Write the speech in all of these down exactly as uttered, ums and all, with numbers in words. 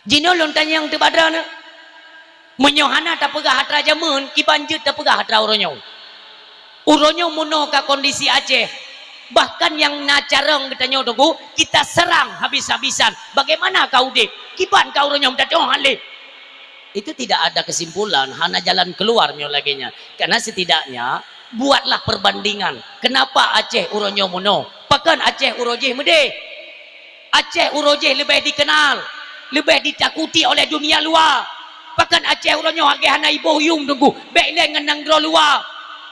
Jinoe lôn tanyong teubadra na. Meunyoe hana tapeugah atra jameun, kiban jeuet tapeugah atra uroe nyoe. Uroe nyoe meunoe ka kondisi Aceh, bahkan nyang na carông geutanyoe Teungku, kita serang habis-habisan. Bagaimana ka udeb? Kiban ka uroe nyoe meutatong hale. Itu tidak ada kesimpulan, hana jalan keluar meunyoe lagée nyan. Karena setidaknya buatlah perbandingan. Kenapa Aceh uroe nyoe meunoe? Pakon Aceh uroe jih meudeh? Aceh uroe jih leubeh dikenal, leubeh ditakuti oleh dunia luwa. Pakon Aceh uroe nyoe hagée hana iboh yuem Teungku, bék ilée ngon nanggroe luwa.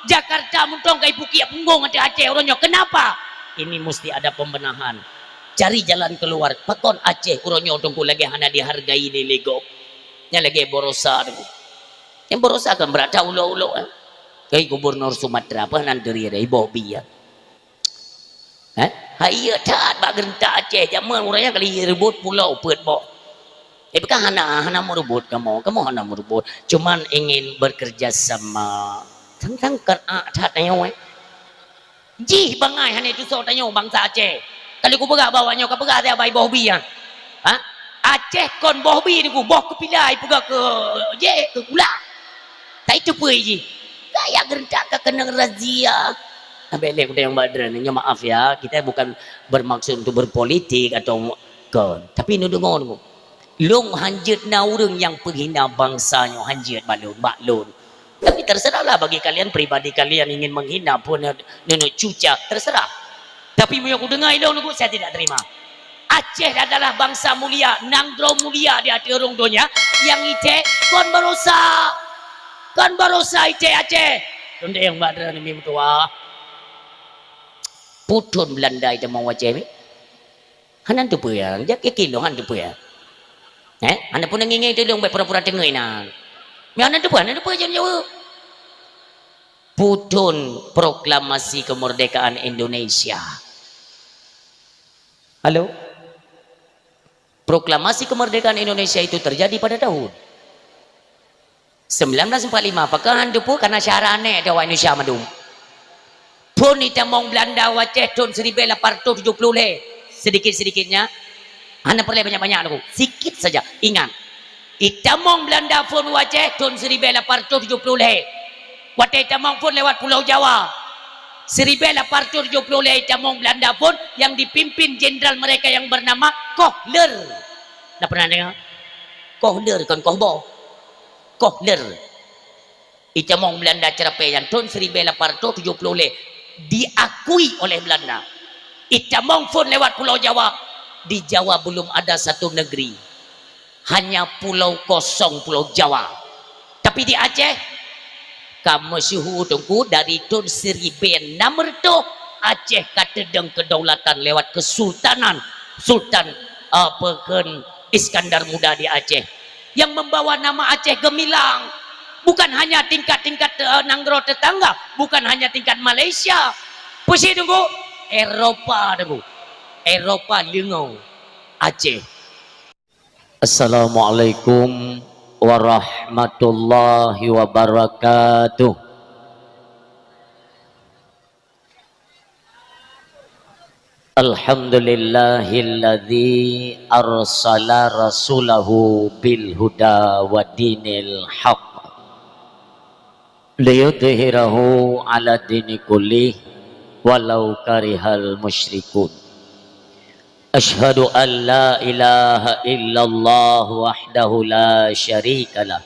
Jakarta mantong ka ipukiek punggong ateueh Aceh uroe nyoe. Kenapa? Ini mesti ada pembenahan. Cari jalan keluar. Pakon Aceh uroe nyoe Teungku lagée hana dihargai lé gob? Nyan lagée Barosa Teungku. Nyang Barosa kan brat that ulok-ulok, eh. Kai gubernur Sumatera, apa nan teuria deh, iboh bi, ya. Eh? Hai iya that bak geurentak Aceh, jameun ureuëng nyan kali reubot pulo peuet boh. Eh, bukan hana, hana meureubot kamoe, kamoe hana meureubot. Cuman ingin bekerja sama. Sang-sang kan ak that nyoe, eh. Jih bangai hana tusoe tanyoe bansa Aceh. Kali kupeugah bak awak nyoe, kapeugah siat bak iboh bi nyan. Ha? Aceh kon boh bi Teungku, boh keupilai peugah keu jeh, keu gula. Tai teupeue jih. Gaya geurentak ka keunong razia. Abéh lé kutanyong bak droeneuh, nyoe maaf ya, kita bukan bermaksud untuk berpolitik atau kon. Tapi neudeungoe Teungku. Lôn hanjeuet na ureuëng nyang peuhina bansa nyoe hanjeuet bak lôn, bak lôn. Tapi terserahlah bagi kalian, pribadi kalian ingin menghina pun nenek cuca, terserah. Tapi meunyoe kudeungoe ilong Teungku, saya tidak terima. Aceh adalah bangsa mulia, nanggroe mulia di ateueh rhueng donya, nyang icek kon Barosa. Kon Barosa icek Aceh. Tundeng bak droeneuh mi meutuah. Putun Belanda itamong u Aceh mi. Hana teupeue, jak yakin lôn hana teupeue. Eh, hana pun ngieng-ngieng teuh lôn, bék pura-pura teungeut inan. Meuhana teupeue, hana teupeue jaweueb. Putun proklamasi kemerdekaan Indonesia. Halo? Proklamasi kemerdekaan Indonesia itu terjadi pada tahun sembilan belas empat lima, pakon han teupeue, karena syara aneh di awak Indonesia mandum. Phon itamong Belanda u Aceh thon siribée lapan ratus tujoh ploh lhée, sedikit-sedikitnya, hana peureulée banyak-banyak Teungku, sikit saja. Ingat, itamong Belanda phon u Aceh thon siribée lapan ratus tujoh ploh lhée. Watée itamong phon lewat Pulau Jawa, siribée lapan ratus tujoh ploh lhée itamong Belanda phon yang dipimpin jenderal mereka yang bernama Kohler. Dah pernah dengar? Kohler kon Kohboh. Kohler. Itamong Belanda Cerapée nyan thon siribée lapan ratus tujoh ploh lhée diakui oleh Belanda. Itamong phon lewat Pulau Jawa, di Jawa belum ada satu negeri. Hanya pulau kosong, Pulau Jawa. Tapi di Aceh, ka meusyeuhu Teungku dari thon siribée nam reutôh Aceh ka teudong keudaulatan lewat kesultanan Sultan, apa kheun, Iskandar Muda di Aceh. Yang membawa nama Aceh gemilang. Bukan hanya tingkat-tingkat, eh, nanggroe tetangga, bukan hanya tingkat Malaysia. Peue sit Teungku? Eropa Teungku. Eropa leungoe Aceh. Assalamualaikum warahmatullahi wabarakatuh. Alhamdulillahilladzi arsala rasulahu bil huda wa dinil haq liyudhhirahu ala dini kullih walau karihal musyrikun. Asyhadu an la ilaha illallah wahdahu la syarikalah.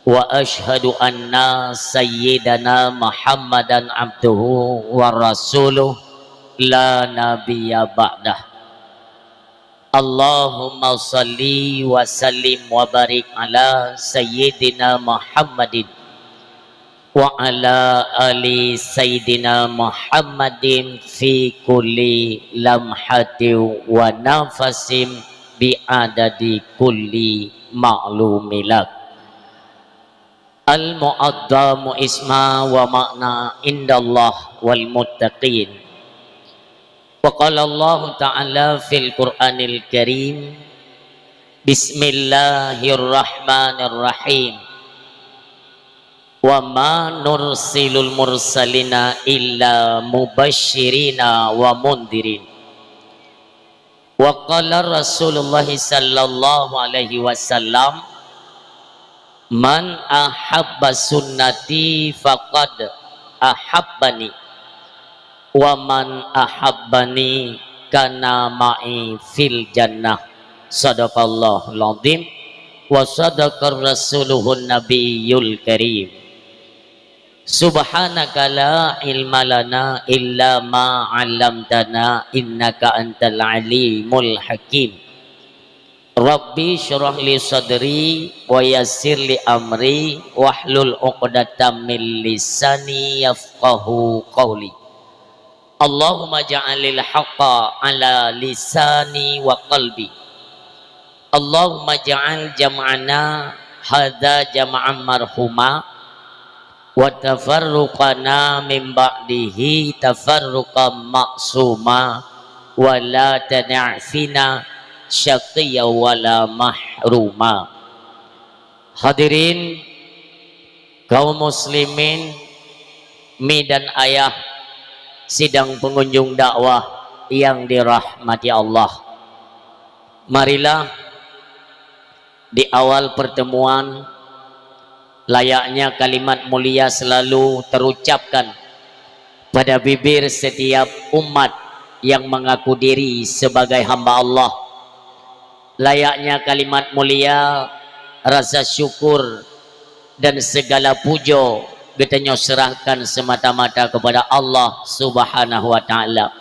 Wa asyhadu anna sayyidana Muhammadan abduhu wa rasuluh la nabiyya ba'dah. Allahumma salli wa sallim wa barik ala sayyidina Muhammadin wa ala ali sayyidina Muhammadin fi kulli lamhatin wa nafasin bi adadi kulli ma'lumilak. Al-mu'adzamu isma wa ma'na indallah wal muttaqin. Wa qala Allahu ta'ala fil Qur'anil Karim, bismillahirrahmanirrahim. Wa ma nursilul mursalina illa mubasyirina wa mundirin. Wa qala Rasulullah sallallahu alaihi wasallam, "Man ahabba sunnati faqad ahabbani, wa man ahabbani kana ma'i fil jannah." Sadaqallahul azim wa sadaqar rasuluhun nabiyul karim. Subhanaka la ilma lana illa ma 'allamtana innaka antal alimul hakim. Rabbi syrah li sadri wa yassir li amri wahlul 'uqdatam min lisani yafqahu qawli. Allahumma ja'alil haqqa ala lisani wa qalbi. Allahumma ja'al jam'ana hadza jam'an marhuma, wa tafarruqana min ba'dihi tafarruqan ma'suma, wa la tada'fina syaqiyya wa la mahruma. Hadirin kaum muslimin, mi dan ayah sidang pengunjung dakwah yang dirahmati Allah. Marilah di awal pertemuan, layaknya kalimat mulia selalu terucapkan pada bibir setiap umat yang mengaku diri sebagai hamba Allah. Layaknya kalimat mulia, rasa syukur, dan segala puja geutanyoe serahkan semata-mata kepada Allah Subhanahu wa Ta'ala.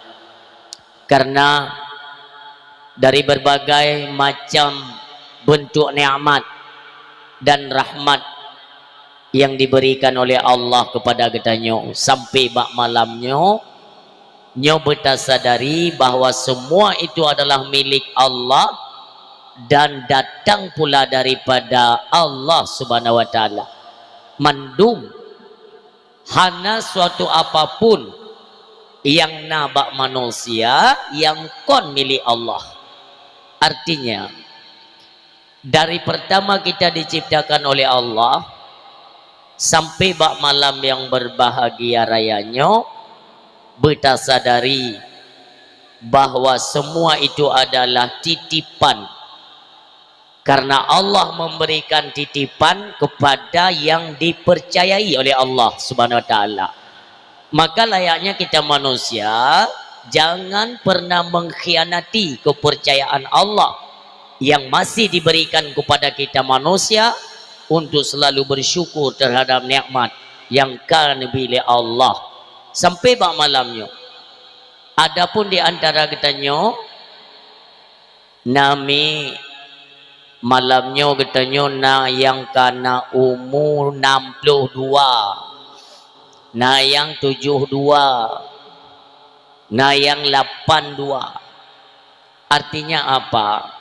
Karena dari berbagai macam bentuk nikmat dan rahmat yang diberikan oleh Allah kepada geutanyoe sampai bak malam nyoe, nyoe beutasadari bahwa semua itu adalah milik Allah dan datang pula daripada Allah Subhanahu wa Ta'ala. Mandum, hana suatu apapun yang na bak manusia yang kon milik Allah. Artinya, dari pertama kita diciptakan oleh Allah sampai bak malam yang berbahagia raya nyoe, beutasadari bahwa semua itu adalah titipan. Karena Allah memberikan titipan kepada yang dipercayai oleh Allah Subhanahu wa Ta'ala. Maka layaknya kita manusia, jangan pernah mengkhianati kepercayaan Allah yang masih diberikan kepada kita manusia untuk selalu bersyukur terhadap nikmat yang ka neubi lé Allah sampai bak malam nyoe. Adapun di antara geutanyoe, nami malam nyoe geutanyoe na nyang ka na umu enam puluh dua, na nyang tujoh dua, na nyang lapan dua. Artinya apa?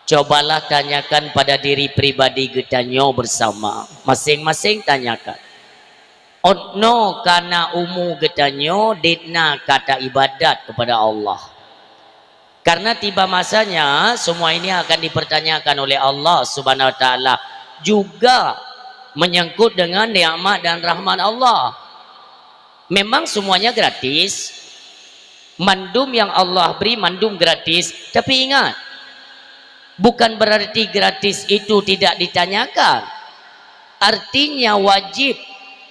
Cobalah tanyakan pada diri pribadi geutanyoe bersama. Masing-masing tanyakan. Ôt noe ka na umu geutanyoe, dit na ka taibadat kepada Allah. Karena tiba masanya, semua ini akan dipertanyakan oleh Allah Subhanahu wa Ta'ala, juga menyangkut dengan nikmat dan rahmat Allah. Memang semuanya gratis. Mandum yang Allah beri, mandum gratis. Tapi ingat, bukan berarti gratis itu tidak ditanyakan. Artinya wajib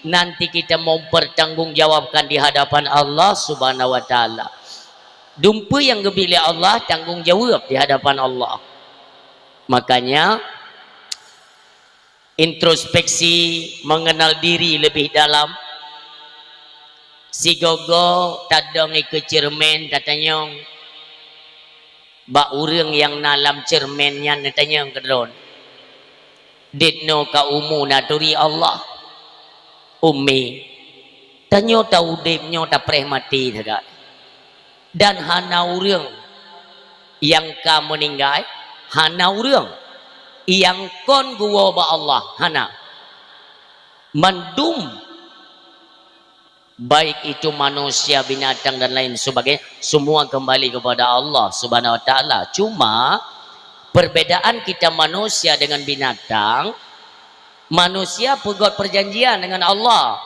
nanti kita mempertanggungjawabkan di hadapan Allah Subhanahu wa Ta'ala. Dumpeue nyang geubi lé Allah, tanggung jaweueb di hadapan Allah. Makanya, introspeksi, mengenal diri lebih dalam. Sigoe-goe tadong ikeue ceureumen, tatanyong bak ureuëng nyang na lam ceureumen nyan, tatanyong keu droe, "Dit noe ka umu na turi Allah?" Ummi, tanyoe taudeb nyoe tapreh maté sagai. Dan hana ureuëng nyang ka meuninggai, hana ureuëng nyang kon geuwoe bak Allah, hana. Mandum, baik itu manusia, binatang, dan lain sebagainya, semua kembali kepada Allah Subhanahu wa Ta'ala. Cuma, perbedaan kita manusia dengan binatang, manusia peugöt perjanjian dengan Allah.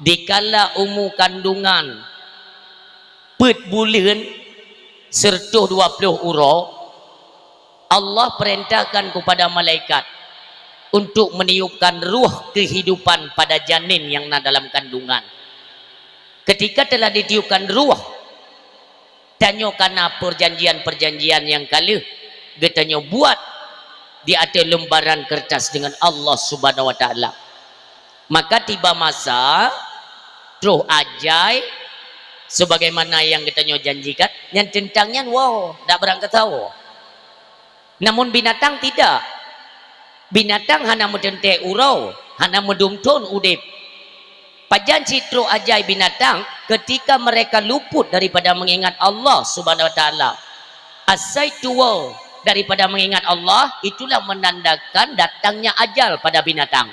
Dikala umu kandungan peuet buleuen, Seratus dua puluh uroe, Allah perintahkan kepada malaikat untuk meniupkan ruh kehidupan pada janin yang na dalam kandungan. Ketika telah ditiupkan ruh, tanyoe kana perjanjian-perjanjian nyang ka lheueh geutanyoe buat di ateueh lembaran kertas dengan Allah Subhanahu wa Taala. Maka tiba masa, troh ajai, sebagaimana nyang geutanyoe janjikan, nyan teuntang nyan woe, dak beurangkat sawoe. Namun binatang tidak. Binatang hana meuteuntée uroe, hana meudum thon udeb. Pajan cit troh ajai binatang, ketika mereka luput daripada mengingat Allah Subhanahu wa Taala. Asai tuwoe daripada mengingat Allah, itulah menandakan datangnya ajal pada binatang.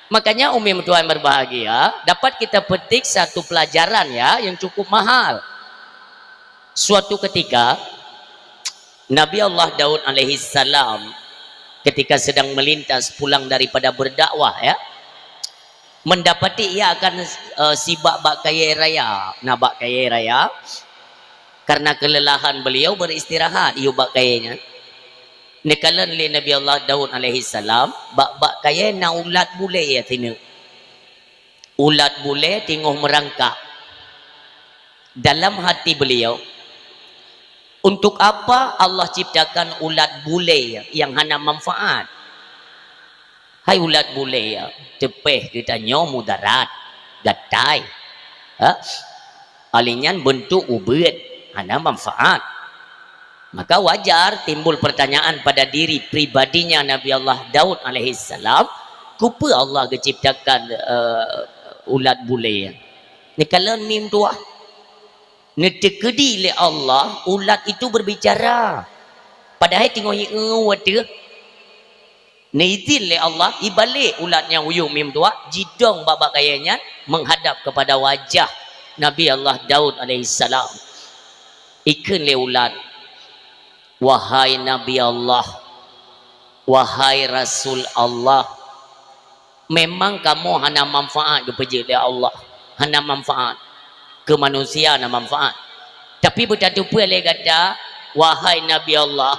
Makanya, umi meutuah yang berbahagia, dapat kita petik satu pelajaran, ya, yang cukup mahal. Suatu ketika, Nabi Allah Daud alaihissalam ketika sedang melintas pulang daripada berdakwah, ya, mendapati ia akan, eh, sibak bak kayée raya. Na bak kayée raya, karena kelelahan beliau beristirahat yue bak kayée nyan. Neukalon lé Nabi Allah Daud alaihissalam, bak-bak kayée na ulat bulée sineuk. Ulat bulée teungoh meurangkak. Dalam hati beliau, untuk apa Allah ciptakan ulat bulée yang hana manfaat? Hai ulat bulée, teupeh geutanyoe mudarat, gatai. Ha? Alih nyan beuntuk ubeuet, hana manfaat. Maka wajar timbul pertanyaan pada diri pribadinya Nabi Allah Daud alaihissalam, kupeue Allah geuciptakan, eh, ulat bulée? Neukalon mim tuah. Neuteukeudi lé Allah, ulat itu berbicara. Padahai teungoh ieu watée neuizin lé Allah, ibalek ulat nyang uyueng mim tuah, jidong bak-bak kayée nyan menghadap kepada wajah Nabi Allah Daud alaihissalam. Ikheun lé ulat, "Wahai Nabi Allah, wahai Rasul Allah, memang kamoe hana manfaat geupeujeuet lé Allah, hana manfaat. Keu manusia na manfaat. Tapi beutateupeue lé gata, wahai Nabi Allah,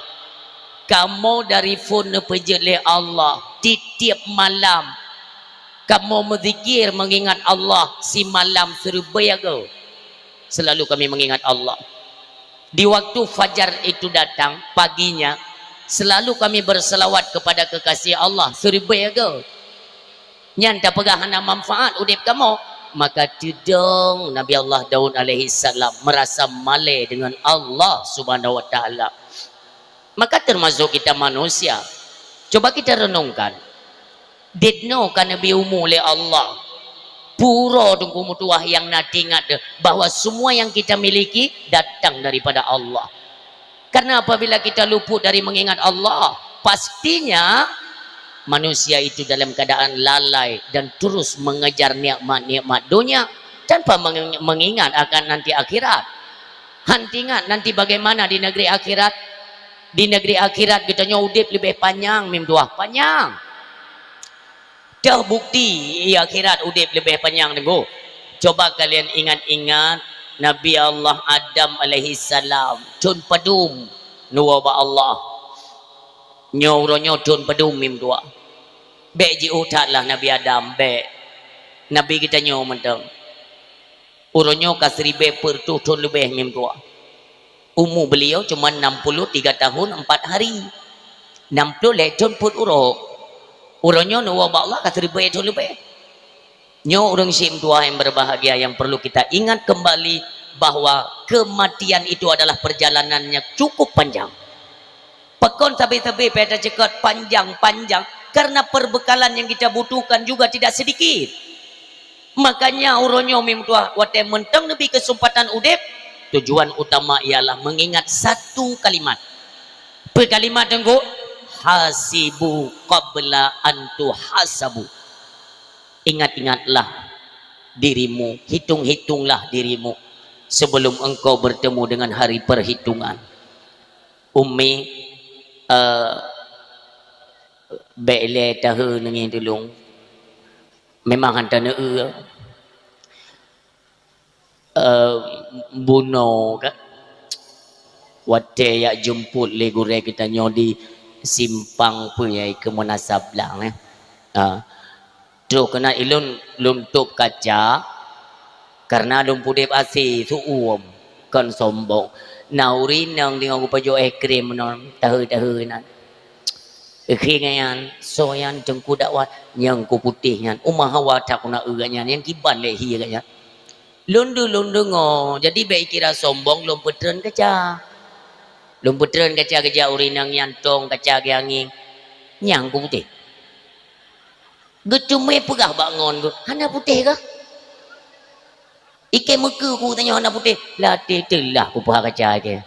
kamoe dari phon neupeujeuet lé Allah tieb-tieb malam. Kamoe meuzikir meungingat Allah simalam siribée goe. Selalu kami mengingat Allah. Di waktu fajar itu datang, paginya, selalu kami berselawat kepada kekasih Allah siribée goe. Nyan tapeugah hana manfaat udeb kamoe." Maka teudong Nabi Allah Daud alaihissalam merasa malée dengan Allah Subhanahu wa Taala. Maka termasuk kita manusia. Coba kita renungkan. Dit nyoe ka neubri umu lé Allah. Pura teungku meutuah nyang na teuingat deuh bahwa semua yang kita miliki datang daripada Allah. Karena apabila kita luput dari mengingat Allah, pastinya manusia itu dalam keadaan lalai dan terus mengejar nikmat-nikmat dunia tanpa meng-, mengingat akan nanti akhirat. Han teuingat nanti bagaimana di negeri akhirat. Di negeri akhirat geutanyoe udeb leubeh panyang mim tuah, panyang. Toh bukti di akhirat udeb leubeh panyang teungku. Coba kalian ingat-ingat Nabi Allah Adam alaihissalam thon padum neuwoe bak Allah. Nyoe uroe nyoe thon padum mim tuah. Bék jiôh that lah Nabi Adam, bék. Nabi geutanyoe mantong. Uroe nyoe ka siribée peuet reutôh thon leubeh mim tuah. Umu beliau cuma enam puluh tiga tahun empat hari. Enam puluh lhée thon peuet uroe. Uroe nyoe neuwoe bak Allah ka siribée thon leubeh. Nyoe ureuëng syik meutuah yang berbahagia yang perlu kita ingat kembali bahwa kematian itu adalah perjalanan yang cukup panjang. Pakon sabe-sabe payah taceukat panjang-panjang, karena perbekalan yang kita butuhkan juga tidak sedikit. Makanya uroe nyoe mim tuah watée mantong neubri kesempatan udeb, tujuan utama ialah mengingat satu kalimat. Peue kalimat teungku? "Hasibu qabla an tuhasabu." Ingat-ingatlah dirimu, hitung-hitunglah dirimu sebelum engkau bertemu dengan hari perhitungan. Umi, eh, bék ilée tahe neungieng tulông. Memang han taneue. Eh, bunoe ka. Watèe jak jemput lé gurèe geutanyoe di simpang peue nyang keu Meunasah Blang, eh. Ha. Trôh keunan ilôn lôn tôp kaca, kareuna lôn pudeb asèe, seuuem, kon sombong. Na ureueng inong teungoh geupajoh es krim meunan, taheu-taheu nan. Ikheun nyan, "Soe nyan Teungku Dakwah?" "Nyan Teungku Putéh nyan." "Oh, meuhawa that keuneuk eu gobnyan, nyan kiban lé hi gobnyan." Lôn deu-, lôn deungoe, jadi bèk ikira sombong lôn peutreun kaca. Lôn peutreun kaca geujak ureueng inong nyan tông kaca geuangieng. "Nyan Teungku Putéh." Geuteumé peugah bak ngon geuh, "Hana putéh kah?" "Ikei meukeue ku tanyoe hana putéh." "Latèe teulah kupeuha kaca ikei."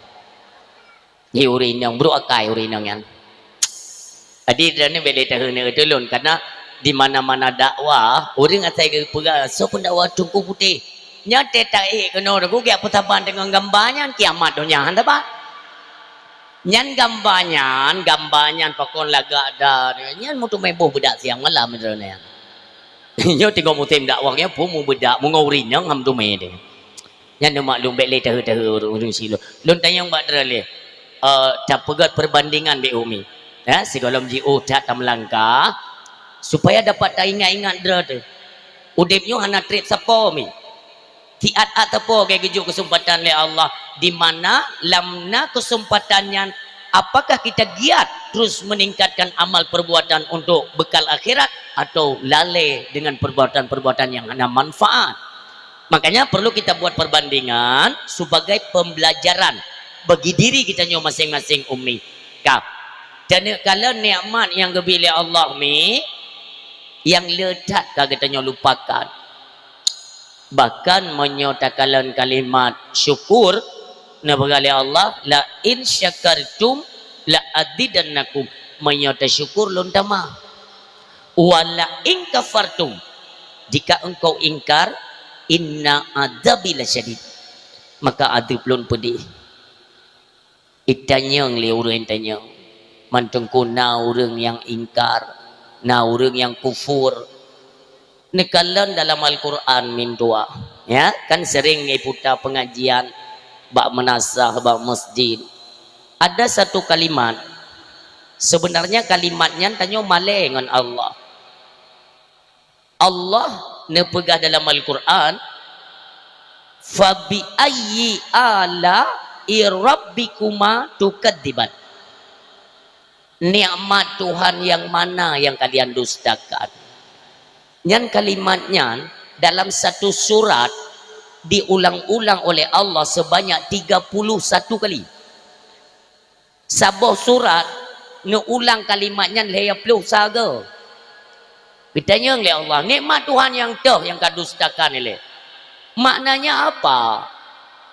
Di ureueng inong, brôk akai ureueng inong nyan. Jadi, droeneuh bèk lé taheuneuk keu lôn, karena di mana-mana dakwah, ureueng asai geupeugah, "Soe pendakwah Teungku Putéh?" Nyan teuh taék keunoe Teungku, geujak peusaban deungon gamba nyan, kiamat donya han saban. Nyan gamba nyan, gamba nyan pakon lagak da, nyan meuteumé boh beudak siang malam droeneuh nyan. Nyoe teungoh musém dakwah nyan, peue mubeudak, meungon ureueng inong han teumé deh. Nyan neumaklum bèk lé taheu-taheu ureueng, ureueng sigohlom. Lôn tanyong bak droeneuh lé, eh, tapeugöt perbandingan bak umi. Ya, sigohlom jiôh that tameulangkah, supaya dapat taingat-ingat droe teuh. Udép nyoe hana trép sapo mi. Siat-at sapo geuh geujok keuseumpatan lé Allah, di mana lam na keuseumpatan nyan, apakah kita giat terus meningkatkan amal perbuatan untuk bekal akhirat atau lalé dengan perbuatan-perbuatan yang hana manfaat? Makanya perlu kita buat perbandingan sebagai pembelajaran bagi diri kita nyoe masing-masing umi. Ka, taneuk kalon nikmat nyang geubri lé Allah mi, nyang le that ka geutanyoe lupakan. Bahkan meunyoe takalon kalimat syukur, neupeugah lé Allah, "La in syakartum la azidannakum." Meunyoe tasyukur, lôn tamah. "Wa la in kafartum," jika engkau ingkar, "inna azabi lasyadid," maka adeueb lôn peudeh. Itanyong lé ureueng tanyong, mantong kon na ureueng nyang ingkar, na ureueng nyang kufur. Neukalon dalam Al-Qur'an min dua, ya, kan sering iputa pengajian bak meunasah, bak masjid. Ada satu kalimat, sebenarnya kalimat nyan tanyoe malèe ngon Allah. Allah neupeugah dalam Al-Qur'an, "Fabi ayyi ala'i rabbikuma tukadziban?" Nikmat Tuhan yang mana yang kalian dustakan? Nyan kalimat nyan dalam satu surat diulang-ulang oleh Allah sebanyak tiga puluh satu kali. Saboh surat neuulang kalimat nyan lhèe ploh sagoe. Geutanyong lé Allah, "Nikmat Tuhan nyang toh nyang kadustakan ilèe?" Maknanya apa?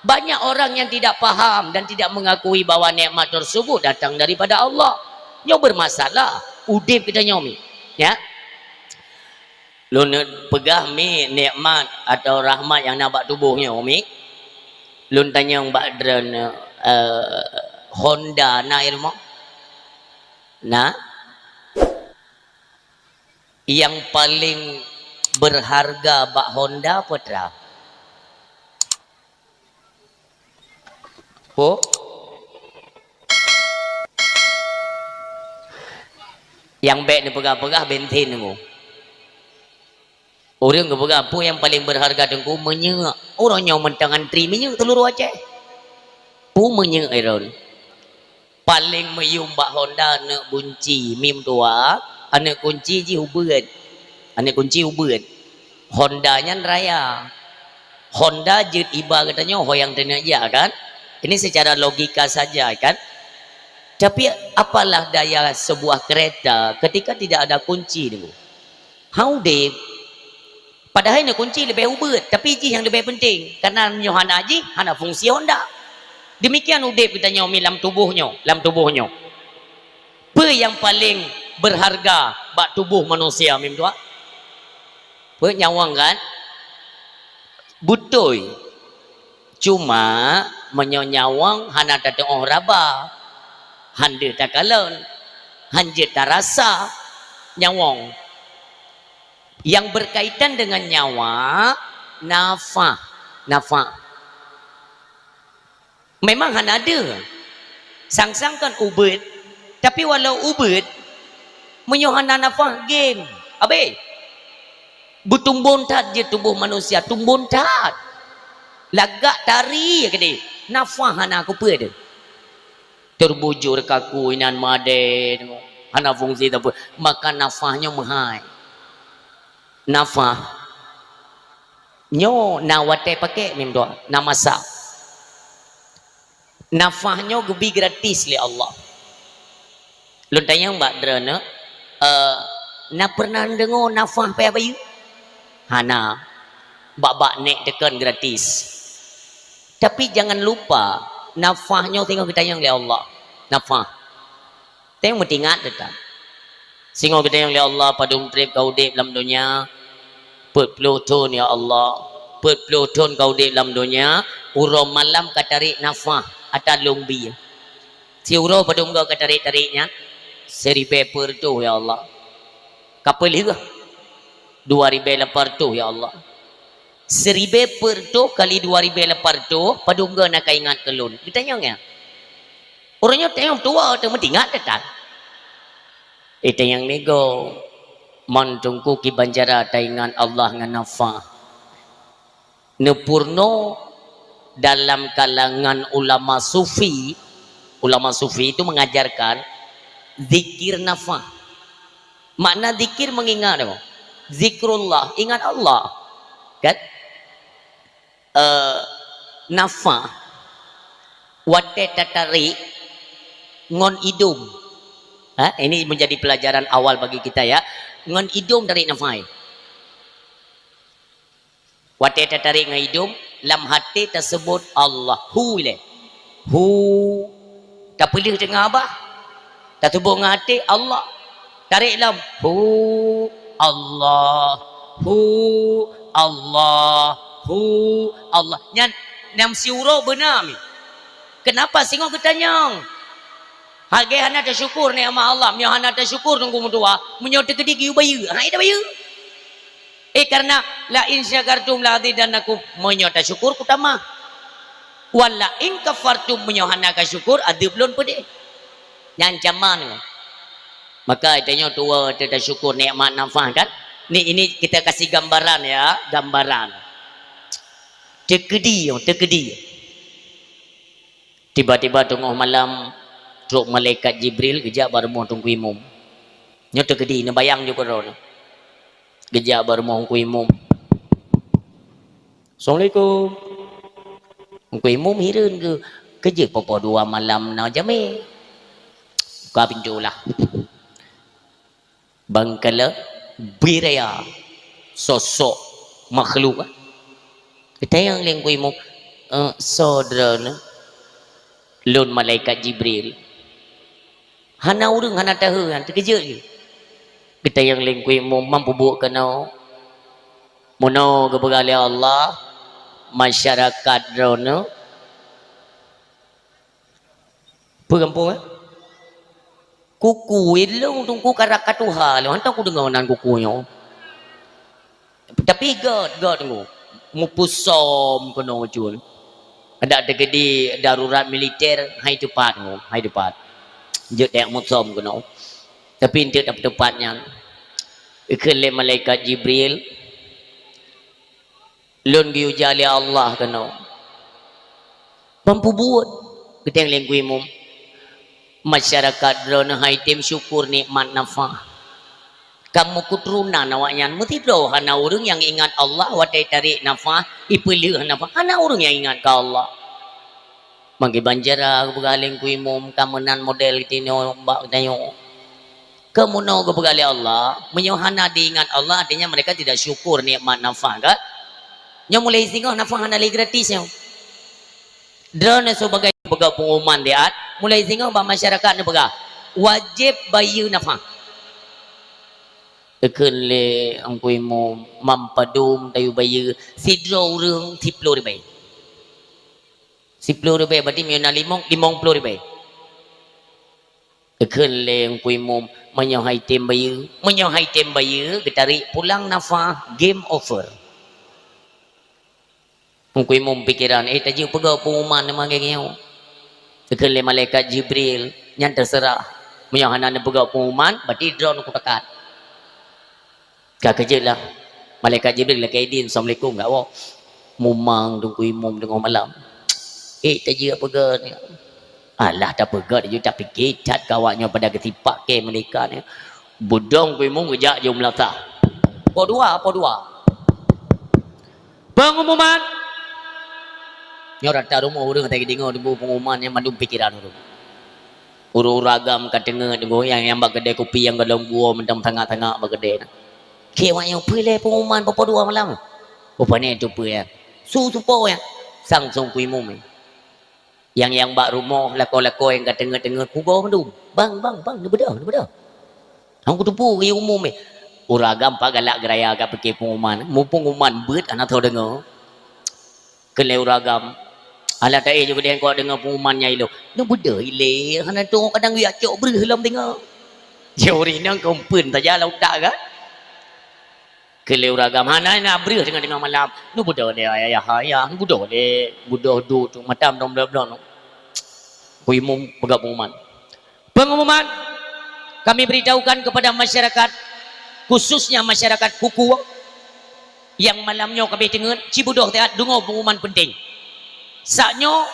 Banyak orang yang tidak paham dan tidak mengakui bahwa nikmat tersebut datang daripada Allah. Nyoe bermasalah. Udép geutanyoe mi. Ya. Lôn peugah mi nikmat atau rahmat nyang na bak tuboh nyoe mi. Lôn tanyong bak droeneuh, eh, Honda na i rumoh? Na? Nyang paleng berharga bak Honda peue teuma? Peue? Nyang bèk neupeugah-peugah bensin Teungku. Ureueng geupeugah, "Peue nyang paleng berharga Teungku?" "Minyeuk." Uroe nyoe mantong antri minyeuk seuluruh Aceh. Peue minyeuk droen? Paleng meuyuem bak Honda aneuk kunci, mim dua, aneuk kunci jih ubeuet. Aneuk kunci ubeuet. Honda nyan raya. Honda jeuet iba geutanyoe ho nyang teuneuk jak kan? Ini secara logika saja kan? Tapi apalah daya sebuah kereta ketika tidak ada kunci Teungku? Ha udép. Padahai na kunci leubeh ubeuet, tapi jih nyang leubeh penting. Karena nyoe hana jih, hana fungsi Honda. Demikian udép geutanyoe mi lam tuboh nyoe, lam tuboh nyoe. Peue nyang paleng berharga bak tuboh manusia, mim tuan? Peue, nyawöng kan? Beutôi. Cuma meunyoe nyawöng hana tatu'oh raba, han deuh takalon, han jeuet tarasa nyawöng. Yang berkaitan dengan nyawa, nafah, nafah. Memang hana deuh. Sang-sang kan ubit, tapi walau ubit, meunyoe hana nafah game, abéh. Beutumbon that jeuet tuboh manusia, tumbon that. Lagak tari keudeh, nafah hana kupeue deh. Terbujur kaku inan madé, hana fungsi teupeu, maka nafah nyoe meuhai. Nafah nyoe na watée paké mim doa, na masa. Nafah nyoe geubi gratis lé Allah. Lôn tanyong bak droeneuh, eh, na pernah deungoe nafah payah bayeue? Hana. Bak-bak nek teukon gratis. Tapi jangan lupa, nafah nyoe singoh geutanyong lé Allah. Nafah. Teuh meutingat teutab. Singoh geutanyong lé Allah, padum treb ka udeb lam donya? Peuet ploh thon, ya Allah. Peuet ploh thon ka udeb lam donya, uroe malam ka tarék nafah ata lông bie. Siuroe padum goe ka tarék-tarék nyan? Siribée peuet reutôh, ya Allah. Ka peulheueh? Dua ribée lapan reutôh, ya Allah. Siribée peuet reutôh kali dua ribée lapan reutôh, padum goe na ka ingat keu lôn? Geutanyong nyan. Ureuëng nyoe tanyong tuwoe teuh meutingat teutab. Eh, tanyong lé goe, mon teungku kiban cara taingat Allah ngon nafah. Neupurnoe dalam kalangan ulama sufi, ulama sufi itu mengajarkan zikir nafah. Makna zikir mengingat apa? Zikrullah, ingat Allah. Kan? Eh, nafah watée tatarék ngon idong. Ha, ini menjadi pelajaran awal bagi kita ya. Ngon idong tarék nafah. Watée tatarék ngon idong, lam haté taseubut Allah. Hu ilée. Hu. Tapeulheueh teungoh babah. Taseubut ngon haté Allah. Tarék lom. Hu Allah. Hu Allah. Hu Allah. Nyan, nyan siuroe beuna mi. Kenapa singoh geutanyong? Hagée hana tasyukur nikmat Allah. Meunyoe hana tasyukur teungku meutuwah, meunyoe teukeudi geuyue bayeue, hai tabayeue. Eh, karena, "La in syakartum la azidannakum," meunyoe tasyukur kutamah. "Wa la in kafartum," meunyoe hana kasyukur, adeueb lôn peudeh. Nyan ancaman. Maka tanyoe tuwoe teuh tasyukur nikmat nafah kan? Ni, ini kita kasih gambaran ya, gambaran. Teukeudi, teukeudi. Tiba-tiba teungoh malam, trok malaikat Jibril geujak bak rumoh Teungku Imum. Nyoe teukeudi, neubayang ju keudroe. Geujak bak rumoh Teungku Imum. "Assalamualaikum." Teungku Imum hireuen geu, "Keujeuet poh-poh dua malam na jamé?" Buka pintoe lah. Bangkala biraya sosok makhluk. Geutanyong lé Teungku Imum, "Eh, soe droeneuh?" "Lôn malaikat Jibril." "Hana ureuëng hana tahe, han teukeujot jih." Geutanyong lé Teungku Imum, "Man peubuet keunoe?" "Meunoe geupeugah lé Allah, masyarakat droeneuh." Peue gampông, eh? Kuku ilong Teungku karak ka tuha lom, hantom kudeungoe nan kuku nyoe. Tapi gét, gét Teungku. Mupeusom keunoe cun. Adak teukeudi darurat militer, hai teupat Teungku, hai teupat. Jeuet tajak musom keunoe. Tapi eunteuk tapeuteupat nyan. Geukheun lé malaikat Jibril, "Lôn geuyue jak lé Allah keunoe." "Man peubuet?" Geutanyong lé Teungku Imum. "Masyarakat droeneuh han item syukur nikmat nafah. Ka meukeuteurunan awaknyan meusidroe hana ureuëng nyang ingat Allah watée tarék nafah, ipeulheueh nafah, hana ureuëng nyang ingat keu Allah." Mangkeubang cara geupeugah lé Teungku Imum, ka meunan model tinoe bak tanyoe. Keu meunoe geupeugah lé Allah, meunyoe hana diingat Allah, artinya mereka tidak syukur nikmat nafah, kan? Nyoe mulai singoh nafah hana lé gratis nyoe. Droeneuh sibagai peugah pengumuman di at, mulai singoh bak masyarakat neupeugah, wajéb bayeue nafah. Geukheun lé Teungku Imum, "Man padum tayue bayeue?" "Sidroe ureuëng siploh ribée." Siploh ribée, berarti meunyoe na limong, limong ploh ribée. Geukheun lé Teungku Imum, "Meunyoe han item bayeue, meunyoe han item bayeue, geutarék pulang nafah, game over." Teungku Imum pikeran, "Eh, tajeuet peugah pengumuman teuma lagée nyoe." Kheun lé malaikat Jibril, "Nyan teuseurah. Meunyoe hana neupeugah pengumuman, berarti droeneuh kutakat." Ka keujeuet lah. Malaikat Jibril lakée idin, "Assalamualaikum," gak woe. Mumang Teungku Imum teungoh malam. Eh, tajak peugah ni. Alah, tapeugah, tajak tapike, that ka awak nyoe pada geusipak kée malaikat ni. Beudong Teungku Imum geujak jeuem latah. Po dua, po dua. Pengumuman. Nyoe rata rumoh ureuëng atai geudeungoe deungoe pengumuman nyang mandum pikeran ureuëng. Ureuëng-ureuëng agam ka teungeut deungoe nyang, nyang bak keudè kupi nyang gohlom buo mantong tangak-tangak bak keudè na. Kée awak nyoe peue lé pengumuman po dua malam. Rupanya teupeue ya. Su supo ya. Sang song kui mum. Nyang, nyang bak rumoh lakoe-lakoe nyang ka teungeut-teungeut pugoe mandum. "Bang, bang, bang, neubeudôh, neubeudôh." Hang kuteupeu ureuëng umum eh. Ureuëng agam pat galak geuraya ka pike pengumuman. Mu pengumuman beuet hana tho deungoe. Kheun lé ureuëng agam, "Alah taéh ju geudeh kok deungoe pengumuman nyang ilok." Neubeudôh ilée, hana tho kadang jak cok breuh lom deungoe. Jih ureuëng inong keumpun saja lam utak kan. Kheun lé ureuëng agam, "Hana na breuh deungoe-deungoe malam." Neubeudôh lé ayah-ayah, neubeudôh lé beudôh duek tu mata meublon-blon. Kui mum peugah pengumuman. Pengumuman, kami beritahukan kepada masyarakat, khususnya masyarakat Kuku, nyang malam nyoe ka abéh teungeut, ci beudôh that deungoe pengumuman penting. Saat nyoe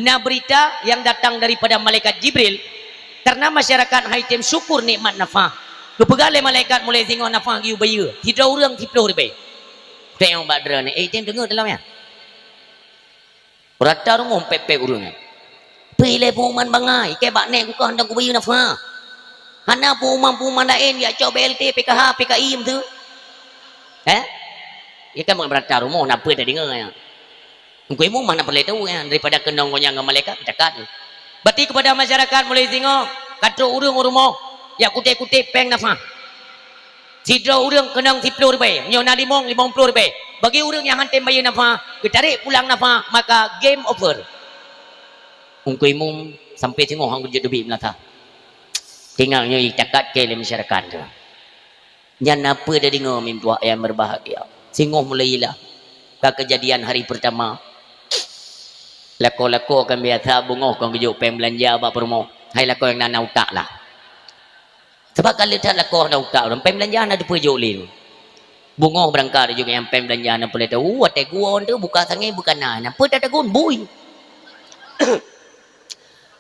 na berita yang datang daripada malaikat Jibril, karena masyarakat hai tem syukur nikmat nafah. Geupeugah lé malaikat mulai singoh nafah geuyue bayeue, sidroe ureuëng siplôh ribée. Teueng bak droeneuh, eh, tem deungoe dalam nyan. Rata rumoh pép-pép ureuëng nyan. Peue lé pengumuman bangai, kée bak nèk kukoh hantom kubayeue nafah. Hana pengumuman-pengumuman laén jak cok B L T, P K H, P K I meuteue. Eh? Ya kan rata rumoh na peue tadeungoe nyan. Engkau imum mana peureulée tahu nyan daripada keunong gobnyan ngon malaikat takat. Berarti kepada masyarakat mulai singoh, ka trok ureuëng u rumoh, jak kutéb-kutéb péng nafah. Sidroe ureuëng keunong siplôh ribée, meunyoe na limong, limong plôh ribée. Bagi ureuëng nyang han tem bayeue nafah, geutarek pulang nafah, maka game over. Engkau imum sampai singoh hang geujeuet teubiet meunasah. Tinggai nyoe takat kée lé masyarakat tu. Nyan na peue tadeungoe mim tuha nyang berbahagia. Singoh mulai ilah ka keujadian hari pertama. Lakoe-lakoe kan biasa beungoh kon geujok péng beulanja bak peurumoh. Hai lakoe nyang na, na utak lah. Sabab ka lheueh that lakoe na utak, ureuëng péng beulanja na teupeue jok lé. Beungoh beurangkat jok nyang péng beulanja na peureulée tahu, watée geuwoe tu buka sangée buka na, na peue tatagun bui.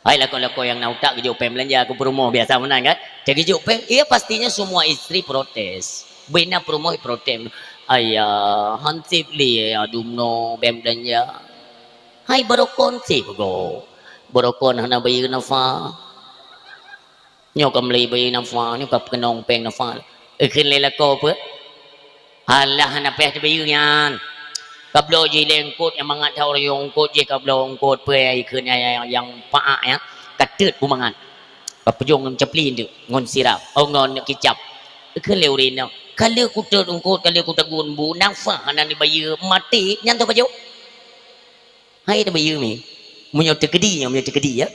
Hai lakoe-lakoe nyang na utak geujok péng beulanja keu peurumoh biasa meunan kan? Teugeujok péng, iya pastinya semua istri protes. Bina peurumoh protes. "Ayah, hansip lé adum no péng beulanja." Hai barokon sip go. Barokon hana bayeue nafah. Nyoe ka meulai bayeue nafah, nyoe ka keunong péng nafah. Ikheun lé lakoe peue? Alah, hana payah teubayeue nyan. Kabloe jih lé eungkot nyang mangat that ureuëng eungkot jih kabloe eungkot peue ikheun nyang, nyang, nyang paak nyan. Ka teut beumangat. Ka peujong ngon capli nteuk, ngon sirap, oh, ngon kicap. Ikheun lé ureuëng inong, "Ka lheueh kuteut eungkot, ka lheueh kutagun bu, nafah hana neubayeue, maté nyan teuh pajoh." Hai teubayeue mi. Meunyoe teukeudi nyoe, meunyoe teukeudi ya.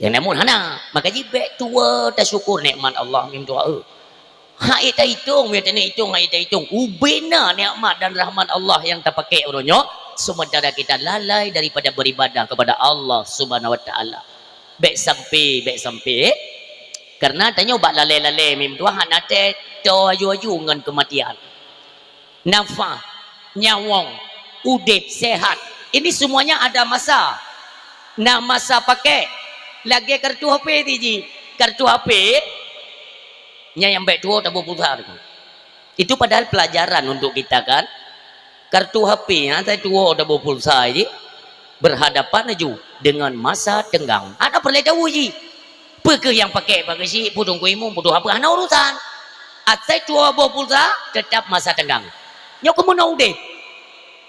Nyang namun hana, maka jih bék tuwoe tasyukur nikmat Allah mim tuha. Hai taitong, meunyoe taneuk itong, hai taitong. Ubena nikmat dan rahmat Allah nyang tapakai uroe nyoe, sementara kita lalai daripada beribadah kepada Allah Subhanahu Wa Taala. Bék sampai, bék sampai. Karena tanyoe bak lalai-lalai mim tuha hana teuh aju-aju ngon kematian. Nafah, nyawöng, udeb, sehat. Ini semuanya ada masa. Na masa pakai. Lagée kartu H P ti jih. Kartu H P, nyan nyang bék tuwoe taboh pulsa tu. Itu padahal pelajaran untuk kita kan. Kartu H P nyan asai tuwoe taboh pulsa jih. Berhadapan laju dengan masa tenggang. Hana peureulée tahu jih. Peue keuh nyang pakai bak geuchik, peue dong kuimu, peue dong apa, hana urusan. Asai tuwoe boh pulsa, tetap masa tenggang. Nyoe keuh meunoe udeb.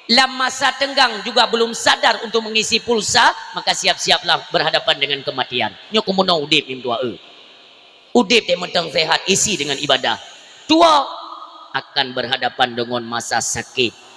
Lam masa tenggang juga belum sadar untuk mengisi pulsa, maka siap-siaplah berhadapan dengan kematian. Nyoe keuh meunoe udeb mim tuha. Udeb teuh mantong sehat, isi dengan ibadah. Tuwoe akan berhadapan dengan masa sakit.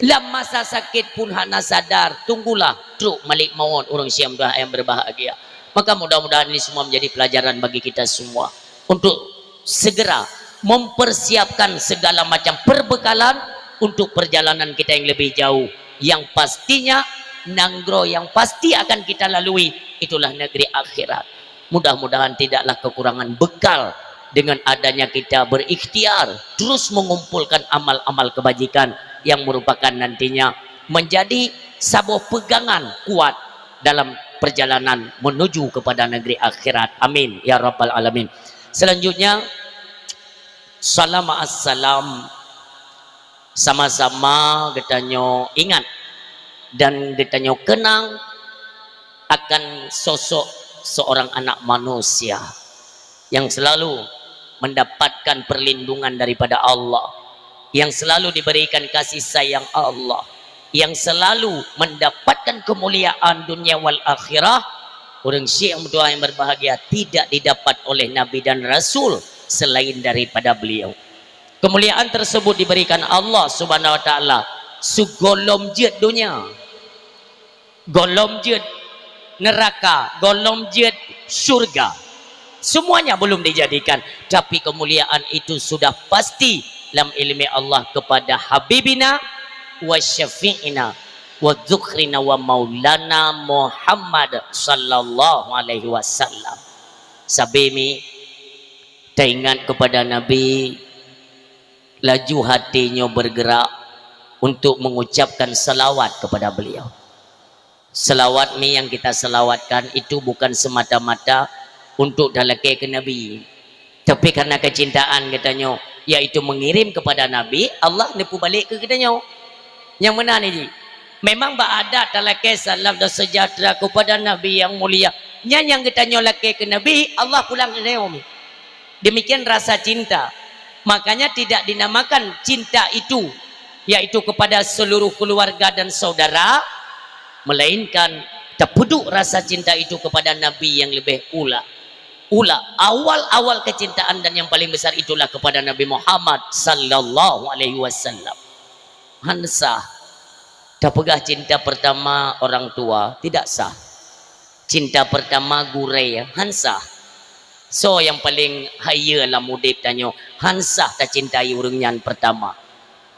Lam masa sakit pun hana sadar, tunggulah trok malik mawöt ureuëng siam tuha nyang berbahagia. Maka mudah-mudahan ini semua menjadi pelajaran bagi kita semua untuk segera mempersiapkan segala macam perbekalan untuk perjalanan kita yang lebih jauh, yang pastinya nanggroe yang pasti akan kita lalui, itulah negeri akhirat. Mudah-mudahan tidaklah kekurangan bekal dengan adanya kita berikhtiar terus mengumpulkan amal-amal kebajikan yang merupakan nantinya menjadi saboh pegangan kuat dalam perjalanan menuju kepada negeri akhirat. Amin ya rabbal alamin. Selanjutnya, salam assalam, sama-sama geutanyoe ingat dan geutanyoe kenang akan sosok seorang anak manusia yang selalu mendapatkan perlindungan daripada Allah, yang selalu diberikan kasih sayang Allah, yang selalu mendapatkan kemuliaan dunia wal akhirah. Ureuëng syik nyang meutuah nyang berbahagia, tidak didapat oleh Nabi dan Rasul selain daripada beliau. Kemuliaan tersebut diberikan Allah Subhanahu wa Taala sigohlom jeuet dunia, gohlom jeuet neraka, gohlom jeuet syurga. Semuanya belum dijadikan, tapi kemuliaan itu sudah pasti lam ilmi Allah kepada Habibina wa Syafi'ina wa Dzukhrina wa Maulana Muhammad sallallahu alaihi wasallam. Sabe mi taingat kepada Nabi, laju hati nyoe bergerak untuk mengucapkan salawat kepada beliau. Salawat mi yang kita salawatkan itu bukan semata-mata untuk talakée keu Nabi, tapi karena kecintaan geutanyoe, yaitu mengirim kepada Nabi, Allah neupeubalek keu geutanyoe. Nyang meunan jih. Memang bak adat talakée salam dan sejahtera kepada Nabi yang mulia. Nyan nyang geutanyoe lakée keu Nabi, Allah pulang keu geutanyoe. Demikian rasa cinta. Makanya tidak dinamakan cinta itu, yaitu kepada seluruh keluarga dan saudara, melainkan tapeuduek rasa cinta itu kepada Nabi yang lebih ula. Ula, awal-awal kecintaan dan yang paling besar itulah kepada Nabi Muhammad sallallahu alaihi wasallam. Han sah. Tapeugah cinta pertama orang tua, tidak sah. Cinta pertama gurée, han sah. Soe nyang paleng hayeue lam udeb tanyoe, han sah tacintai ureuëng nyan pertama.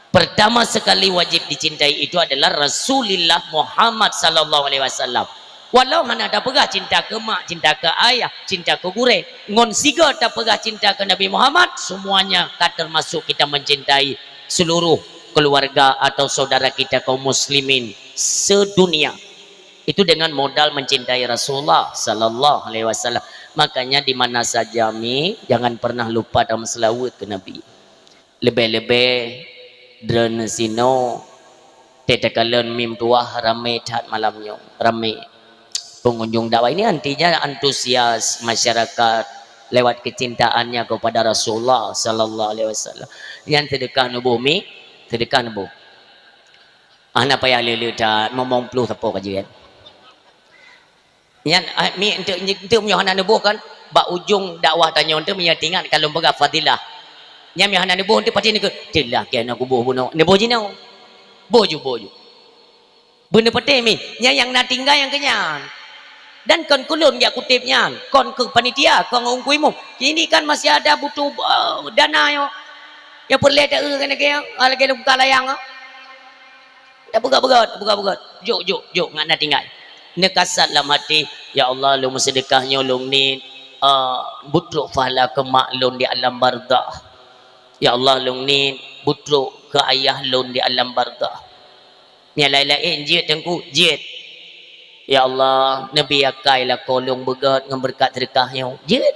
Pertama sekali wajib dicintai itu adalah Rasulullah Muhammad sallallahu alaihi wasallam. Walau hana tapeugah cinta keu mak, cinta keu ayah, cinta keu gurée, ngon sigoe tapeugah cinta keu Nabi Muhammad, semuanya ka termasuk kita mencintai seluruh keluarga atau saudara kita kaum muslimin sedunia. Itu dengan modal mencintai Rasulullah sallallahu alaihi wasallam. Makanya di mana saja mi, jangan pernah lupa tameuseulaweuet keu Nabi. Leubeh-leubeh droeneuh sinoe, teuka lôn mi meutuah ramé that malam nyoe, ramé. Pengunjung dakwah ini artinya antusias masyarakat lewat kecintaannya kepada Rasulullah sallallahu alaihi wasallam. Nyan seudeukah neuboh mi, seudeukah neuboh. Hana payah le-le that, mumong ploh sapo ka jeuet. Nyan, ah, mi enteuk, enteuk meunyoe hana neuboh kan, bak ujong dakwah tanyoe enteuk meunyoe teuingat ka lôn peugah fadilah. Nyan meunyoe hana neuboh enteuk pasti neukheun, "Tilah keu na kuboh bunoe." Neuboh jinoe. Boh ju, boh ju. Beuneuh patéh mi, nyan nyang na tinggai nyang keu nyan. Dan kon keu lôn jak kuteb nyan, kon keu panitia, kon keu ungku imum. Kini kan masih ada butuh, eh, dana nyoe. Nyang peureulée taeu keuneuk lagée lôn buka layang nyoe. Tapeugah-peugah, tapeugah-peugah. Jok, jok, jok, ngat na tinggai. Neukasat lam até, "Ya Allah, lôn meuseudeukah nyoe lôn niet, eh, beutrok pahala keu mak lôn di alam barzakh. Ya Allah, lôn niet beutrok keu ayah lôn di alam barzakh." Nyang laén-laén jeuet Teungku, jeuet. "Ya Allah, neubi akai lakoe lôn beugét ngon beureukat seudeukah nyoe." Jeuet.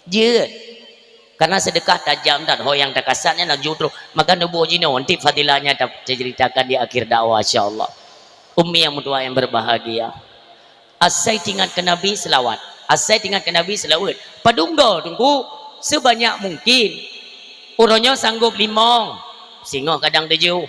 Jeuet. Karena seudeukah tajam that, ho nyang takasat nyan laju troh. Maka neuboh jinoe, nanti fadilahnya ta-, taceuritakan di akhir dakwah, insya Allah. Ummi nyang meutuah nyang berbahagia. Asai teuingat keu Nabi, seulaweuet. Asai teuingat keu Nabi, seulaweuet. Padum goe, Teungku, sebanyak mungkin. Uroe nyoe sanggob limong, singoh kadang tujoh.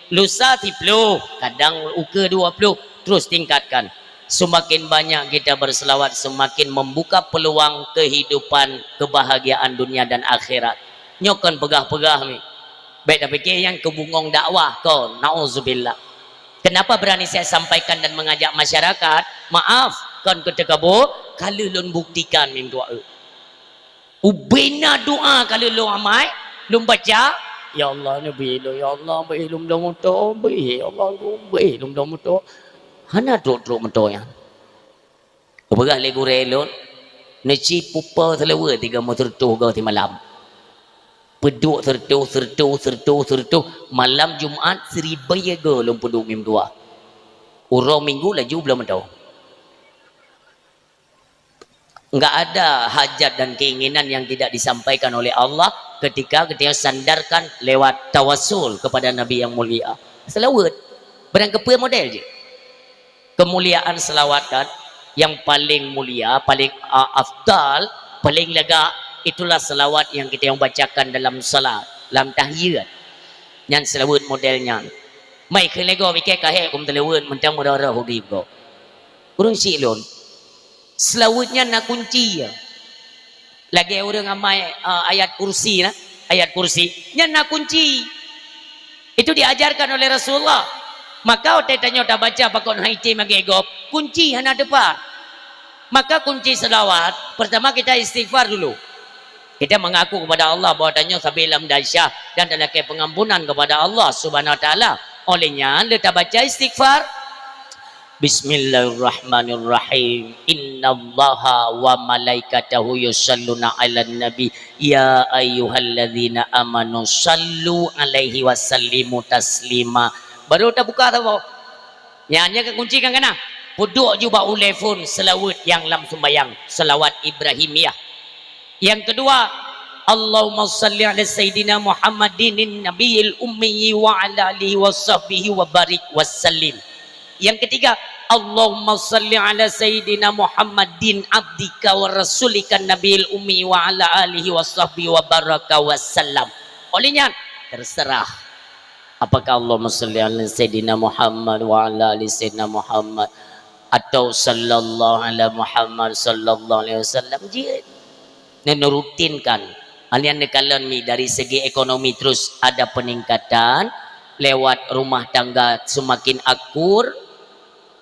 Lusa siploh, kadang ukeue dua ploh. Terus tingkatkan. Semakin banyak kita berselawat, semakin membuka peluang kehidupan, kebahagiaan dunia dan akhirat. Nyoe kon peugah-peugah mi. Bék tapike nyan keu bungong dakwah kon, nauzubillah. Kenapa berani saya sampaikan dan mengajak masyarakat? Maaf, kon keu teukeubô, ka lheueh lôn buktikan mi meutuah. Ubena doa ka lheueh lôn amai, lôn baca, "Ya Allah, neubi lôn, ya Allah, bri lôn muto, bri, ya Allah, bri lôn muto." Hana trok-trok meutoe nyan. Geupeugah lé gurée lôn, neuci pupo seulaweuet tiga meuseureutoh goe simalam. Peuduek seureutoh, seureutoh, seureutoh, seureutoh. Malam Jumat, siribée goe lôn peuduek mim dua. Uroe Minggu laju bloe meutoe. Enggak ada hajat dan keinginan yang tidak disampaikan oleh Allah ketika kita sandarkan lewat tawassul kepada Nabi yang mulia. Seulaweuet. Barang keupeue model jih. Kemuliaan selawat kan, yang paling mulia, paling, ah, afdal, paling lagak, itulah selawat yang kita yang bacakan dalam salat, dalam tahiyat. Nyan seulaweuet model nyan. Mai keu lego bike kahé kum teulaweuet mantong meurara hudi ko. Ureuëng syiek lôn. Seulaweuet nyan na kunci ya. Lagée ureuëng amai, eh, ayat kursi na, ayat kursi. Nyan na kunci. Itu diajarkan oleh Rasulullah. Maka watée tanyoe tabaca pakon hai item lagée gob, kunci hana teupat. Maka kunci selawat, pertama kita istighfar dulu. Kita mengaku kepada Allah bahwa tanyoe sabe lam dasyah dan talakée pengampunan kepada Allah Subhanahu wa taala. Oleh nyan, le tabaca istighfar. Bismillahirrahmanirrahim. Innallaha wa malaikatahu yusalluna 'alan nabi. Ya ayyuhalladzina amanu sallu 'alaihi wa sallimu taslima. Baru tabuka saboh. Nyan, nyan ka kunci kan kana. Peuduek ju bak ulée phon seulaweuet nyang lam sumbayang, seulawat Ibrahimiyah. Yang kedua, Allahumma salli ala Sayyidina Muhammadin nabiyil ummi wa ala alihi wa sahbihi wa barik wa sallim. Yang ketiga, Allahumma salli ala Sayyidina Muhammadin abdika wa rasulika nabiyil ummi wa ala alihi wa sahbihi wa baraka wa sallam. Oleh nyan, terserah. Apakah Allahumma salli ala Sayyidina Muhammad wa ala ali Sayyidina Muhammad, atau sallallahu ala Muhammad sallallahu alaihi wasallam? Jeuet. Neurutinkan. Hal nyang neukalon mi dari segi ekonomi terus ada peningkatan lewat rumah tangga semakin akur,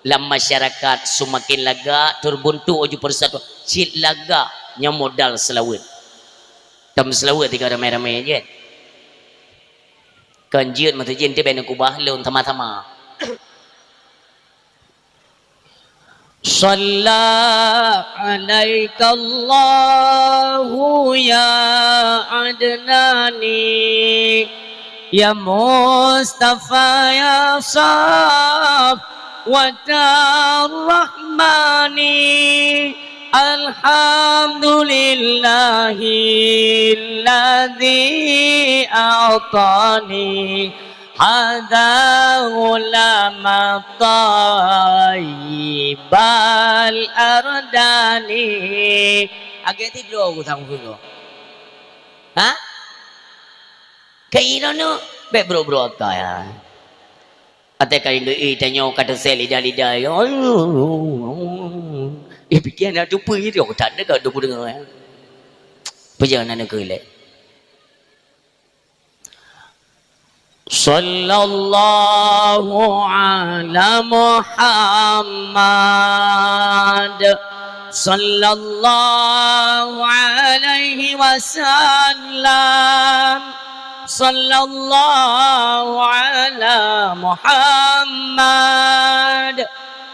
lam masyarakat semakin lagak, terbuntuk uju persatuan. Cit lagak nyang modal seulaweuet. Tam seulaweuet tiga ramai-ramai jeuet. Kon jeuet meuseujid teuh bèk neukubah lôn sama-sama. Shalla alaikallahu ya Adnani, ya Mustafa, ya Saf- Watar Rahmani, alhamdulillahilladzi a'tani hadza ghulama thayyibal ardani. Agak tidur aku sama dulu. Ha? Kairana bèk brok-brok akai, ha. Até ka indu, eh, tanyoe ka teusé lidah-lidah, ya. Eh, piké na tupeue itu, aku tak dengar, aku dengar, ya. Peujeuet na neukeu lé. Sallallahu ala Muhammad. Sallallahu alaihi wasallam. Sallallahu ala Muhammad.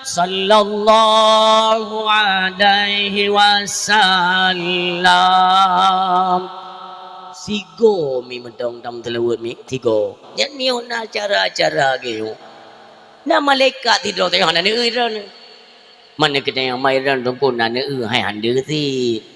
Sallallahu alaihi wasallam. Sigo mi meudong dam teuleuweuet mi, sigo. Nyan mi na cara-cara geuh. Na malaikat sidroe teuh hana neueu droeneuh. Mana keuneuk mai droeneuh teungku na neueu hai hande sit.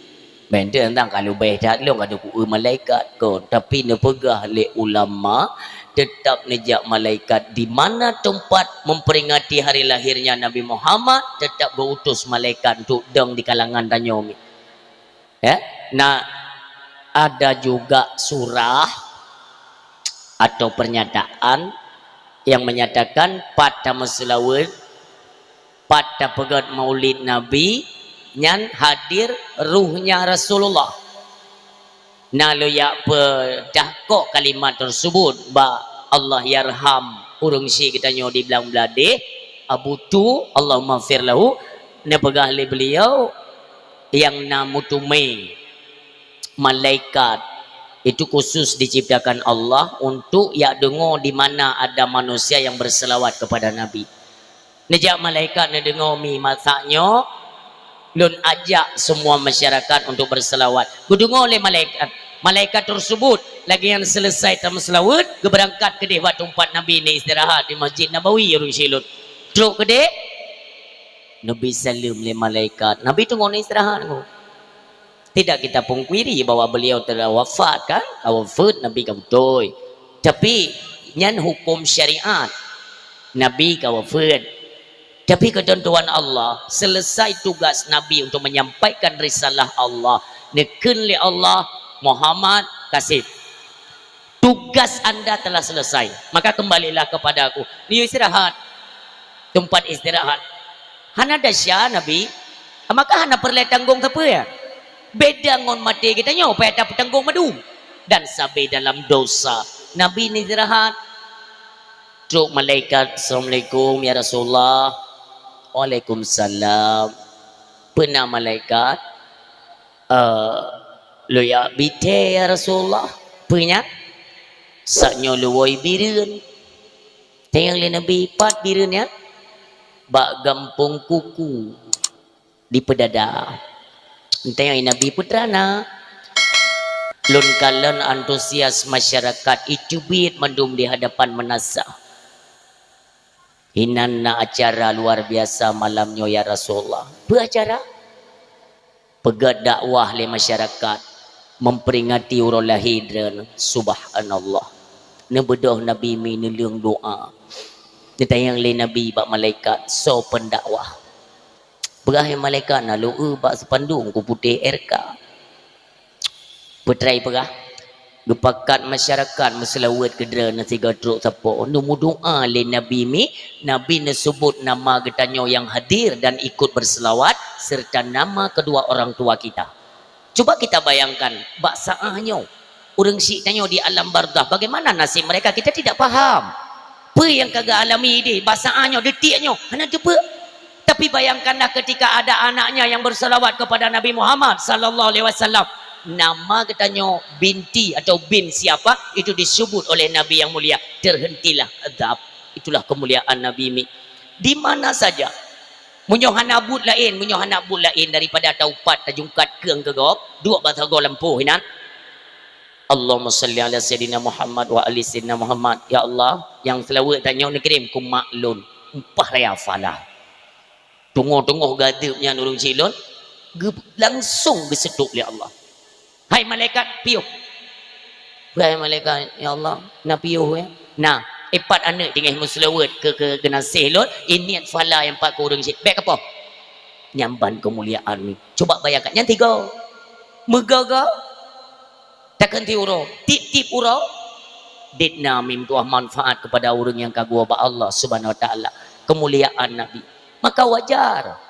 Bèk teuntang ka leubeh that lôn ka teuku malaikat kon, tapi neupeugah lé ulama, teutap neujak malaikat di mana teumpat memperingati hari lahirnya Nabi Muhammad, teutap geuutus malaikat untuk dong di kalangan tanyoe. Ya, nah, ada juga surah atau pernyataan yang menyatakan pat tameuseulaweuet, pat tapeugét maulid Nabi, nyan hadir ruhnya Rasulullah. Na lôn jak peudahkok kalimat tersebut bak Allahyarham ureuëng syiek geutanyoe di Blang Bladeh, Abu Tu, Allahummaghfir lahu, neupeugah lé beliau, nyang na meuteumé malaikat itu khusus diciptakan Allah untuk jak deungoe di mana ada manusia yang berselawat kepada Nabi. Neujak malaikat neudeungoe mi masa nyoe, lôn ajak semua masyarakat untuk berselawat. Geudeungoe lé malaikat. Malaikat tersebut lagi nyang selesai tameuseulaweuet, geubeurangkat keudeh bak teumpat Nabi neuistirahat di Masjid Nabawi ureuëng syiek lôn. Trok keudeh, Nabi saleuem lé malaikat. Nabi teungoh neuistirahat nyoe. Tidak kita pungkiri bahwa beliau telah wafat, kan? Ka wafeuet Nabi ka beutôi. Tapi nyan huköm syariat. Nabi ka wafeuet. Tapi keuteuntuan Allah, selesai tugas Nabi untuk menyampaikan risalah Allah, neukheun lé Allah, "Muhammad, ka sép. Tugas anda telah selesai. Maka kembalilah kepada aku." Neuyue istirahat. Teumpat istirahat. Hana desya Nabi, maka hana peureulée tanggong sapeue ya. Beda ngon maté geutanyoe, payah tapeutanggong mandum. Dan sabe dalam dosa. Nabi neujirahat. Trok malaikat, "Assalamualaikum ya Rasulullah." "Waalaikumsalam." "Peue na malaikat?" "Eh, lôn jak bithée ya Rasulullah." "Peue nyan?" "Sak nyoe lôn woe bireuen." Tanyong lé Nabi, "Pat bireuen nyan?" "Bak gampông Kuku." Dipeudada. Entée Nabi putra na. Lôn kalon antusias masyarakat icubit mandum di hadapan meunasah. "Inan na acara luar biasa malam nyoe ya Rasulullah." "Peue acara?" "Peugét dakwah lé masyarakat, memperingati uroe lahé Droeneuh." Subhanallah. Neubeudôh Nabi mi neuleueng doa. Neutanyong lé Nabi bak malaikat, "Soe peundakwah?" "Peugah hai malaikat, na lôn eu bak seupandung kuputéh R K." Peutrai peugah, geupakat masyarakat meuseulaweuet keu Droeneuh sigoe trok sapo. Neumeudoa lé Nabi mi, Nabi neuseubut nama geutanyoe nyang hadir dan ikut berselawat, serta nama kedua orang tua kita. Cuba kita bayangkan, bak saáh nyoe, ureuëng syiek tanyoe di alam barzakh, bagaimana nasib mereka, kita tidak paham. Peue nyang ka geualami idéh, bak saáh nyoe, detik nyoe, hana teupeue. Tapi bayangkanlah ketika ada anaknya yang berselawat kepada Nabi Muhammad sallallahu alaihi wasallam. Nama geutanyoe binti atau bin siapa, itu disebut oleh Nabi yang mulia, terhentilah azab. Itulah kemuliaan Nabi mi. Di mana saja. Meunyoe hana buet laén, meunyoe hana buet laén daripada taupat tajungkat keueng keu gob, duek bak sagoe lampôh inan. Allahumma shalli ala Sayyidina Muhammad wa ali Sayyidina Muhammad. Ya Allah, nyang seulaweuet tanyoe neukirém keu mak lôn, umpah raya fala. Teungoh-teungoh gadeueb nyan ureuëng syiek lôn, geu-, langsung geuseutôt lé Allah. "Hai malaikat, piôh." "Hai malaikat, ya Allah, na piôh ya?" "Na, ipat aneuëk tinggai meuseulaweuet keu, keu geunaséh lôn, iniet fala nyang pat keu ureuëng syiek. Bék kapoh." Nyan ban keumuliaan ni. Cuba bayangkan, nyan tiga. Meugoe-goe. Takheun tiep uroe, tiep-tiep uroe, dit na meutuah manfaat kepada ureuëng nyang ka geuwoe bak Allah Subhanahu Wa Taala. Keumuliaan Nabi. Maka wajar.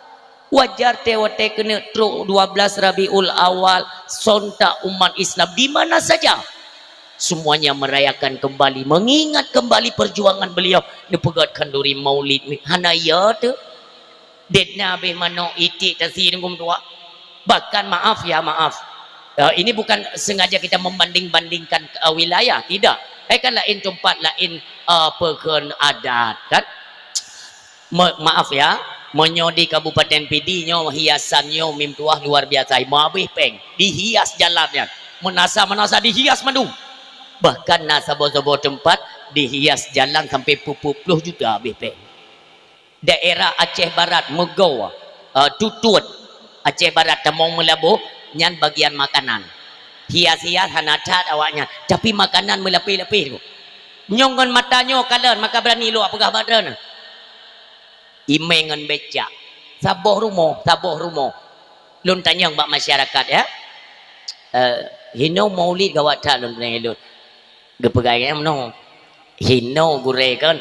Wajar tée watée keuneuk trok dua belas Rabiul Awal, sontak umat Islam di mana saja, semuanya merayakan kembali, mengingat kembali perjuangan beliau. Neupeugét khanduri maulid ni, hana ya teuh. Dit na habéh manok iték tasi deungon tuak. Bahkan maaf ya, maaf. Eh, ini bukan sengaja kita membanding-bandingkan, eh, wilayah, tidak. Eh, kan laén teumpat, laén, eh, peukheun adat, kan? Me-, maaf ya, meunyoe di Kabupaten Pidie nyoe hiasan nyoe meutuah luar biasa, meuhabéh péng. Dihias jalan nyan. Meunasah-meunasah dihias mandum. Bahkan na saboh-saboh teumpat dihias jalan sampai peuet ploh juta habéh péng. Daerah Aceh Barat, Meugoe, eh, Tutuet, Aceh Barat, tamong Meulaboh, nyan bagian makanan. Hias-hias hana that awaknyan, tapi makanan meulapéh-lapéh tu. Nyoe ngon mata nyoe kalon, maka beurani lôn peugah bak droeneuh. Imé ngon becak. Saboh rumoh, saboh rumoh. Lôn tanyong bak masyarakat, ya. Eh, hinoe maulid gawat that lôn tanyong lôn. Geupeugah lagée nyoe meunoe. Hinoe gurée kon.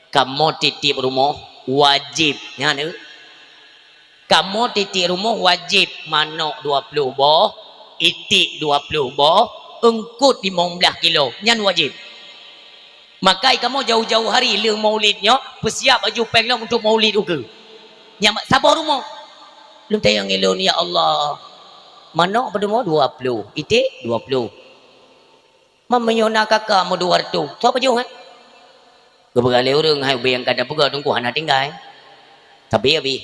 Kamoe tiep-tiep rumoh wajéb, nyan eu. Kamoe tiep-tiep rumoh wajéb manok dua ploh boh, iték dua ploh boh, eungkot limong blaih kilo, nyan wajéb. Makai kamoe jauh-jauh hari lheueh maulid nyoe, peusiap baju péng lom untuk maulid ukeue. Nyang saboh rumoh. Lôn tanyong lôn, "Ya Allah, manok padum boh?" "Dua ploh." "Iték?" "Dua ploh." "Man meunyoe na kaka meu dua reutôh, soe pajoh, eh?" Geupeugah lé ureuëng, hai ubé nyang ka tapeugah Teungku hana tinggai. Tapi habéh.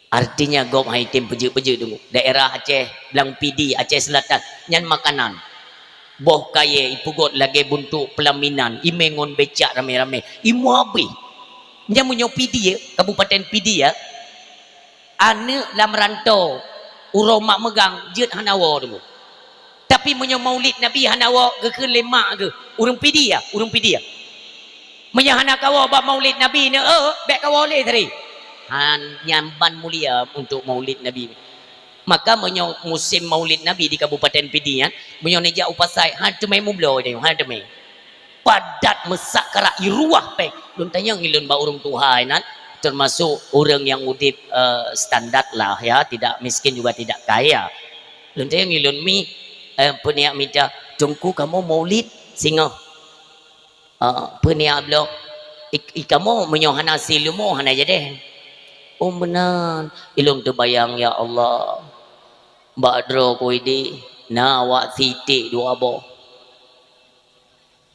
Artinya gob hai tem peujeuet-peujeuet Teungku. Daerah Aceh, Blang Pidie, Aceh Selatan, nyan makanan. Boh kayée ipeugot lagée buntok pelaminan, imé ngon becak ramé-ramé. Imua habéh. Nyan meunyoe Pidie, Kabupaten Pidie, ya. Aneuëk lam rantau, uroe mak meugang, jeuet hana woe Teungku. Tapi meunyoe maulid Nabi hana woe, geukheun lé mak geuh, ureuëng Pidie ya, ureuëng Pidie ya. Meunyoe hana kawoe bak maulid Nabi neu, eh, bék kawoe lé tadi. Han, nyan ban mulia untuk maulid Nabi. Maka meunyoe musim maulid Nabi di Kabupaten Pidie nyan, meunyoe neujak u pasai, han teumé mubloe tanyoe, han teumé. Padat meusak karak iruwah péng. Lôn tanyong ilôn bak ureuëng tuha inan, termasuk ureuëng nyang udeb, eh, standar lah ya, tidak miskin juga tidak kaya. Lôn tanyong ilôn mi, eh, peuniat mita, "Teungku kamoe maulid singoh." Ah, peuniat bloe, "I, i kamoe meunyoe hana si leumo hana jadeh." Oh meunan, ilôn teubayang, ya Allah. Bak droe ku idi, na awak si iték dua boh.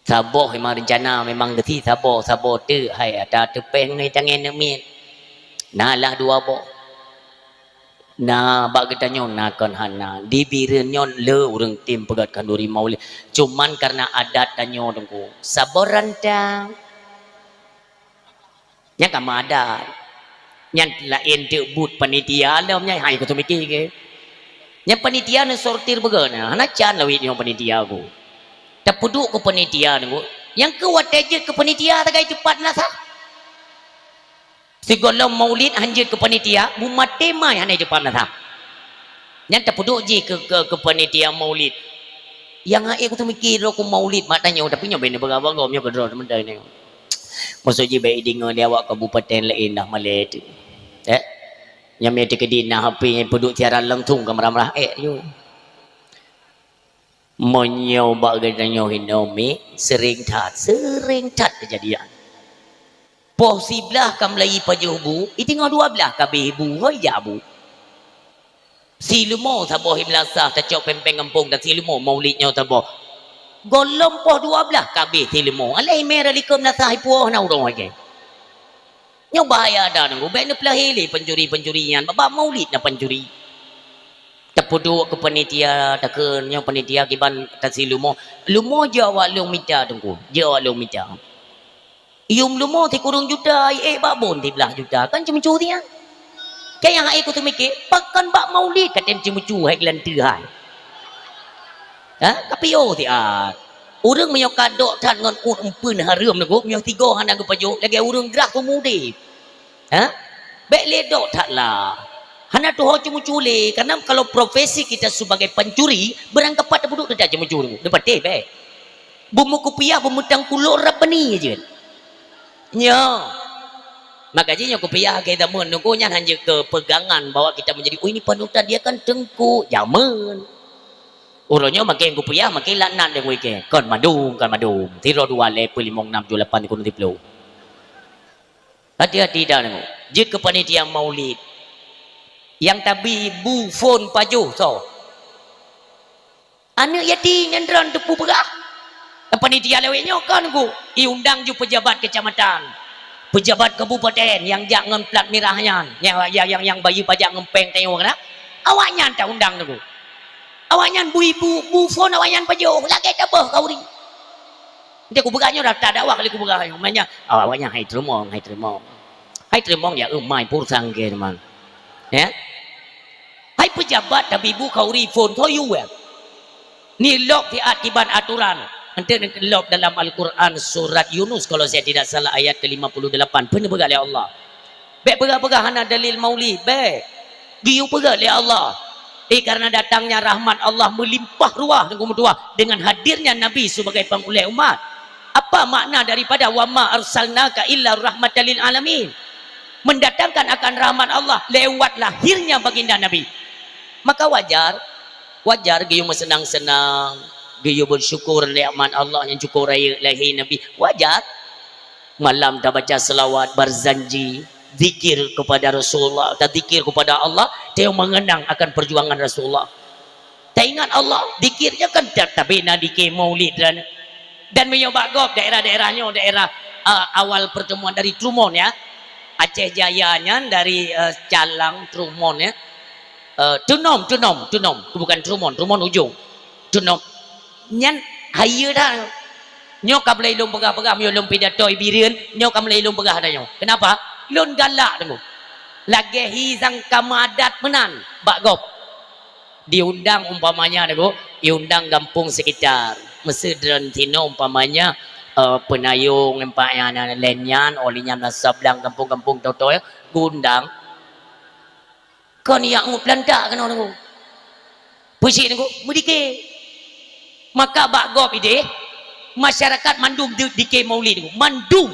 Saboh memang reuncana, memang geusi saboh, saboh teuk hai ata teupéh ngon tangen neumiet. Na lah dua boh. Na bak geutanyoe na kon hana. Di Bireuen nyoe le ureuëng tem peugét khanduri maulid. Cuman karena adat tanyoe Teungku. Saboh rantang. Nyan ka meuadat. Nyan laén teuk buet panitia lom nyan, hai kuteumiké keu. Nyan panitia neusortir beugét na, hana can lawét nyoe panitia ku. Tapeuduek keu panitia Teungku. Nyang keu watée jeuet keu panitia tagai teupat na sah. Sigohlom maulid han jeuet keu panitia, bumaté mai hana teupat na sah. Nyan tapeuduek jih keu, keu, keu panitia maulid. Nyang hai kuteumiké droe ku maulid mak tanyoe, tapi nyoe bèk neupeugah bak gob nyoe keudroe teumantong nyoe. Maksud jih bèk ideungoe lé awak kabupaten laén dah malèe teuh. Eh? Nyang meuteukedi na H P nyang peuduek siaran langsung ka meurah-meurah ék ju. Meunyoe bak geutanyoe hinoe mi seuring that, seuring that keujadian. Poh siblaih ka meulayi pajoh bu, i teungoh dua blaih ka abéh bu, hôi jak bu. Si leumo saboh i meulasah tacok péng-péng gampông dan si leumo maulid nyoe saboh. Gohlom poh dua blaih ka abéh si leumo. Alah imé ralikôm meulasah ipuwoh na uroe lagèe. Nyoe bahaya that Teungku, bèk neupeulahé lé pancuri-pancuri nyan, bak maulid na pancuri. Tapeuduek keu panitia, takheun nyoe panitia kiban tasi leumo. Leumo jeuet awak lôn mita Teungku, jeuet awak lôn mita. Yuem leumo sikureueng juta, ék bak bon siblaih juta, kan ceumeucue tiang. Kayang hai kuteumiké, pakon bak maulid ka tem ceumeucue hai geulanteue hai. Ha? Kapiôh siat. Ureuëng meunyoe ka dok that ngon uet eumpeuen hareuem Teungku, meunyoe sigoe hana geupajoh, lagèe ureuëng grah seumeu udeb. Ha? Bèk lé dok that lah. Hana tuho ceumeucue lé, karena kalau profesi kita sebagai pancuri, beurangkapat tapeuduek teutab ceumeucue Teungku. Neupatéh bèk. Beumeukupiah, beumeutangkulok rab bani jeuet. Nyoe. Maka jih nyoe kupiah lagèe jameun Teungku nyan han jeuet keu pegangan bahwa kita menjadi, "Oh, ini panutan dia kan Teungku." Jameun. Uroe nyoe makin kupiah, makin laknat lé kuikée. Kon mandum, kon mandum. Sidroe dua lhèe peuet limong nam tujoh lapan sikureueng siploh. Hati-hati dah Teungku. Jeuet keu panitia maulid. Nyang tabi bu phon pajoh soe? Aneuëk yatim nyang droen teupeu peugah. Panitia lawét nyoe kon Teungku, iundang ju pejabat kecamatan, pejabat kabupaten nyang jak ngon plat mirah nyan, nyang, nyang, nyang, nyang bayeue pajak ngon péng tanyoe keunan. Awaknyan taundang Teungku. Awaknyan bui bu, bu phon awaknyan pajoh, lagèe taböh khanduri. Nyan kupeugah nyoe daftar dakwah kali kupeugah nyoe. Maknanya, awaknyan hai teurimong, hai teurimong. Hai teurimong ya, eumai pur sangke teman. Ya. Hai pejabat tabi bu khanduri phon soe yue. Ni lôb siat kiban aturan. Enteuk lôb dalam Al-Quran surat Yunus kalau saya tidak salah ayat ke lima puluh delapan. Peue neupeugah lé Allah? Bèk peugah-peugah hana dalil maulid, bèk. Geuyue peugah lé Allah. Eh, karena datangnya rahmat Allah meulimpah ruah dan keumutuah dengan hadirnya Nabi sebagai pangulèe umat. Apa makna daripada wa ma arsalnaka illa rahmatan lil alamin? Mendatangkan akan rahmat Allah lewat lahirnya baginda Nabi. Maka wajar, wajar geuyue meuseunang-seunang, geuyue bersyukur nikmat Allah nyang cukup rayeuk lahé Nabi. Wajar. Malam tabaca selawat, barzanji, zikir kepada Rasulullah, tazikir kepada Allah, tayue mengenang akan perjuangan Rasulullah. Taingat Allah, zikirnya kan ta-, tapi na zikir maulid dan Dan meunyoe bak gob daerah-daerah nyoe, daerah, eh, awal pertemuan dari Trumon, ya. Aceh Jaya nyan dari, eh, Calang Trumon, ya. Eh, Tunom, Tunom, Tunom. Bukan Trumon, Trumon ujong. Tunom. Nyan hayeue that. Nyoe ka mulai lôn peugah-peugah, meunyoe lôn pidato i Bireuen, nyoe ka mulai lôn peugah dah nyoe. Kenapa? Lôn galak teungku. Lagèe hi sang ka meuadat meunan bak gob. Diundang umpamanya teungku, diundang gampông sekitar. Meuseudron sinoe umpamanya, eh, Peunayong, empat nyan, nyan, laén nyan, oh lheueh nyan Meunasah Blang, gampông-gampông toe-toe, geuundang. Kon jak ngut lantak keunoe teungku. Peue cit teungku, meudike. Maka bak gob idéh, masyarakat mandum di-, dike maulid teungku. Mandum.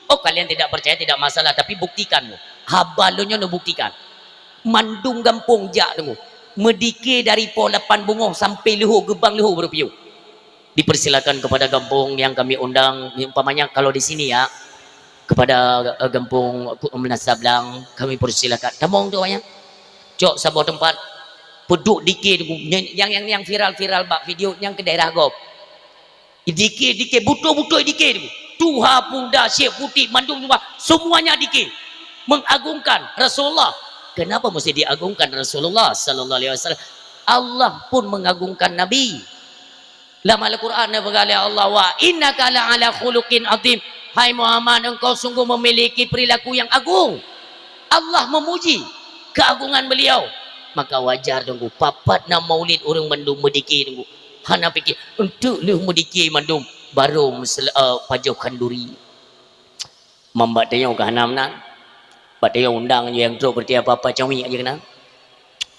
Oh, kalian tidak percaya, tidak masalah, tapi buktikan. Haba lôn nyoe neubuktikan. Mandum gampông jak teungku. Meudike dari poh lapan beungoh sampai leuhô, geubang leuhô baru piôh. Dipersilakan kepada gampông yang kami undang, umpamanya kalau di sini ya, kepada, eh, gampông Meunasah Blang, kami persilakan. Tamong tu awaknyan. Cok saboh teumpat, peuduek dike teungku. Nyang, nyang, nyang viral-viral bak video nyang keu daerah gob. Dike, dike, beutôi-beutôi dike teungku. Tuha, pemuda, syekh, putéh, mandum tuha, semuanya dike. Mengagungkan Rasulullah. Kenapa mesti diagungkan Rasulullah sallallahu alaihi wasallam? Allah pun mengagungkan Nabi. Lam Al-Quran neupeugah lé Allah, "Wa innaka la'ala khuluqin azim." Hai Muhammad, engkau sungguh memiliki perilaku yang agung. Allah memuji keagungan beliau. Maka wajar teungku, papat na maulid ureueng mandum meudike teungku. Hana pikir, enteuk lheueh meudike mandum, baru meusel-, eh, pajoh khanduri. Mambak tayong ka hana meunan. Bak tayong undang nyang trok berarti apa-apa cawik aja kena.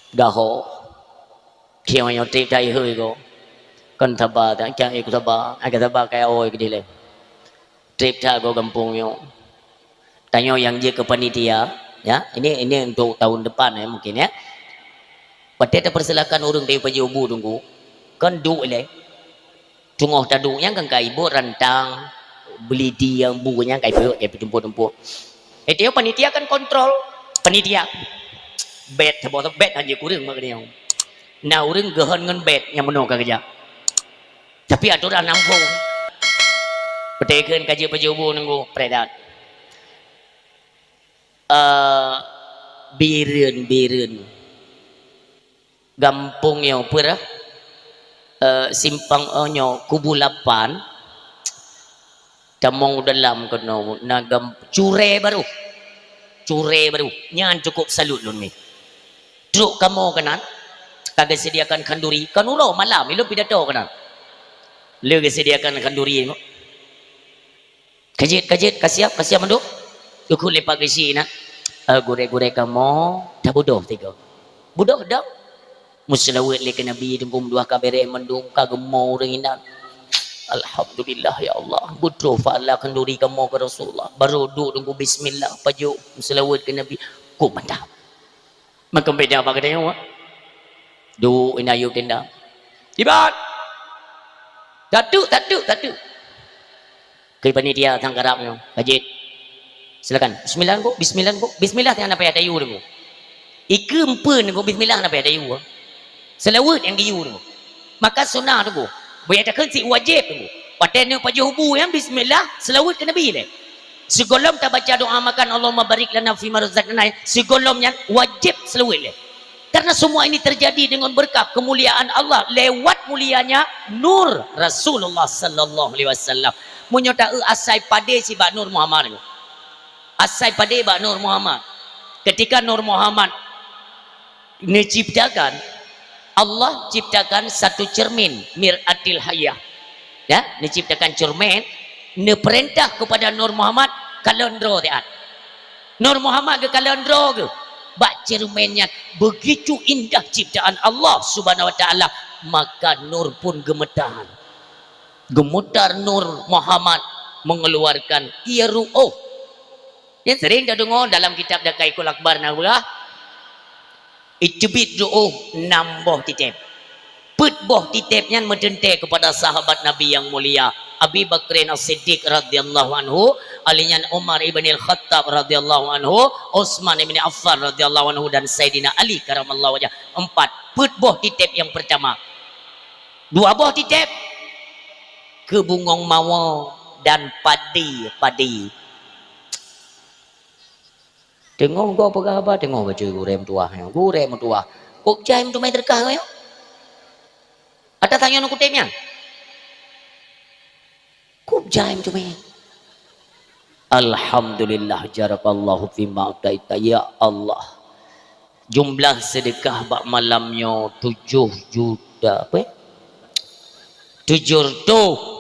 Gaho. Kiong nyoe trép that ihôi ko. Kon saba, tak kang ikut saba. Agak saba kaya oi ke dileh. Trép that ko gampông nyoe. Tanyoe nyang jeuet keu panitia, ya. Ini, ini untuk tahun depan ya mungkin ya. Watèe tapersilakan ureueng dari Pajoh Bu teungku. Kon duek lé. Teungoh taduek nyan kan ka ibuet rantang, beulidi nyang bu nyan ka ibuet, ka ipeutumpôk-tumpôk. Eh, dia panitia kan kontrol. Panitia. Bèt, saboh bèt hana kureueng bak geutanyoe. Na ureueng geuhon ngon bèt nyang meunoe ka geujak. Tapi atoran ampôn. Peuteukheun ka jeuet Pajoh Bu nunggu predat. Eh, Bireuen, Bireuen. Gampông nyoe peue rah? Eh, simpang, oh, nyoe Kubu Lapan. Tamong dalam keunoe na gam-, Curé Barôh. Curé Barôh. Nyan cukup salut lôn mi. Trok kamoe keunan, ka geusediakan khanduri. Kan uroe malam, ilôn pidato keunan. Le geusediakan khanduri. Ka jeuet, ka jeuet, ka siap, ka siap mandum. Geukheun lé Pak Geuchik na. Eh, gurèe-gurèe kamoe, tabeudôh tiga. Beudôh dong. Meuseulaweuet lé keu Nabi, teungku meudoa ka bèrèh mandum, ka geumo ureueng inan. Alhamdulillah, ya Allah. Beutroh pahala khanduri kamoe keu Rasulullah. Barô duek teungku bismillah, pajoh meuseulaweuet keu Nabi. Kok mantap. Maka beda bak geutanyoe. Duek inan yub tenda. Ibat. Satu, satu, satu. Keu panitia sang karab nyoe, ka jeuet. Silakan. Bismillah, Bu. Bismillah, Bu. Bismillah nyang na payah tayue, Bu. Ikeue empeuen, Bu. Bismillah na payah tayue. Seulaweuet nyang geuyue, Bu. Maka sunah, Bu. Beu takheun cit wajéb, Bu. Watèe neupajoh bu nyan bismillah, seulaweuet keu Nabi lé. Sigohlom tabaca doa makan, Allahumma barik lana fima razaqtana, sigohlom nyan wajéb seulaweuet lé. Karena semua ini terjadi dengan berkat kemuliaan Allah lewat mulianya nur Rasulullah sallallahu alaihi wasallam. Meunyoe ta-eu asai padé sibak Nur Muhammad. Asai padé bak Nur Muhammad. Ketika Nur Muhammad neuciptakan, Allah ciptakan satu cermin, mir'atil hayah. Ya, neuciptakan cermin, neupeurintah kepada Nur Muhammad, kalon droe siat. Nur Muhammad geukalon droe geuh bak cermin nyan, begitu indah ciptaan Allah Subhanahu wa Taala, maka nur pun gemetar. Gemetar Nur Muhammad mengeluarkan ia ru'uh. Nyan sering tadeungoe dalam kitab Daqaiqul Akbar na peugah, iteubiet ru'uh nam boh titép. Peuet boh titép nyan meuteuntèe keupada sahabat Nabi nyang mulia, Abi Bakrin As-Siddiq radhiyallahu anhu, lheueh nyan Umar ibn Al-Khattab radhiyallahu anhu, Utsman ibn Affan radhiyallahu anhu, dan Saidina Ali karamallahu wajhah. Empat. Peuet boh titép nyang pertama. Dua boh titép. Keu bungong mawö dan padi-padi. Teungoh gob peugah haba, teungoh bacut gurée meutuwah nyoe. Gurée meutuwah. Kok jai meuteumé teureukah nyoe? Ata tanyoe kutem nyan. Kok jai meuteumé. Alhamdulillah, jarakallahu fima ataita, ya Allah. Jumlah seudeukah bak malam nyoe tujoh juta, apa? Tujoh reutôh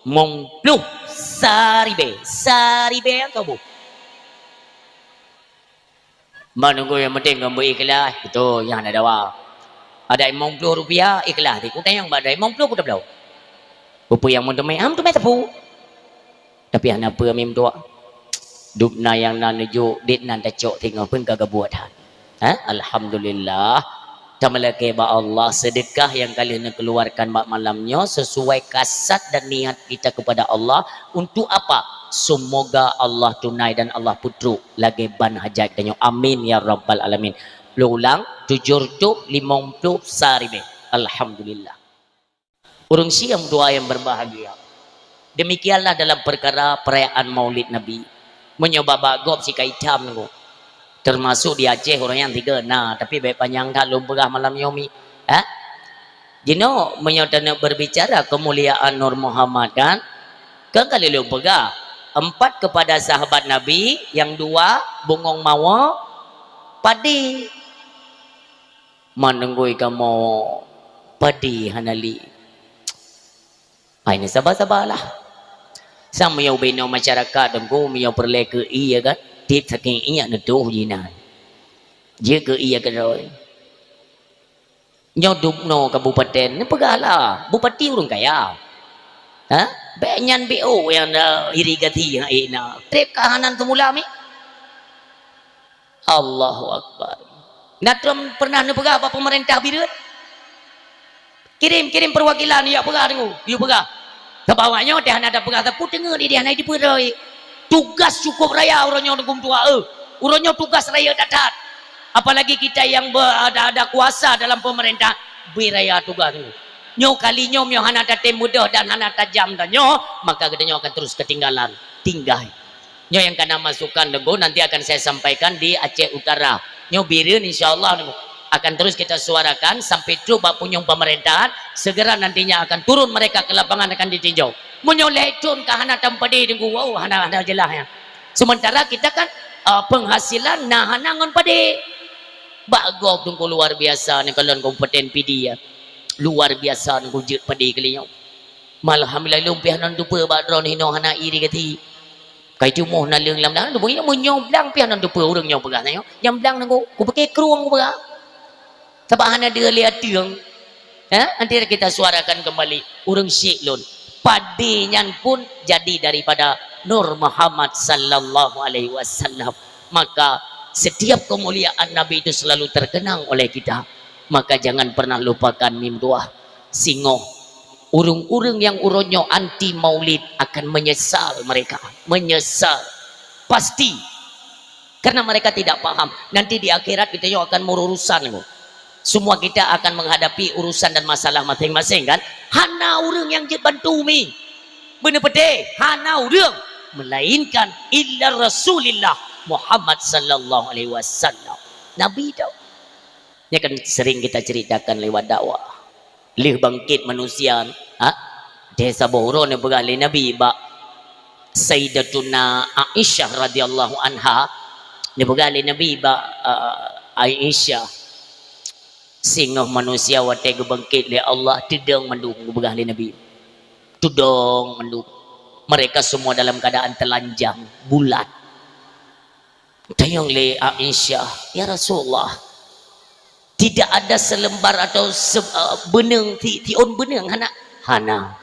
limong ploh saribée. Saribée nyang ka boh. Meununggu nyang penting keu beu ikhlas, beutôi, nyang hana dawa. Ada limong ploh rupiah, ikhlas. Di kutanyong bak ada limong ploh putôh bloe. Peue nyang meuteumé, ham teumé teupeu. Tapi hana peue mim tuak. Dubna nyang na neujok, dit nan tacok singoh pun ka geubuet that. Ha? Alhamdulillah. Tameulakée bak Allah, seudeukah nyang ka lheueh neukeuluarkan bak malam nyoe sesuai kasat dan niat kita kepada Allah. Untuk apa? Semoga Allah tunai dan Allah peutrok lagée ban hajat tanyoe. Amin ya rabbal alamin. Lôn ulang, tujoh reutôh limong ploh saribée. Alhamdulillah. Ureuëng syiek dua yang berbahagia. Demikianlah dalam perkara perayaan Maulid Nabi. Meunyoe bak-bak gob si ka itam nyoe. Termasuk di Aceh ureuëng nyang tiga na, tapi bék panyang that lôn peugah malam nyoe mi. Ha? Jinoe meunyoe taneuk berbicara kemuliaan Nur Muhammad kan, kan ka lheueh lôn peugah, empat kepada sahabat Nabi, yang dua bungong mawö, padi. Man nunggui kamoe padi hana li. Hai ni saba-sabalah. Sang meunyoe ubé inoe masyarakat teungku, meunyoe peureulée keu ie kan, tieb saking ie neutoh jinan. Jeuet keu ie keudroe. Nyoe dubnoe kabupaten, neupeugah lah, bupati ureuëng kaya. Ha? Bék nyan B O nyang na irigasi hai na. Treb ka hanan teumula mi. Allahu Akbar. Na trom pernah neupeugah bak pemerintah Bireuen? Kirim, kirim perwakilan, yue peugah deungoe, yue peugah. Sabab awak nyoe teuh hana tapeugah sapeue teungeut di hana dipeuroi. Tugas cukup raya uroe nyoe teungku meutuah, eh. Uroe nyoe tugas raya that-that. Apalagi kita yang be-, ada, ada kuasa dalam pemerintah, bri raya tugas tu. Nyoe kali nyoe, nyoe hana tatem mudah dan hana tajam tanyoe, maka geutanyoe akan terus ketinggalan. Tinggai. Nyoe nyang kana masukan teungku nanti akan saya sampaikan di Aceh Utara. Nyoe Bireuen insya Allah teungku akan terus kita suarakan sampai trok bak punyueng pemerintahan, segera nantinya akan turun mereka ke lapangan akan ditinjau. Meunyoe lhée thon ka hana tampadi teungku, wow, hana, hana jeulaih nyan. Sementara kita kan, eh, penghasilan na hana ngon padi. Bak gob teungku luar biasa ni kalon Kabupaten Pidie ya. Luar biasa teungku jeuet padi kali nyoe. Alhamdulillah lôn pih hana teupeue bak droeneuh hinoe hana iri gati. Kai teuma naleueng lam blang, meunyoe, meunyoe blang pih hana teupeue ureuëng nyoe peugah nyoe. Nyang blang nangku, kupike krueng kupeugah. Sabab hana deuh lé ateueng. Ha? Nanti kita suarakan kembali. Ureuëng syiek lôn. Padi nyan pun jadi daripada Nur Muhammad sallallahu alaihi wasallam. Maka setiap kemuliaan Nabi itu selalu terkenang oleh kita. Maka jangan pernah lupakan mim tuah singoh. Ureuëng-ureuëng nyang uroe nyoe anti maulid akan menyesal mereka. Menyesal. Pasti. Karena mereka tidak paham. Nanti di akhirat kita nyoe akan meururusan. Semua kita akan menghadapi urusan dan masalah masing-masing kan. Hana ureuëng nyang jeuet bantu mi. Beuneupeudeh, hana ureuëng. Melainkan illa Rasulillah Muhammad sallallahu alaihi wasallam. Nabi tau. Nya kan sering kita ceritakan lewat dakwah. Lheueh bangkit manusia, ha? Deh saboh uroe neupeugah lé Nabi bak Sayyidatuna Aisyah radhiyallahu anha, neupeugah lé Nabi bak, uh, Aisyah, singoh manusia watée geubangkit lé Allah teudong mandum, geupeugah lé Nabi. Teudong mandum. Mereka semua dalam keadaan telanjang, bulat. Tanyong lé Aisyah, "Ya Rasulullah, tidak ada selembar atau se-, eh, beuneueng, si-, siôn beuneueng hana?" "Hana."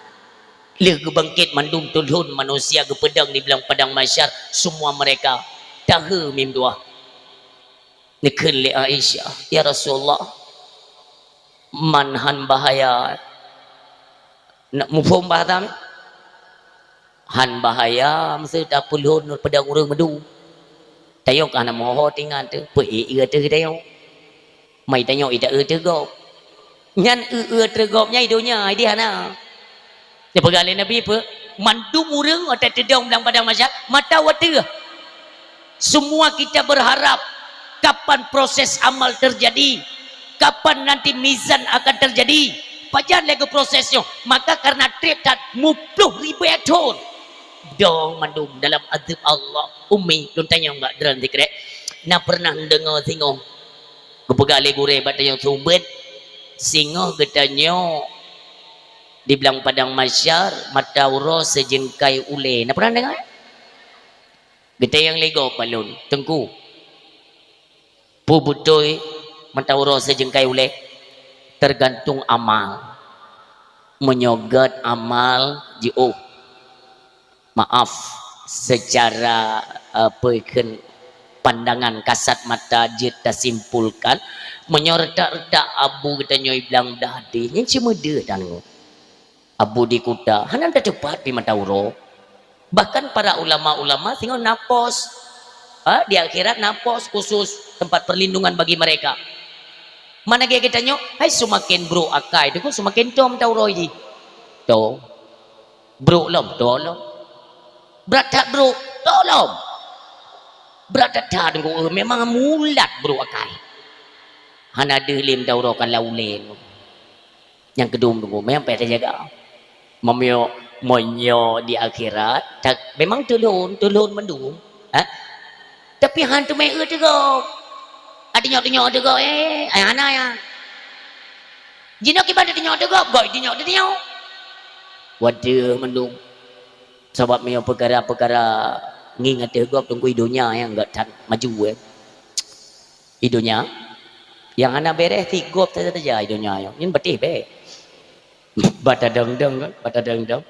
Lheueh geubangkit mandum tulhon manusia geupeudong di blang padang mahsyar, semua mereka tahe mim tuah. Neukheun lé Aisyah, "Ya Rasulullah, man han bahaya." Nak muphom bahasa mi? Han bahaya meuseu tapeulhon peudong ureuëng meudu. Tayong ka hana moho tingan teuh, peuék eu teuh tayong. Mai tanyong ita eu teuh gob. Nyan eu-eu teuh gob nyang i donya, i di hana. Dipeugah lé Nabi peue? Mandum ureuëng watée teudong lam padang mahsyar, mata watée. Semua kita berharap kapan proses amal terjadi, kapan nanti mizan akan terjadi. Pajan lé geuproses nyoe? Maka karena treb that muploh ribée thon. Dong mandum dalam azab Allah. Umi, lôn tanyong bak droeneuh sikrek. Na pernah deungoe singoh geupeugah lé gurée bak tanyoe seumeubeuet, singoh geutanyoe di blang padang mahsyar mata uroe seujeungkai ulée. Na pernah deungoe? Geutanyoe lé gob bak lôn, Teungku. Peue beutôi mata uroe seujeungkai ulée? Teugantung amal. Meunyoe gét amal jiôh. Maaf, secara, eh, peue kheun, pandangan kasat mata jeuet tasimpulkan, meunyoe reutak-reutak abu geutanyoe i blang dahdi, nyan cuma deuh dan abu di kuta, hana teupat di mata uroe. Bahkan para ulama-ulama singoh na pos, ha, di akhirat na pos khusus tempat perlindungan bagi mereka. Mana lagée geutanyoe, hai seumaken brok akai, teungku seumaken tom mata uroe jih. To. Brok lom, to lom. Brat that brok, to lom. Brat that that, teungku, eh, memang mulat brok akai. Hana deuh lé mata uroe ka lam ulée. Nyang keudum teungku, memang payah tajaga. Meunyoe, meunyoe di akhirat, tak, memang tulôn, tulôn mandum. Ha? Tapi han teumé eu teugok. Ada nyok-nyok teugok, eh, eh, hana ya. Jinoe kiban teutanyong ateueh gob, gob teutanyong, teutanyong. Watèe mandum. Sabab meunyoe peukara-peukara ngieng ateueh gob, teungku, i donya nyang gèt that maju, eh. I donya nyang hana bèrèh, sit gob saja-saja i donya nyoe. Nyan patéh bèk. Bata dong-dong kan, bata dong-dong.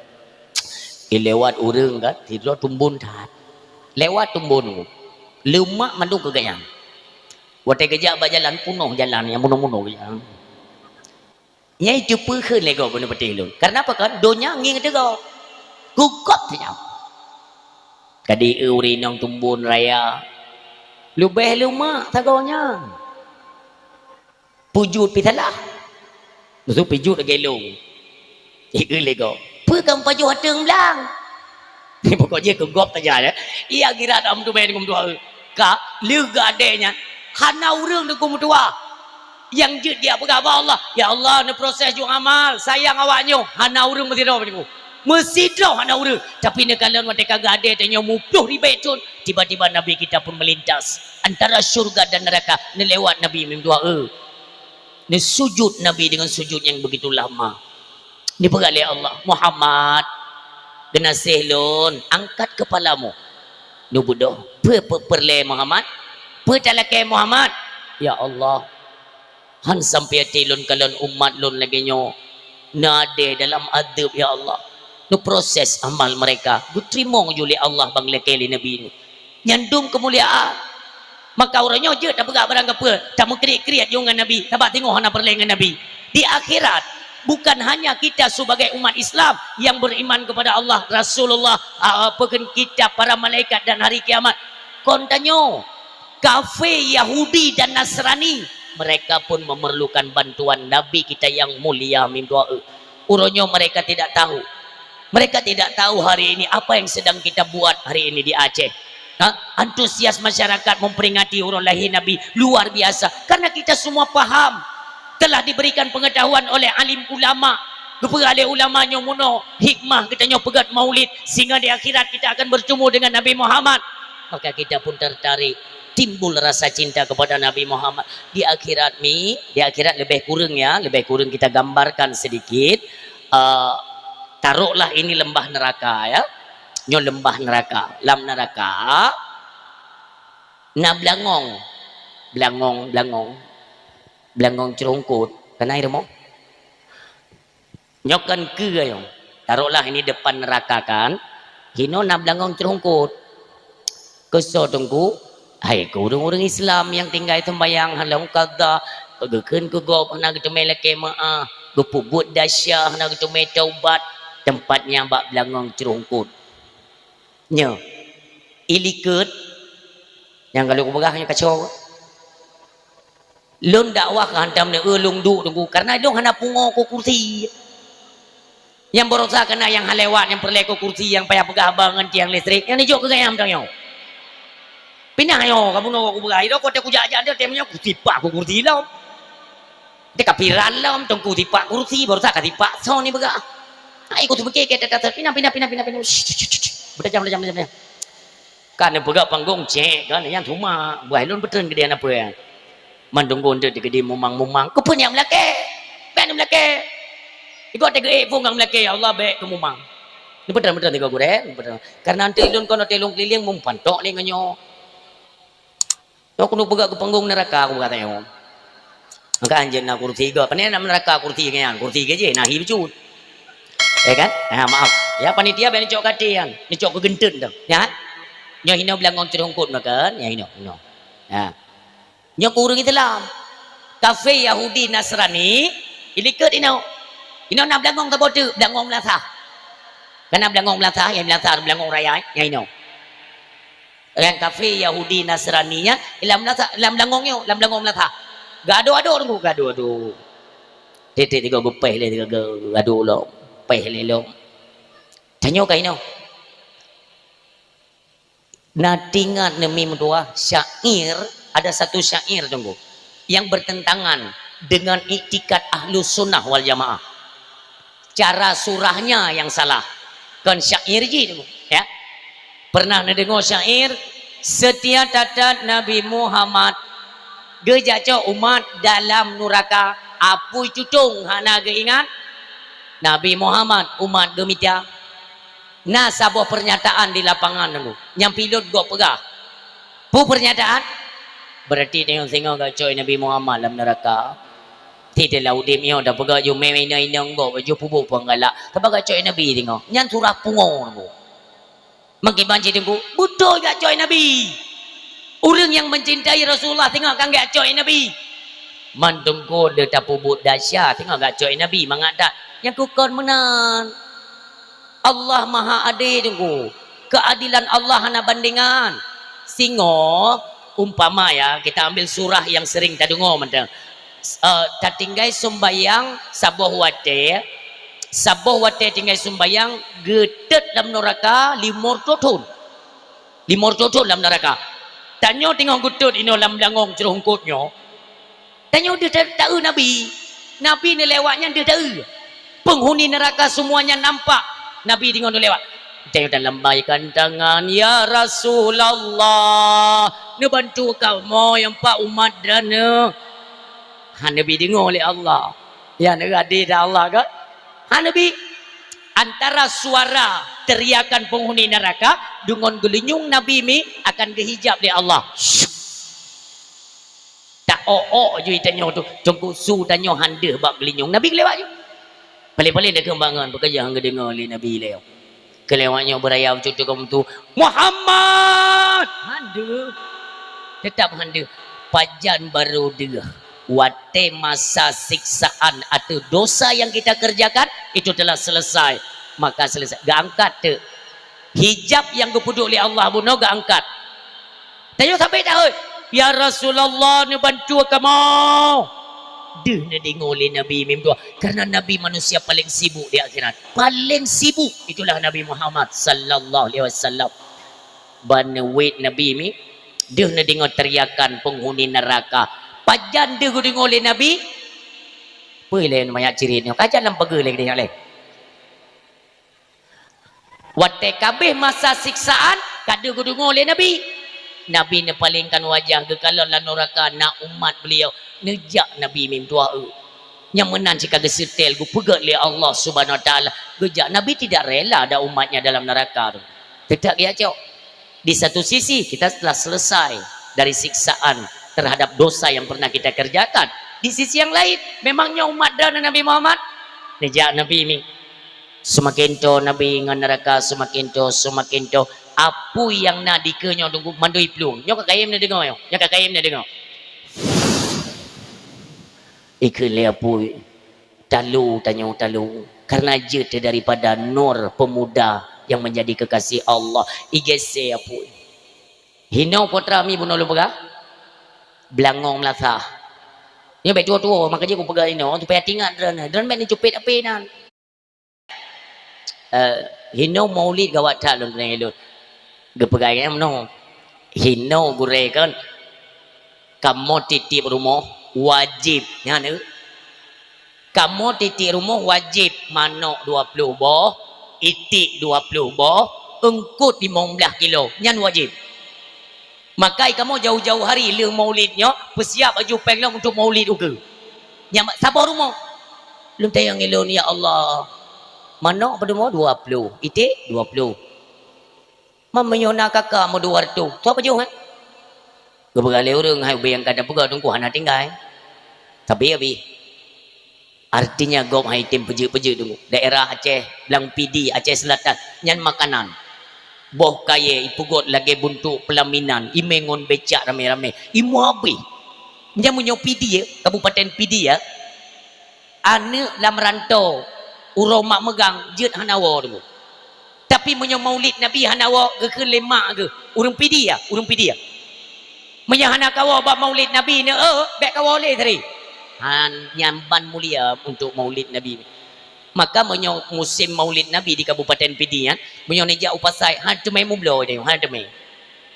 Ilewat ureueng kan, sidroe tumbon that. Lewat tumbon. Leumak mandum keu gobnyan. Watèe geujak bak jalan, punoh jalan nyang punoh-punoh. Nyan teupeue kheun lé gob bunoe patéh lôn. Kareuna apa kan? Donya ngieng ateueh gob. Keu gob teungoh. Ka di ureueng inong tumbon raya. Leubèh leumak sagoe nyan. Peujeuet pih salah. Maksud peujeuet lagèe lôn. Ikheun lé gob. Peue ka meupajoh ateueng blang? Pokok jih keu gob saja, ya. Iya gira dak meuteumé deungon meutuah. Ka, lheueh geuadèe nyan, hana ureueng deungon meutuah. Nyang jeuet dia peugah bak Allah, "Ya Allah, neuproses ju amal, sayang awak nyoe." Hana ureueng meusidroe deungon. Meusidroe hana ureueng. Tapi neukalon watèe ka geuadèe tanyoe muploh ribèe thon, tiba-tiba Nabi kita pun melintas antara syurga dan neraka. Neulewat Nabi meudoa, eh. Neusujud Nabi dengan sujud yang begitu lama. Dipeugah lé Allah, "Muhammad, geunaséh lôn, angkat kepalamu." Neubeudôh, "Peue, peue peureulèe Muhammad? Peue talakèe Muhammad?" "Ya Allah, han sampai até lôn kalon umat lôn lagèe nyoe neuadèe dalam adeueb, ya Allah. Neuproses amal mereka, geuteurimong ju lé Allah ban lakèe lé Nabi nyoe." Nyan dum keumuliaan. Maka uroe nyoe jeuet tapeugah barang kapeue, tameukriet-kriet ju ngon Nabi, sabab singoh hana peureulèe ngon Nabi. Di akhirat, bukan hanya kita sebagai umat Islam yang beriman kepada Allah, Rasulullah, a, apa kheun kitab, para malaikat dan hari kiamat. Kon tanyoe, kafé, Yahudi dan Nasrani, mereka pun memerlukan bantuan Nabi kita yang mulia meudoa. Uroe nyoe mereka tidak tahu. Mereka tidak tahu hari ini apa yang sedang kita buat hari ini di Aceh. Ha? Antusias masyarakat memperingati uroe lahé Nabi luar biasa. Karena kita semua paham, telah diberikan pengetahuan oleh alim ulama. Geupeugah lé ulama nyoe meunoe hikmah geutanyoe peugöt maulid, sehingga di akhirat kita akan bertemu dengan Nabi Muhammad. Maka kita pun tertarik, timbul rasa cinta kepada Nabi Muhammad. Di akhirat mi, di akhirat lebih kurang ya, lebih kurang kita gambarkan sedikit. Eh, taruhlah ini lembah neraka ya. Nyoe lembah neraka. Lam neraka na beulangong. Beulangong, beulangong. Beulangong ceurungkot. Kana i rumoh? Nyoe kan keue nyoe. Taruhlah ini depan neraka kan. Hinoe na beulangong ceurungkot. Keu soe teungku? Hai, keu ureueng-ureueng Islam nyang tinggai seumbahyang, hana lom qadha, geukheun keu gob hana geuteumé lakèe meu'ah, geupeubuet desya hana geuteumé taubat, teumpat nyan bak beulangong ceurungkot. Nyoe, i likot, nyang ka lôn peugah nyoe kaco. Lôn dakwah ka hantom nyoe, eh, lôn duek teungku, kareuna lôn hana pungo keu kursi. Nyang baroesa keunan nyang hana lewat, nyang peureulée keu kursi nyang payah peugah haba ngon tiang listrik, nyang neujok keu gayam tanyoe. Pinah nyoe, kamoe nyoe kupeugah, idok kote kujak-jak dia, tem nyoe kusipak ku kursi lom. Dia kapiran lom, teungku sipak kursi, baroesa ka sipak soe ni peugah. Ai ku teupike ke tata, pinah, pinah, pinah, pinah, pinah. Shh, shh, shh, shh. Beutajam, beutajam, beutajam, beutajam. Kan neupeugah panggong cek kan, nyang cuma buah lôn beutreun geude na peue. Mandum gon deuek digede mumang-mumang. Keupeue nyang meulakée? Bèk neumeulakée. Igoe teugeue phon ngon meulakée, ya Allah, bèk keumumang. Neubeutreun-beutreun tiga gurée, neubeutreun. Karena nanti lôn kon teuh lôn keliling mumpantok lé ngon nyoe. Nyoe keuneuk peugah keu panggong neuraka, aku peugah tanyoe. Maka anjeut na kursi igoe, pane na neuraka kursi nyan, kursi ke jih, na hi bacut. Eh kan? Ha, maaf. Ya, panitia bèk neucok katé nyan, neucok keu geunteun tu. Ya. Nyoe hinoe beulangong ceurungkot meukan, ya hinoe, hinoe. Ha. Nyoe keu ureueng Islam. Kafé, Yahudi, Nasrani, ilikot inoe. Inoe na beulangong saboh teuk, beulangong meulasah. Kana beulangong meulasah, nyang meulasah beulangong raya, nyang inoe. Nyang kafé, Yahudi, Nasrani nyan, lam meulasah, lam beulangong nyoe, lam beulangong meulasah. Gado-ado teungku, gado-ado. Titik tiga geupéh lé, tiga ge-, gado lom. Péh lé lom. Tanyoe ka inoe. Na teuingat neumi meutuah syair, ada satu syair teungku yang bertentangan dengan iktikad Ahlus Sunnah wal Jamaah. Cara surahnya yang salah. Kon syair jih teungku, ya. Pernah neudeungoe syair, "Seutia that-that Nabi Muhammad, geujak cok umat dalam nuraka, apui tutong hana geuingat, Nabi Muhammad umat geumita." Na saboh pernyataan di lapangan nyoe, nyang pilot gob peugah. Peue pernyataan? Berarti tanyoe singoh geucok Nabi Muhammad lam neuraka. Ti teulah udeb nyoe tapeugah ju mé inong-inong gob, ju peubuet peue galak. Taba geucok Nabi singoh. Nyan surah pungo nyoe. Meukiban cit teungku, beutôi geucok Nabi. Ureueng nyang mencintai Rasulullah singoh kan geucok Nabi. Mandum kon le tapeubuet desya singoh geucok Nabi mangat that. Nyang kukon meunan. Allah Maha Adé teungku. Keadilan Allah hana bandingan. Singoh, umpama ya, kita ambil surah yang sering tadeungoe mantong. Eh, tatinggai sumbayang saboh watée, saboh watée tinggai sumbayang, geutot lam neuraka limong reutôh thon. Limong reutôh thon lam neuraka. Tanyoe teungoh geutot inoe lam beulangong ceurungkot nyoe. Tanyoe deuh ta-, taeu Nabi. Nabi neulewat nyan deuh taeu. Penghuni neraka semuanya nampak. Nabi deungoe neulewat. Tanyoe talambaikan tangan, "Ya Rasulullah, neubantu kamoe nyang pat umat droeneuh." Ha, Nabi deungoe lé Allah. Ya, neugadé dah Allah kan? Ha, Nabi. Antara suara teriakan penghuni neraka dengan geulinyueng Nabi mi akan geuhijab lé Allah. Ta-ok-ok ju tanyoe tu, teungku su tanyoe han deuh bak geulinyueng. Nabi geulewat ju. Paléng-paléng dah keumbang ngon peukajah geudeungoe lé Nabi lé. Keulewat nyoe beuraya cucu kaum tu, "Muhammad!" Han deuh. Tetap han deuh. Pajan barô deuh. Watée masa siksaan ateueh dosa yang kita kerjakan, itu telah selesai. Maka selesai. Geuangkat teuk. Hijab nyang geupeuduek lé Allah bunoe geuangkat. Tanyoe sabe tahôi, "Ya Rasulullah, neubantu kamoe." Deuh neudeungoe lé Nabi mim dua. Karena Nabi manusia paling sibuk di akhirat. Paling sibuk itulah Nabi Muhammad sallallahu alaihi wasallam. Ban neuwet Nabi mi, deuh neudeungoe teriakan penghuni neraka. Pajan deuh geudeungoe lé Nabi? Peue lé manyak cirit nyoe? Kajan lam pageue lé geudeungoe lé. Watée ka abéh masa siksaan, ka deuh geudeungoe lé Nabi. Nabi neupalingkan wajah geukalon lam nuraka na umat beliau. Neujak Nabi mim dua eu. Nyang meunan cit ka geuseutée geupeugét lé Allah Subhanahu Wa Taala. Geujak Nabi tidak rela ada umatnya dalam neraka tu. Tetap geujak cok. Di satu sisi, kita telah selesai dari siksaan terhadap dosa yang pernah kita kerjakan. Di sisi yang lain, memangnya umat droeneuh Nabi Muhammad? Neujak Nabi mi. Seumaken toe Nabi ngon neuraka, seumaken toe, seumaken toe. Apui nyang na dikeue nyoe teungku mandum iplueng. Nyoe ka kayém neudeungoe nyoe. Nyoe ka kayém neudeungoe. Ikheun lé apui, talu tanyoe talu. Karena jeuet daripada nur pemuda yang menjadi kekasih Allah. Igése apui. Hinoe putra mi bunoe lôn peugah. Beulangong meulasah. Nyoe bèk tuwo-tuwo, maka jih kupeugah inoe, supaya teuingat droeneuh. Droeneuh bèk neucupet apui nan. Eh, hinoe maulid gawat that lôn peuninggai lôn. Geupeugah lagèe nyoe, hinoe gurèe kan, kamoe tiep-tiep rumoh wajéb, nyan eu. Kamoe tiep-tiep rumoh wajéb manok dua ploh boh, iték dua ploh boh, eungkôt limong blaih kilo, nyan wajéb. Maka kamoe jauh-jauh hari lheueh maulid nyoe, peusiap baju péng lom untuk maulid ukeue. Nyang saboh rumoh. Lôn tanyong lôn, "Ya Allah, manok padum boh?" "Dua ploh." "Iték?" "Dua ploh." "Man meunyoe na kaka meudua reutôh, soe pajoh, eh?" Geupeugah lé ureueng, "Hai, ubé nyang ka tapeugah Teungku hana tinggai." Tapi habéh. Artinya gob han item peujeuet-peujeuet Teungku. Daerah Aceh, Blang Pidie, Aceh Selatan, nyan makanan. Boh kayèe ipeugot lagèe buntok pelaminan, imè ngon becak ramè-ramè, imua habéh. Nyan meunyoe Pidie, Kabupaten Pidie, ya. Aneuk lam rantô, uroe mak meugang, jeuet hana woe Teungku. Tapi meunyoe maulid Nabi hana woe, geukheun lé mak geuh, ureueng Pidie ya, ureueng Pidie ya. Meunyoe hana kawoe bak maulid Nabi nyoe, eh, bèk kawoe lé tadi. Ha, nyan ban mulia untuk maulid Nabi. Maka meunyoe musim maulid Nabi di Kabupaten Pidie nyan, meunyoe neujak u pasai, hana teumè meubloe tanyoe, hana teumè.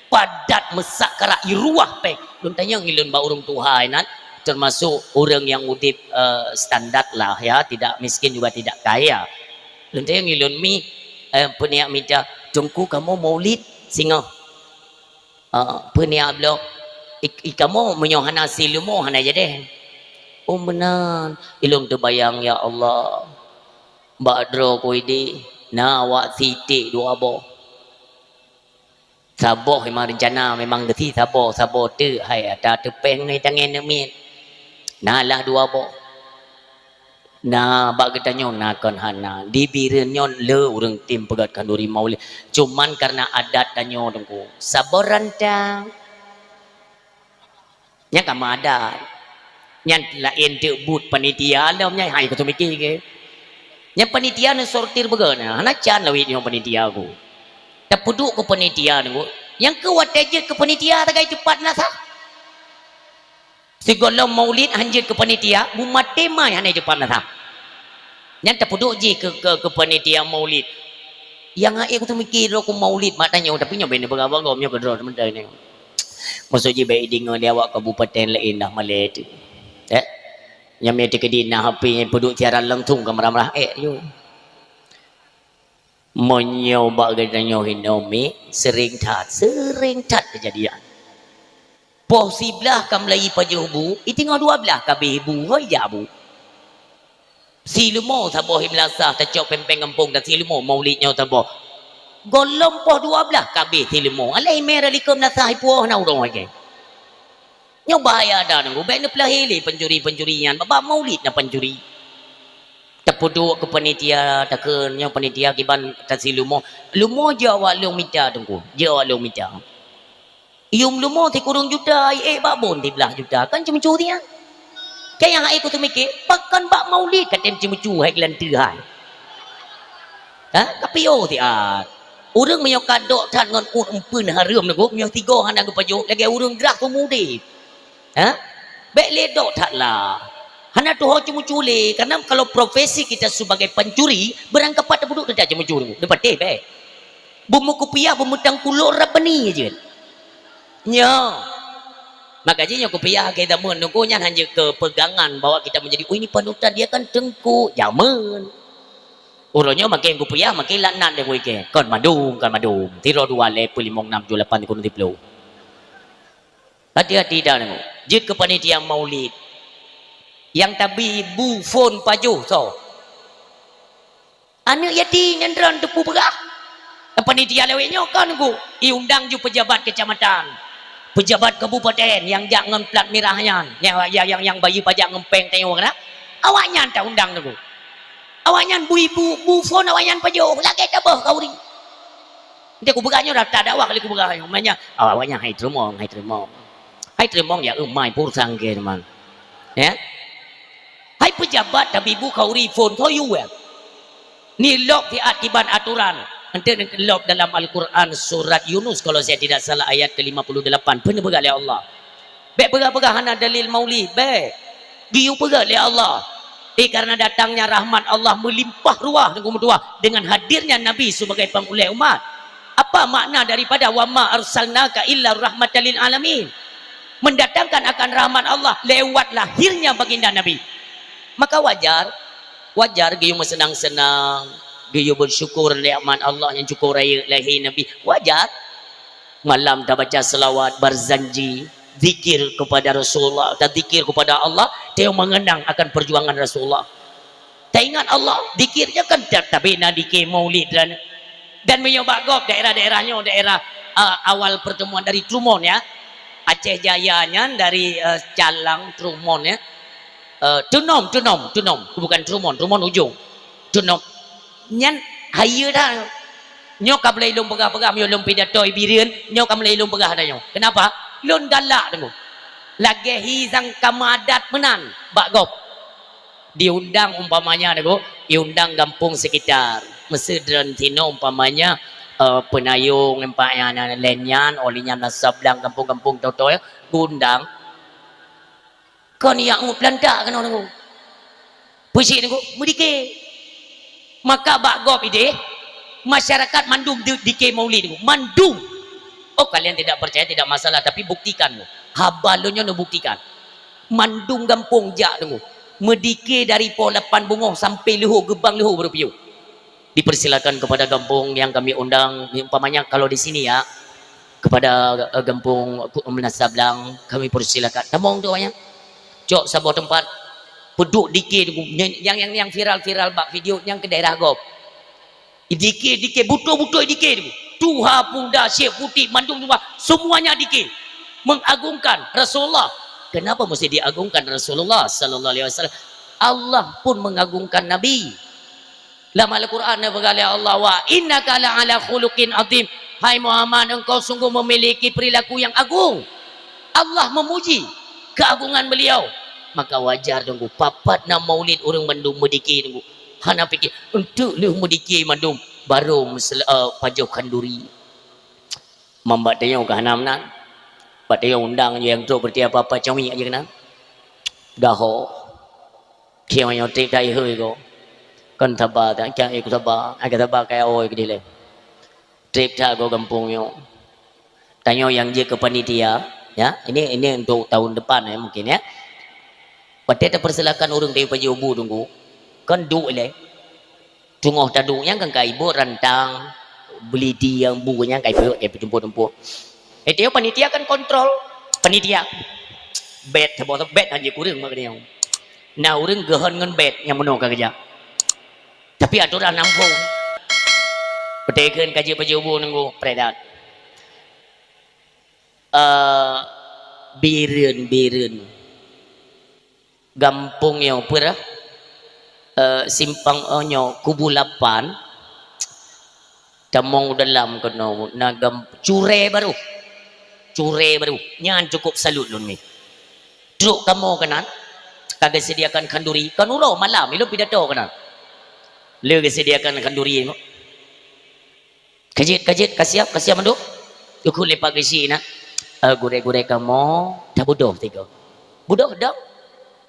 Padat meusak karak iruwah péng. Lôn tanyong ilôn bak ureueng tuha inan, termasuk ureueng nyang udép, eh, standar lah ya, tidak miskin juga tidak kaya. Lôn tanyong ilôn mi, eh, peuniat mita, "Teungku, kamoe maulid singoh?" "Ah, peuniat bloe?" "I, i kamoe meunyoe hana si leumo hana jadèh." "Oh, meunan." Ilôn teubayang, "Ya Allah, bak droe ku idéh na awak si iték dua boh." Saboh memang rencana, memang geusi saboh, saboh teuk hai ata teupeng ngon tangen neuk miet. Na lah dua boh. Na bak geutanyoe na kon hana. Di Bireuen nyoe le ureueng tem peugöt khanduri maulid. Cuman karena adat tanyoe Teungku. Saboh rantang. Nyan ka meuadat. Nyan laén teuk buet panitia lom nyan, hai kuteumiké ke. Nyan panitia neusortir beugöt na, hana can lawét nyoe panitia ku. Tapeuduek keu panitia nyoe, nyang keu watèe jeuet keu panitia tagai teupat na sah. Sigohlom maulid han jeuet keu panitia, bumaté mai hana teupat na sah. Nyan tapeuduek jih keu, keu, keu panitia maulid. Nyang hai kuteumiké droe keu maulid mak tanyoe, tapi nyoe bèk neupeugah bak gob nyoe keudroe seumeuntara nyoe. Maksud jih bèk ideungoe lé awak kabupaten laén dah malèe teuh. Eh? Nyang meuteukedi na H P nyang peuduek siaran langsung ka meurah-meurah ék nyoe. Meunyoe bak geutanyoe hinoe mi, sering that, sering that keujadian. Poh siblaih ka meulayi pajoh bu, iteungoh dua blaih ka abéh bu, hôi jak bu. Si leumo saboh i meulasah tacok péng-péng gampông dan si leumo maulid nyoe saboh. Gohlom poh dua blaih ka abéh si leumo. Alah imè ra likot meulasah ipuwoh na ureueng lagèe. Nyoe bahaya that Teungku, bèk neupeulahé lé pancuri-pancuri nyan, bak maulid na pancuri. Tapeuduek keu panitia, takheun nyoe panitia kiban ka si leumo. Leumo jeuet awak lôn mita Teungku, jeuet awak lôn mita. Yum leumo sikureueng juta, ék bak bon siblaih juta, kan ceumeucue nyan. Keu nyang hai kuteumiké, pakon bak maulid ka tem ceumeucue hai geulanteue hai. Ha? Ka piôh siat. Ureueng meunyoe ka dok that ngon uet eumpeuen hareuem Teungku, meunyoe sigoe hana geupajoh, lagèe ureueng grah seumeu udép. Ha? Bèk lé dok that lah. Hana tuho ceumeucue lé, karena kalau profesi kita sebagai pancuri, beurangkapat tapeuduek teutab ceumeucue Teungku. Neupatéh bèk. Beumeukupiah, beumeutangkulot rab bani jeuet. Nyoe. Maka jih nyoe kupiah lagèe jameun Teungku nyan hana jeuet keu pegangan bahwa kita menjadi, "Oh, ini panutan dia kan teungku." Jameun. Uroe nyoe makin kupiah, makin laknat lé kuikèe. Kon mandum, kon mandum. Sidroe dua lhèe peuet limong nam tujoh lapan sikureueng siploh. Hati-hati dah Teungku. Jeuet keu panitia maulid. Nyang tabi bu phon pajoh soe? Aneuk yatim nyang droen teupeu peugah. Panitia lawét nyoe kon Teungku, iundang ju pejabat kecamatan, pejabat kabupaten nyang jak ngon plat mirah nyan, nyang, nyang, nyang, nyang bayeue pajak ngon péng tanyoe keunan. Awaknyan taundang Teungku. Awaknyan bui bu, bu phon awaknyan pajoh, lagèe taböh khanduri. Nyan kupeugah nyoe daftar dakwah kali kupeugah nyoe. Maknanya, awaknyan hai teurimong, hai teurimong. Hai teurimong ya, eumai pur sangke teuma. Ya. Hai pejabat tabi bu khanduri phon, soe yue. Ni lop siat kiban aturan. Eunteuk lop dalam Al-Quran surat Yunus, kalau saya tidak salah, ayat ke lima puluh delapan. Peue neupeugah lé Allah? Bèk peugah-peugah hana dalil maulid, bèk. Geuyue peugah lé Allah. Eh, karena datangnya rahmat Allah melimpah ruah dan meutuah dengan hadirnya Nabi sebagai pangulèe umat. Apa makna daripada "Wa ma arsalnaka illa rahmatan lil alamin"? Mendatangkan akan rahmat Allah lewat lahirnya baginda Nabi. Maka wajar, wajar geuyue meuseunang-seunang, geuyue bersyukur nikmat Allah nyang cukup rayeuk lahé Nabi. Wajar. Malam tabaca selawat, barzanji, zikir kepada Rasulullah, tazikir kepada Allah, tayue mengenang akan perjuangan Rasulullah. Taingat Allah, zikirnya kan ta-, tapi na dike maulid dan, dan meunyoe bak gob daerah-daerah nyoe, daerah, eh, awal pertemuan dari Trumon ya. Aceh Jaya nyan dari, eh, Calang Trumon ya. Eh, Tunom, Tunom, Tunom. Bukan Trumon, Trumon ujong. Tunom. Nyan hayeue dah. Nyoe ka mulai lôn peugah-peugah, meunyoe lôn pidato i Bireuen, nyoe ka mulai lôn peugah dah nyoe. Kenapa? Lôn galak teungku. Lagèe hi zang ka meuadat meunan bak gob. Diundang umpamanya teungku, diundang gampông sekitar. Meuseu droen sinoe umpamanya, eh, Peunayong, empat nyan, nyan, laén nyan, oh lheueh nyan Meunasablang, gampông-gampông toe-toe, geuundang. Kon jak ngut peulanta keunoe teungku. Peue cit teungku, meudike. Maka bak gob ideh, masyarakat mandum de-, dike maulid teungku. Mandum. Oh, kalian tidak percaya, tidak masalah, tapi buktikan. Haba lôn nyoe neubuktikan. Mandum gampông jak teungku. Meudike dari poh lapan beungoh sampai leuhô, geubang leuhô baru piôh. Dipersilakan kepada gampông yang kami undang, umpamanya kalau di sini ya, kepada, eh, gampông Meunasablang, kami persilakan. Tamong tu awaknyan. Cok saboh teumpat, peuduek dike teungku. Nyang, nyang, nyang viral-viral bak video nyang keu daerah gob. Dike, dike, butôi-butôi dike teungku. Tuha, pemuda, syekh, putik, mandum tuha, semuanya dike. Mengagungkan Rasulullah. Kenapa mesti diagungkan Rasulullah sallallahu alaihi wasallam? Allah pun mengagungkan Nabi. Lam Al-Quran neupeugah lé Allah, "Wa innaka la'ala khuluqin azim." Hai Muhammad, engkau sungguh memiliki perilaku yang agung. Allah memuji keagungan beliau. Maka wajar teungku, papat na maulid ureueng mandum meudike teungku. Hana pike, enteuk lheueh meudike mandum, baru meusel-, eh, pajoh khanduri. Mambak tayong ka hana meunan. Bak tayong undang nyang trok berarti apa-apa cawik aja keunan. Gaho. Kiong nyoe trép that ihôi ko. Kon saba that, kiang iku saba, ai ka saba kai oi keudeh lé. Trép that ko gampông nyoe. Tanyoe nyang jeuet keu panitia, ya. Ini, ini untuk tahun depan ya mungkin ya. Watèe tapersilakan ureueng dari Pajoh Bu teungku. Kon duek lé. Teungoh taduek nyang kan ka ibot rantang, beulidi nyang bu nyang ka ibot, ka itumpôk-tumpôk. Eh, dia panitia kan kontrol. Panitia. Bét, saboh bét hana kureueng mak geutanyoe. Na ureueng geuhon ngon bét nyang meunoe ka geujak. Tapi atoran na muphom. Peuteukheun ka jeuet Pajoh Bu nunggu predat. Eh, Bireuen, Bireuen. Gampông nyoe peurah, eh, simpang, oh, nyoe Kubu Lapan, tamong dalam keunoe na gam-, Curé Barôh. Curé Barôh. Nyan cukup salut lôn mi. Trok kamoe keunan, ka geusediakan khanduri, kon uroe malam, ilôn pidato keunan. Lé geusediakan khanduri. Ka jeuet, ka jeuet, ka siap, ka siap mandum. Teungku lepak geusi na. Eh, gurée-gurée kamoe, tabeudôh tiga. Beudôh dong.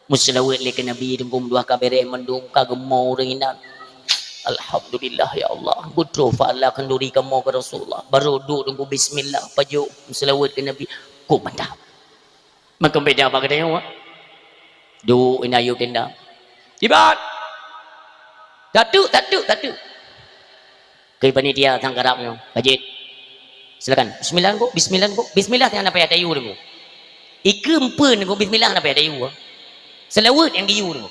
Meuseulaweuet lé keu Nabi, teungku meudoa ka beres mandum, ka geumo ureueng inan. Alhamdulillah, ya Allah. Beutroh pahala khanduri kamoe keu Rasulullah. Barô duek teungku bismillah, pajoh, meuseulaweuet keu Nabi. Kok mantap. Makam beda bak geutanyoe, wak. Duek ina yub tenda. Ibat. Tatuk, tatuk, tatuk. Keu panitia sang karab nyoe, ka jeuet. Silakan. Bismillah, Bu. Bismillah, Bu. Bismillah nyang na payah tayu, Bu. Ikeue empeuen, Bu. Bismillah na payah tayu, Bu. Seulaweuet nyang geuyue, Bu.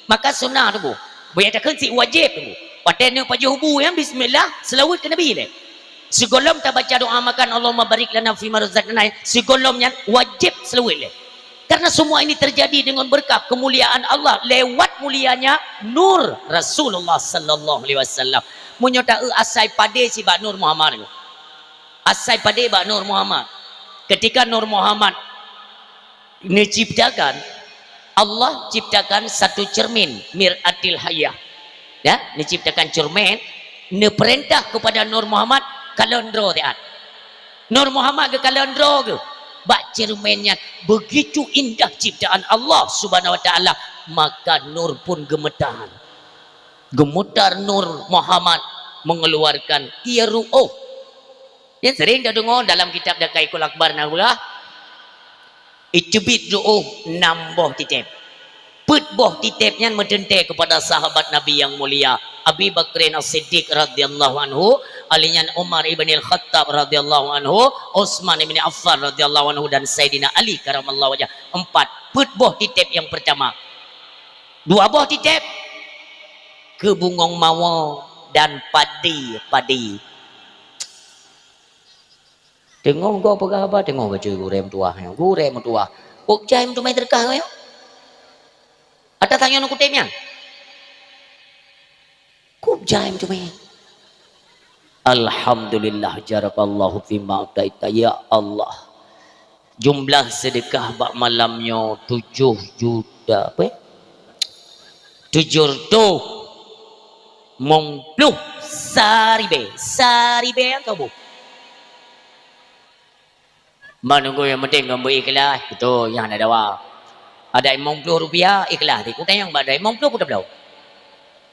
Maka sunnah, Bu. Beu nyang takheun cit wajéb, Bu. Watée neupajoh bu nyan, bismillah, seulaweuet keu Nabi lé. Sigohlom tabaca doa makan, "Allahumma barik lana fima razaqtana," sigohlom nyan wajéb seulaweuet lé. Karena semua ini terjadi dengan berkat kemuliaan Allah lewat mulianya nur Rasulullah sallallahu alaihi wasallam. Meunyoe ta-eu asai padé sibak Nur Muhammad. Asai padé bak Nur Muhammad. Ketika Nur Muhammad neuciptakan, Allah ciptakan satu cermin, mir'atil hayah. Ya, neuciptakan cermin, neupeurintah kepada Nur Muhammad kalon droe siat. Nur Muhammad geukalon droe geuh bak cermin nyan, begitu indah ciptaan Allah Subhanahu wa Taala. Maka nur pun gemetar. Gemetar nur Muhammad mengeluarkan ia ru'uh. Nyan sering tadeungoe dalam kitab Daqaiqul Akhbar na peugah, iteubiet ru'uh nam boh titeb. Peuet boh titeb nyan meuteuntée keupada sahabat Nabi nyang mulia, Abi Bakrin As-Siddiq radhiyallahu anhu, ali nyan Umar ibn Al-Khattab radhiyallahu anhu, Utsman ibn Affan radhiyallahu anhu, dan Saidina Ali karamallahu wajhah. Empat. Peuet boh titeb nyang peurtama. Dua boh titeb keu bungong mawö dan padi-padi. Teungoh gob peugah haba, teungoh bacut gurée meutuwah nyoe. Gurée meutuwah. Kok jai meuteumé teureukah nyoe? Ata tanyoe kutem nyan. Kok jai meuteumé? Alhamdulillah, jarakallahu fima ataita, ya Allah. Jumlah seudeukah bak malam nyoe tujoh juta, apa? Tujoh reutôh limong ploh saribée. Saribée nyang ka boh. Meununggu nyang penting keu beu ikhlas, beutôi, nyan hana dawa. Ada limong ploh rupiah, ikhlas. Di kutanyong bak ada limong ploh peutabloe.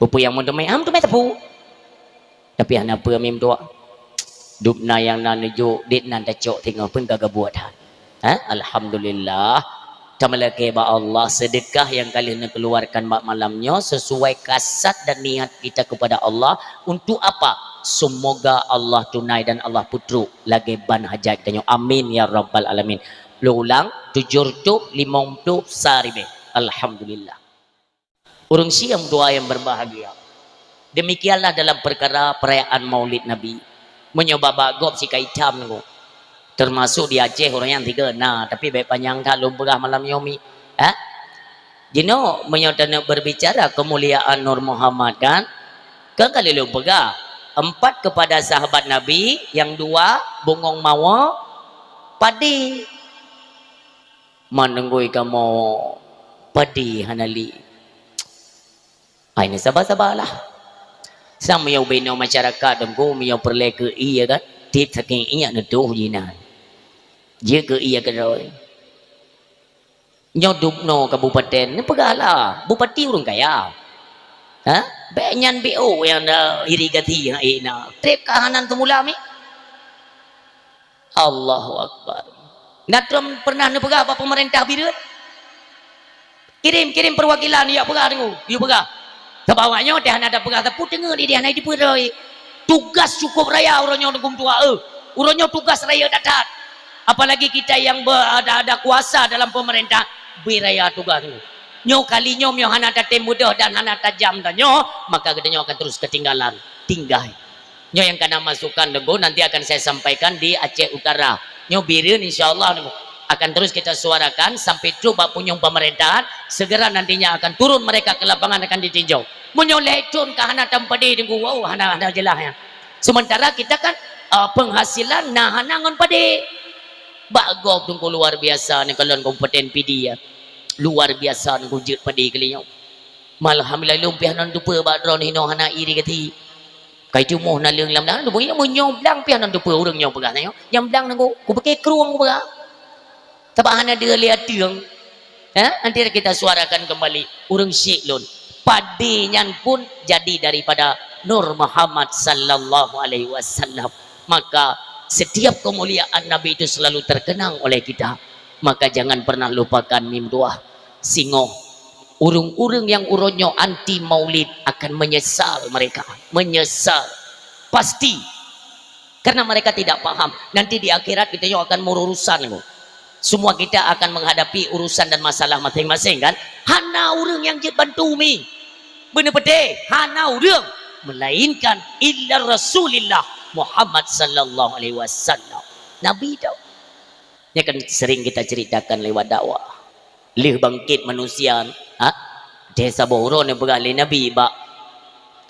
Peue-peue nyang meuteumé, ah, meuteumé teupeu. Tapi hana peue mim tuak. Dubna nyang na neujok, dit nan tacok teungoh pun ka geubuet that. Ha? Alhamdulillah. Tameulakée bak Allah, seudeukah nyang ka lheueh neukeuluarkan bak malam nyoe sesuai kasad dan niat kita kepada Allah. Untuk apa? Semoga Allah tunai dan Allah peutrok lagée ban hajat tanyoe. Amin ya rabbal alamin. Lôn ulang, tujoh reutôh limong ploh saribée. Alhamdulillah. Ureuëng syiek meutuah nyang berbahagia. Demikianlah dalam perkara perayaan Maulid Nabi. Meunyoe bak-bak gob sika itam nyoe. Termasuk di Aceh ureuëng nyang tiga na, tapi bék panyang that lôn peugah malam nyoe mi. Ha? Jinoe meunyoe taneuk berbicara kemuliaan Nur Muhammad kan, kan ka lheueh lôn peugah, empat kepada sahabat Nabi, yang dua bungong mawö, padi. Man neunggui kamoe padi hana li. Ai ni saba-sabalah. Sang meunyoe ubé inoe masyarakat Teungku, meunyoe peureulée keu ié kan, tieb saking ié neutoh jinan. Jeuet keu ié keudroe. Nyoe dubnoe kabupaten, neupeugah lah, bupati ureuëng kaya. Ha? Bék nyan B O nyang na irigasi ha, eh, na. Treb ka hana teumula mi. Allahu Akbar. Na trom pernah neupeugah bak pemerintah Bireuen? Kirim, kirim perwakilan, yue peugah deungoe, yue peugah. Sabab awak nyoe teuh hana tapeugah sapeue teungeut di hana jipeureulée. Tugas cukup raya uroe nyoe Teungku meutuah, eh. Uroe nyoe tugas raya that-that. Apalagi kita yang be-, ada, ada kuasa dalam pemerintah, bri raya tugas tu. Nyoe kali nyoe meunyoe hana tatem mudah dan hana tajam tanyoe, maka geutanyoe akan terus ketinggalan, tinggai. Nyoe nyang kana masukan Teungku nanti akan saya sampaikan di Aceh Utara. Nyoe Bireuen insya Allah Teungku akan terus kita suarakan sampai trok bak punyueng pemerintahan, segera nantinya akan turun mereka ke lapangan akan ditinjau. Meunyoe lhée thon ka hana tatem padi Teungku, wow, hana, hana jeulaih nyan. Sementara kita kan, eh, penghasilan na hana ngon padi. Bak gob Teungku luar biasa ni kalon Kabupaten Pidie. Luar biasa Teungku jeuet padi kali nyoe. Alhamdulillah lôn piah nan tupeue bak droeneuh hinoe hana iri gati. Kai teumuh naleueng lam dang, meunyoe, meunyoe blang piah nan tupeue ureuëng nyoe peugah nyoe. Nyang blang nangku, kupike krueng kupeugah. Sabab hana deuh lé ateueng. Ha? Nanti kita suarakan kembali. Ureuëng syik lôn. Padi nyan pun jadi daripada Nur Muhammad sallallahu alaihi wasallam. Maka setiap kemuliaan Nabi itu selalu terkenang oleh kita. Maka jangan pernah lupakan mim tuah singoh. Ureuëng-ureuëng nyang uroe nyoe anti maulid akan menyesal mereka. Menyesal. Pasti. Karena mereka tidak paham. Nanti di akhirat kita nyoe akan berurusan. Semua kita akan menghadapi urusan dan masalah masing-masing kan. Hana ureuëng nyang jeuet bantu mi. Beuneupeudeh, hana ureuëng. Melainkan illa Rasulillah Muhammad sallallahu alaihi wasallam. Nabi tu. Ini kan sering kita ceritakan lewat dakwah. Lheueh bangkit manusia, ha? Deh saboh uroe neupeugah lé Nabi bak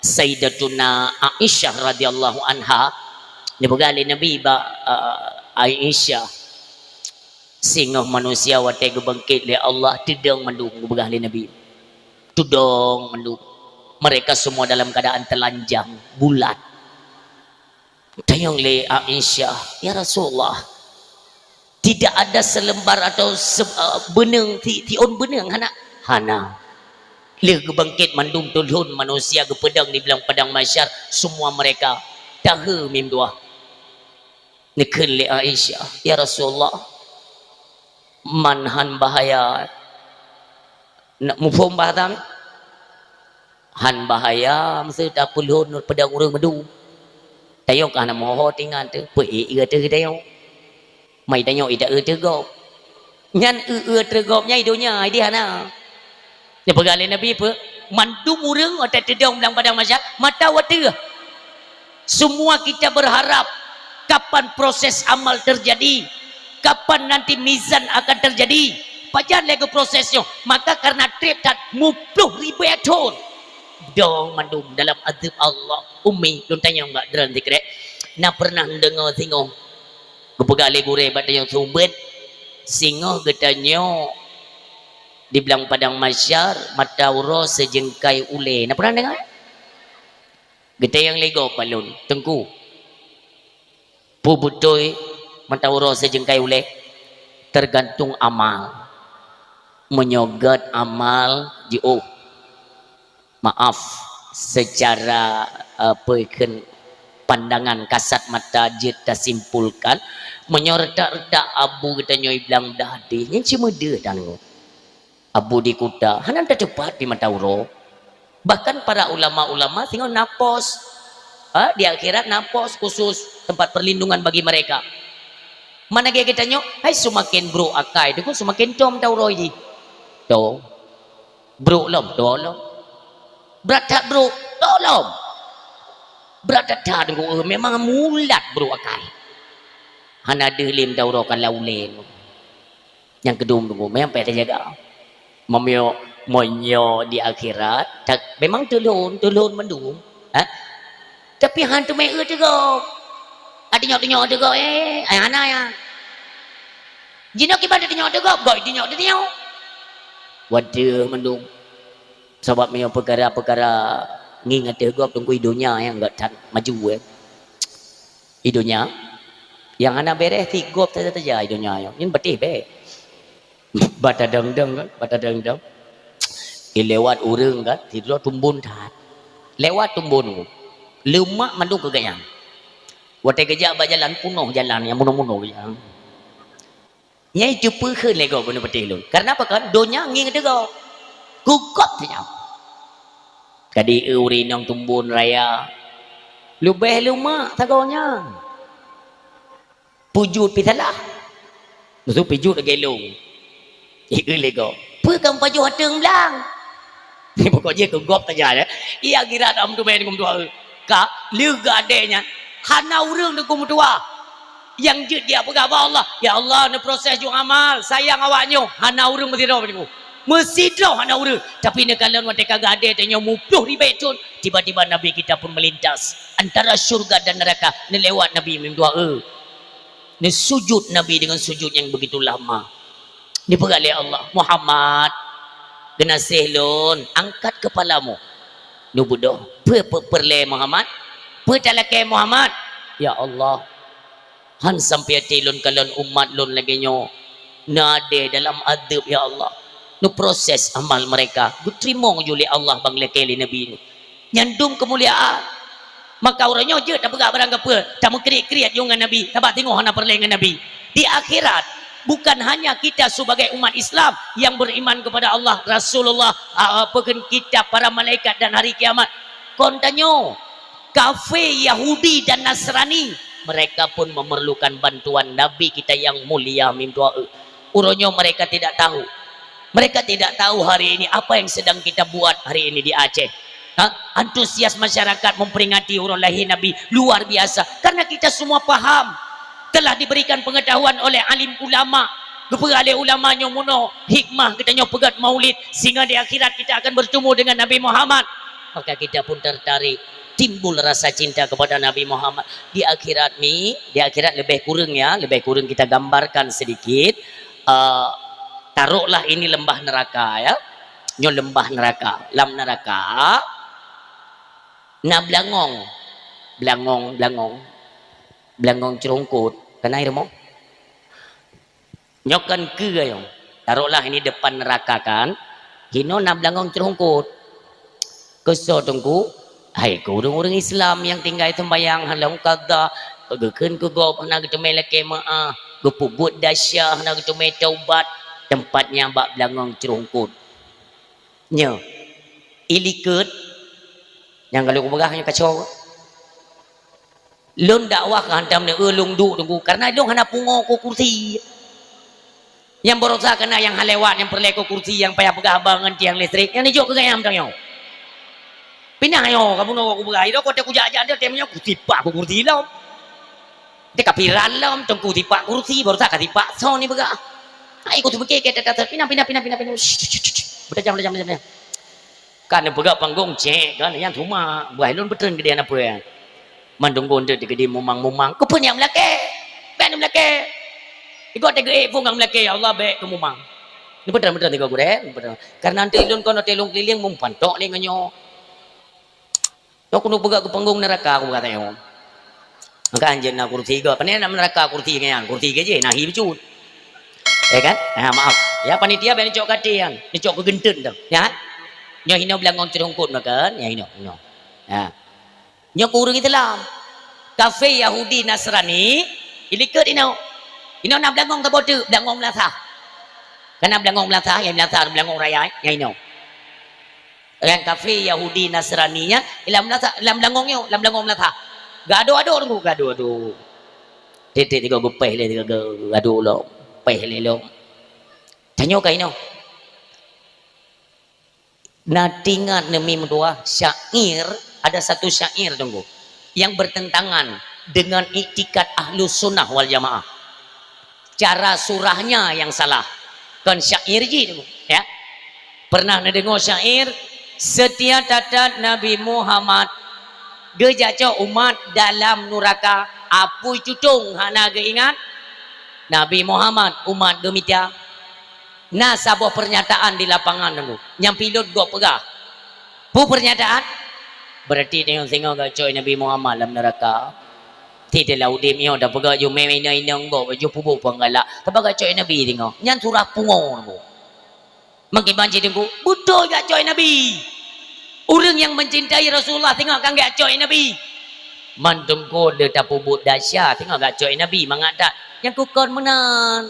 Sayyidatuna Aisyah radhiyallahu anha, neupeugah lé Nabi bak, uh, Aisyah, singoh manusia watée geubangkit lé Allah, teudong mandum, geupeugah lé Nabi. Teudong mandum. Mereka semua dalam keadaan telanjang, bulat. Tanyong lé Aisyah, "Ya Rasulullah, tidak ada selembar atau se-, eh, beuneueng, si-, siôn beuneueng hana?" "Hana." Lheueh geubangkét mandum tulhon manusia geupeudong di blang padang mahsyar, semua mereka tahe mim dua. Neukheun lé Aisyah, "Ya Rasulullah, man han bahaya." Nak muphom bahasa mi? Han bahaya meuseu tapeulhon peudong ureuëng meudu. Tayong ka hana meuho tingan teuh, peu ék teuh tayong. Mai tanyoe ida eu teugop. Nyan eu-eu teugop nyang i donya, i di hana. Neupeugah lé Nabi peue? Mandum ureuëng watée teudong lam padang mahsyar, mata wateuh. Semua kita berharap kapan proses amal terjadi, kapan nanti mizan akan terjadi. Pajan lé geuproses nyoe? Maka karena treb that muploh ribée thon. Dong mandum dalam azab Allah. Umi, lôn tanyong bak droen sikrek. Na pernah neudeungoe singoh geupeugah lé gurée bak tanyoe seumeubeuet, singoh geutanyoe di blang padang mahsyar, mata uroe sijeungkai ulée. Na pernah deungoe? Geutanyong lé gob bak lôn, Teungku, peue beutôi mata uroe sijeungkai ulée? Teugantung amal. Meunyoe gét amal, jiôh. Maaf, secara, eh, peue kheun, pandangan kasat mata jeuet tasimpulkan, meunyoe reutak-reutak abu geutanyoe i blang blah deh, nyan cuma deuh tanyoe. Abu di kuta, hana teupat di mata uroe. Bahkan para ulama-ulama singoh na pos, ha, di akhirat na pos khusus tempat perlindungan bagi mereka. Mana lagée geutanyoe, hai seumaken brok akai, teungku seumaken tom mata uroe jih. Tom. Brok lom, tom lom. Brat that brok, tom lom. Brat that-that teungku, eh, memang mulat brok akai. Hana deuh lé mata uroe ka lam ulée. Nyang keudum teungku, memang payah tajaga. Meunyoe, meunyoe di akhirat, tak, memang tulhon, tulhon mandum. Ha? Tapi han teumé eu teugok. Ateunyoe-teunyoe teugok, eh, ai hana ya. Jinoe kiban teunyoe teugok, gok teunyoe teunyoe. Waduh mandum. Sabab meunyoe peukara-peukara ngieng ateueh gob teungku i donya nyang gét that maju, eh. I donya nyang hana béreh sit gob saja-saja i donya nyoe. Nyan beuteh bèk. Bata dong-dong kan, bata dong-dong. Ilewat ureueng kan, sidroe tumbon that. Lewat tumbon. Leumak mandum keu gobnyan. Watèe geujak bak jalan, punoh jalan nyang munoh-munoh gobnyan. Nyang itu peukheun lé gob bunoe patéh lôn. Karena apa kan? Donya ngieng teugob. Keu gob teuh nyan. Jadi ureueng inong tumbon raya. Leubeh leumak sagoe nyan. Pujut pi salah. Maksud pujut lagèe lôn. Ikeu lé gob. Peue ka pajoh ateueng blang? Pokok jih keu gob saja, ya. Iya gira dak meuteumé deungon dua. Ka lheueh geuadé nyan, hana ureueng deungon meutuah. Nyang jeuet dia peugah bak Allah, "Ya Allah, neuproses ju amal, sayang awak nyoe." Hana ureueng meusidroe nyoe. Meusidroe hana ureueng. Tapi neukalon watèe ka geuadé tanyoe muploh ribèe thon, tiba-tiba Nabi kita pun melintas antara syurga dan neraka. Neulewat Nabi meudoa. Neusujut Nabi dengan sujud yang begitu lama. Dipeugah lé Allah, "Muhammad, geunaséh lôn, angkat kepalamu." Neubeudôh, "Peue, peue peureulèe Muhammad? Peue talakèe Muhammad?" "Ya Allah, han sampai até lôn kalon umat lôn lagèe nyoe neuadé dalam adeueb, ya Allah. Neuproses amal mereka, geuteurimong ju lé Allah bak lakèe lé Nabi nyoe." Nyan dum keumuliaan. Maka uroe nyoe jeuet tapeugah barang kapeue, tameukriet-kriet yue ngon Nabi, sabab singoh hana peureulèe ngon Nabi. Di akhirat, bukan hanya kita sebagai umat Islam yang beriman kepada Allah, Rasulullah, a, apa kheun kitab, para malaikat dan hari kiamat. Kon tanyoe, kafé, Yahudi dan Nasrani, mereka pun memerlukan bantuan Nabi kita yang mulia meudoa. Uroe nyoe mereka tidak tahu. Mereka tidak tahu hari ini apa yang sedang kita buat hari ini di Aceh. Ha? Antusias masyarakat memperingati uroe lahé Nabi luar biasa. Karena kita semua paham, telah diberikan pengetahuan oleh alim ulama. Geupeugah lé ulama nyoe meunoe hikmah geutanyoe peugét maulid, sehingga di akhirat kita akan bertemu dengan Nabi Muhammad. Maka kita pun tertarik, timbul rasa cinta kepada Nabi Muhammad. Di akhirat ni, di akhirat lebih kurang ya, lebih kurang kita gambarkan sedikit. Eh, taruhlah ini lembah neraka ya. Nyoe lembah neraka. Lam neraka na beulangong. Beulangong, beulangong. Beulangong ceurungkot. Keunan rumoh? Nyoe kan keue nyoe. Taruhlah ini depan neraka kan. Inoe na beulangong ceuruhungkot. Keusoe Teungku, hai keu ureuëng-ureuëng Islam nyang tinggai seumbahyang hana lom qadha, geukheun keu gob hana geuteumé lakée meuáh, geupeubuet desya hana geuteumé taubat, teumpat nyan bak beulangong ceuruhungkot. Nyoe, ilikot nyang ka lheueh kupeugah nyoe kaco. Lôn dakwah ka hantam neu-eu lôn duek Teungku, kareuna lôn hana pungo keu kursi. Nyang baroesa keunan nyang hana lewat, nyang peureulée keu kursi, nyang payah peugah haba ngon tiang listrik, nyan neujok keu gayam tanyoe. Pinah nyoe, kamoe nyoe kupeugah, idok kote kujak-jak, dia tem nyoe kusipak keu kursi lom. Dia kapiran lom, Teungku sipak kursi, baroesa kasipak soe ni peugah. Hai, ku teupike ke tata, pinah, pinah, pinah, pinah, pinah. Shh, shh, shh, shh. Beutajam, tajam, tajam, tajam. Kan neupeugah panggong cek kan, nyan cuma bah lôn peutreun keudeh na peue. Mandum gondet di keudeh mumang-mumang, keupeue nyang meulakée? Bék neumeulakée. Igoe teugeue phon nyang meulakée, ya Allah, bék keumumang. Neupeutreun-peutreun tiga gurée, neupeutreun. Karena nanti lôn kon hotel lôn keliling mumpantok lé ngon nyoe. Nyoe keuneuk peugah keu panggong neuraka, aku peugah tanyoe. Maka hanjeuet na kursi gob. Pane na neuraka kursi nyan, kursi keujih, na hi bacut. Ya kan? Ha, maaf. Ya, panitia bék neucok katé nyan, neucok keu geuntén tu. Ya kan? Nyoe hinoe beulangong ceuruhungkot meukan, ya hinoe, hinoe. Ha. Nyoe keu ureuëng Islam. Kafé, Yahudi, Nasrani, ilikot inoe. Inoe na beulangong saboh teuk, beulangong meulasah. Kana beulangong meulasah, ya meulasah, beulangong raya, ya inoe. Ureuëng kafé, Yahudi, Nasrani nyan, lam lasa-, lam langong nyoe, lam langong lasa. Geuadoe-adoe Teungku, geuadoe-adoe. Tieb-tieb tiga geupéh lé, tiga geuadoe lom, péh lé lom. Tanyoe ka inoe. Na teuingat neumi meutuah syair, ada satu syair Teungku, yang bertentangan dengan iktikad Ahlus Sunnah wal Jamaah. Cara surahnya yang salah. Kon syair jih tu, ya. Pernah neudeungoe syair, "Seutia that-that Nabi Muhammad, geujak cok umat dalam nuraka, apui tutong hana geuingat. Nabi Muhammad umat geumita." Na saboh pernyataan di lapangan tu, nyang pilot gob peugah. Peue pernyataan? Berarti tanyoe singoh geucok Nabi Muhammad lam neuraka. Ti teulah udeb nyoe tapeugah jumé inong-inong boh baju pubok panggalak. Tapeugah cok Nabi singoh. Nyan surah pungo tu. Meukiban cit Teungku, beutôi geucok Nabi. Ureuëng nyang mencintai Rasulullah singoh kan geucok Nabi. Mandum kon le tapeubuet desya singoh geucok Nabi mangat that. Nyang kukon meunan.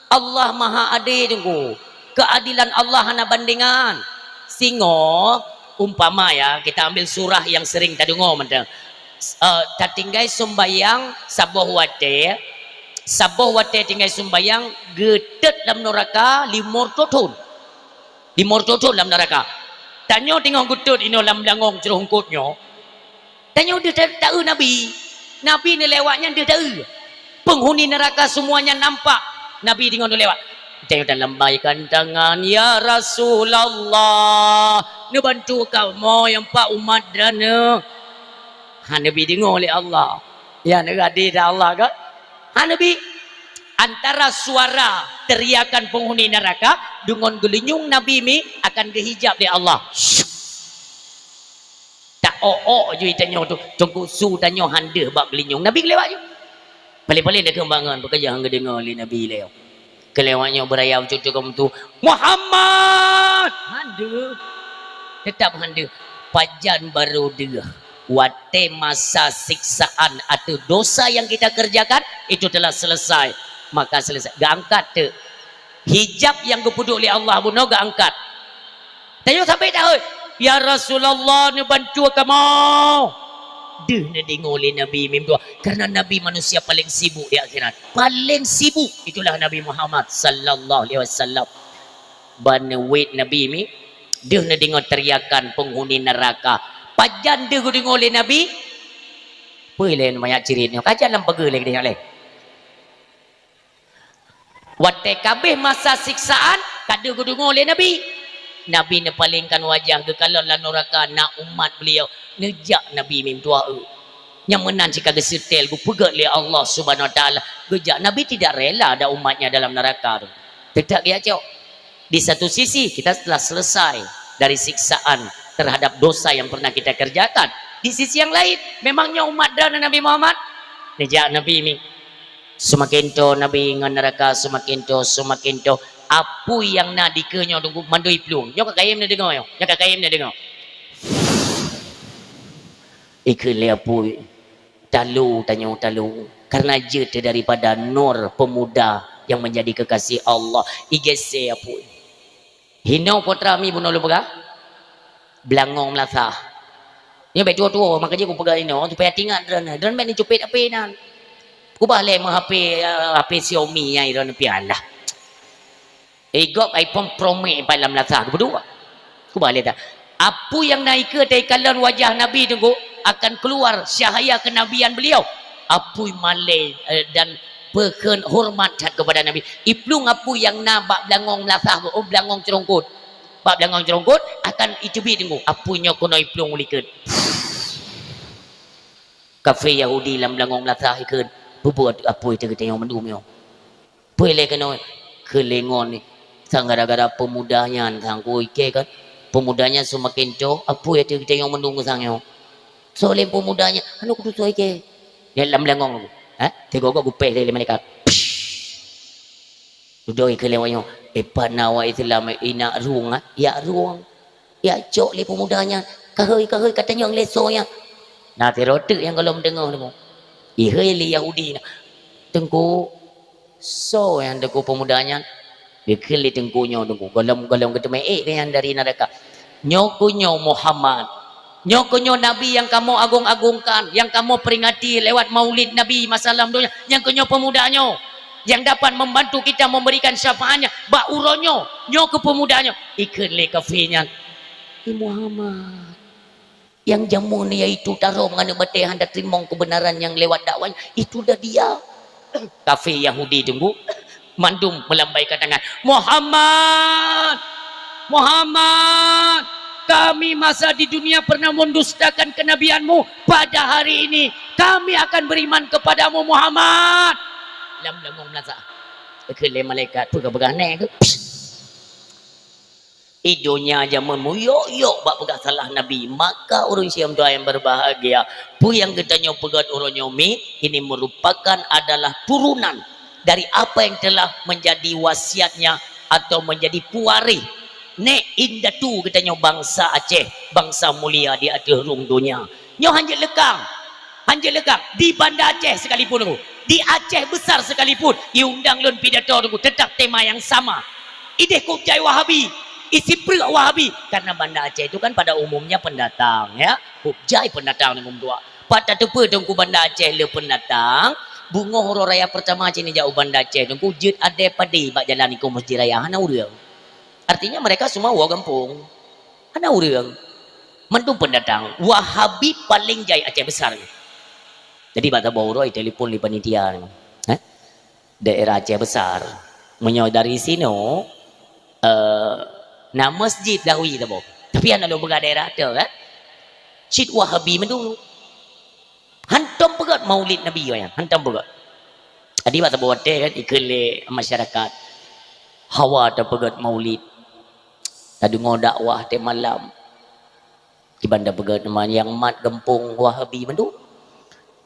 Allah Maha Adé Teungku. Keadilan Allah hana bandingan. Singoh, umpama ya, kita ambil surah yang sering tadeungoe mantong. Eh, tatinggai sumbayang saboh watée, saboh watée tinggai sumbayang geutot lam nuraka limong reutôh thon. Limong reutôh thon lam nuraka. Tanyoe teungoh geutot inoe lam langong ceuruhungkot nyoe. Tanyoe deuh ta-, taeu Nabi. Nabi neulewat nyan deuh taeu. Penghuni neraka semuanya nampak Nabi teungoh neulewat. Tanyoe talambaikan tangan, "Ya Rasulullah, neubantu kamoe nyang pat umat droeneuh." Ha, Nabi deungoe lé Allah. Ya, neugadi dah Allah kan? Ha, Nabi. Antara suara teriakan penghuni neraka dengan geulinyueng Nabi mi akan geuhijab lé Allah. Syup. Tak ôk-ôk ju tanyoe tu, teungku su tanyoe han deuh bak geulinyueng. Nabi geulewat ju. Paléng-paléng dah keumbangan, peukajah han geudeungoe lé Nabi lé. Keulewat nyoe beuraya cucu kaum tu, "Muhammad!" Han deuh. Tetap han deuh. Pajan barô deuh. Watée masa siksaan ateueh dosa yang kita kerjakan, itu telah selesai. Maka selesai. Geuangkat teuk. Hijab nyang geupeuduek lé Allah bunoe geuangkat. Tanyoe sabe tahôi, "Ya Rasulullah, neubantu kamoe." Deuh neudeungoe lé Nabi mim dua. Karena Nabi manusia paléng sibuk di akhirat. Paléng sibuk. Itulah Nabi Muhammad sallallahu alaihi wasallam. Ban neuwet Nabi mi, deuh neudeungoe teriakan penghuni neraka. Pajan deuh geudeungoe lé Nabi? Peue lé manyak cirit nyoe? Kajan lam pageue lé geudeungoe lé. Watée ka abéh masa siksaan, ka deuh geudeungoe lé Nabi. Nabi neupalingkan wajah geukalon lam nuraka na umat beliau. Neujak Nabi mim dua eu. Nyang meunan cit ka geuseutée geupeugét lé Allah Subhanahu Wa Taala. Geujak Nabi tidak rela ada umatnya dalam neraka tu. Tetap geujak cok. Di satu sisi, kita telah selesai dari siksaan terhadap dosa yang pernah kita kerjakan. Di sisi yang lain, memangnya umat droeneuh Nabi Muhammad? Neujak Nabi mi. Seumaken toe Nabi ngon neuraka, seumaken toe, seumaken toe. Apui nyang na dikeue nyoe Teungku, mandum iplueng. Nyoe ka kayém neudeungoe nyoe. Nyoe ka kayém neudeungoe. Ikheun lé apui, "Talu tanyoe talu, karena jeuet daripada nur pemuda yang menjadi kekasih Allah." Igésé apui. Hinoe putra mi bunoe lôn peugah. Beulangong meulasah. Nyoe bèk tuwo-tuwo, maka jih kupeugah inoe, supaya teuingat droeneuh. Droeneuh bèk neucupet H P nyan. Kubah lé meu H P, eh, H P Xiaomi nyang droeneuh pian lah. Eh, gob iPhone Pro Max pat lam meulasah, keupeue duek? Kubah lé that. Apui nyang na ikeue teuikalon wajah Nabi Teungku akan keluar cahaya kenabian beliau. Apui malèe, eh, dan peukheun horeumat that keupada Nabi. Iplueng apui nyang na bak beulangong meulasah, oh, beulangong ceurongkot. Bak beulangong ceurongkot akan iteubiet Teungku. Apui nyoe keunoe iplueng u likot. Kafé Yahudi lam beulangong meulasah ikheun, "Peue buet apui teuh geutanyoe mandum nyoe?" Peue lé keunoe? Kheun lé ngon ni. Sang gara-gara peumuda nyan, sang ku ikei kan. Peumuda nyan seumaken toh, apui teuh geutanyoe mandum sang nyoe. Soe lé peumuda nyan? Hana kutusoe ikei. Nyan lam beulangong. Ha? Teugoe-goe gupéh lé malaikat. Dudoe keu lewat nyoe, "Eh, pat na awak Islam, eh, inak rueng, ah? Yak rueng. Yak cok lé peumuda nyan. Kahôi, kahôi, ka tanyong lé soe nyan." Na sidroe teuk nyang gohlom deungoe nyoe. Ihôi lé Yahudi nyan, "Teungku, soe nyang teungku peumuda nyan?" Geukheun lé teungku nyoe teungku, gohlom, gohlom geuteumé ék keu nyan dari neuraka. "Nyoe keuh nyoe Muhammad. Nyoe keuh nyoe Nabi nyang kamoe agong-agongkan, nyang kamoe peringati lewat Maulid Nabi masa lam donya. Nyoe keuh nyoe peumuda nyoe nyang dapat membantu kita memberikan syafaatnya bak uroe nyoe. Nyoe keuh peumuda nyoe." Ikheun lé kafé nyan, "Hai Muhammad, nyang jameun yaitu tarông aneuk batèe hana teurimong keubeunaran nyang lewat dakwah, itu dah dia." Kafé Yahudi teungku, mandum meulambaikan tangan. "Muhammad! Muhammad! Kami masa di dunia pernah mendustakan kenabianmu, pada hari ini kami akan beriman kepadamu, Muhammad!" Lam langong meulasah. Keu lé malaikat, peugah-peugah nèk keuh. Di donya jameun meuyok-yok bak peugah salah Nabi. Maka ureueng syedara nyang berbahagia, peue nyang geutanyoe peugöt uroe nyoe mi, ini merupakan adalah turunan dari apa yang telah menjadi wasiatnya atau menjadi pewaris nèk indatu geutanyoe bansa Aceh, bansa mulia di ateueh rhueng donya. Nyoe hanjeuet leukang. Hanjeuet leukang. Di Banda Aceh sekalipun, Teungku. Di Aceh besar sekalipun, iundang lôn pidato, Teungku, tetap tema yang sama. Idéh kujai Wahabi, isipreuk Wahabi. Karena Banda Aceh itu kan pada umumnya pendatang, ya. Kujai pendatang, Teungku, meutuah. Pat tateupeue, Teungku, Banda Aceh le pendatang, beungoh uroe raya pertama cit neujak u Banda Aceh, Teungku, jeuet adèe padé bak jalan likot Masjid Raya, hana ureueng. Artinya mereka semua woe gampông. Hana ureueng. Mandum pendatang. Wahabi paléng jai Aceh Besar. Jadi, bak saboh uroe itelepon lé panitia nyoe. Eh? Daerah Aceh Besar. Meunyoe dari sinoe, eh, na Masjid Dawi saboh. Tapi hana lôn peugah daerah tu, kan? Cit Wahabi mandum. Hantom peugöt Maulid Nabi nyan, hantom peugöt. Jadi, bak saboh watèe kan, ikheun lé masyarakat, hawa tapeugöt Maulid. Tadeungoe dakwah tiep malam. Kiban tapeugöt, teuma nyang mat gampông Wahabi mandum.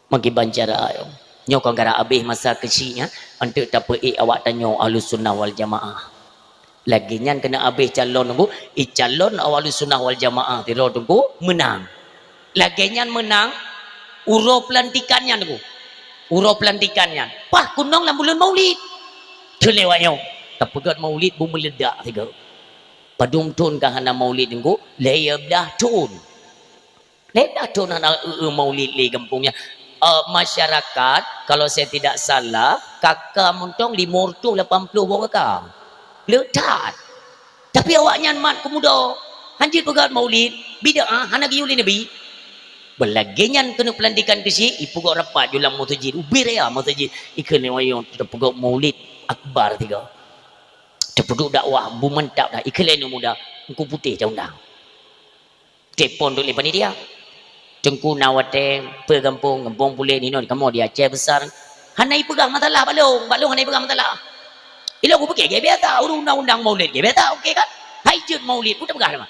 Meukiban cara nyoe. Nyoe kon gara abéh masa keuchik nyan, eunteuk tapeuék awak tanyoe Ahlussunnah wal Jamaah. Lagèe nyan keuneuk abéh calon, Teungku, i calon Ahlussunnah wal Jamaah sidroe, Teungku, meunang. Lagèe nyan meunang uroe peulantikan nyan, Teungku. Uroe peulantikan nyan. Paih keunong lam buleuen Maulid. Keu lewat nyoe, tapeugöt Maulid beumeuleudak sigoe. Padum thon ka hana Maulid, Teungku? Lhèe blah thon. Lhèe blah thon hana eu-eu Maulid lé gampông nyan. Eh, masyarakat, kalau saya tidak salah, K K mantong limong reutôh lapan ploh boh K K. Le that. Tapi awaknyan mat keu muda. Hanjeuet peugöt Maulid, bid'ah, hana geuyue lé Nabi. Beulagèe nyan keuneuk peulantikan keuchik, ipeugöt rapat ju lam meuseujid, ubé raya meuseujid. Ikheun lé wayong tapeugöt Maulid Akbar sigoe. Tapeuduek dakwah, beumeuntab that, ikheun lé aneuk muda, Teungku Putéh taundang. Telepon lé panitia. Teungku na watèe peue gampông, gampông puléh ninoe, kamoe di Aceh Besar. Hana ipeugah masalah bak lôn, bak lôn hana ipeugah masalah. Ilôn kupikir, gaya biasa, ureueng undang-undang Maulid, gaya biasa, oke kan? Hai jeuet Maulid, peue tapeugah teuma.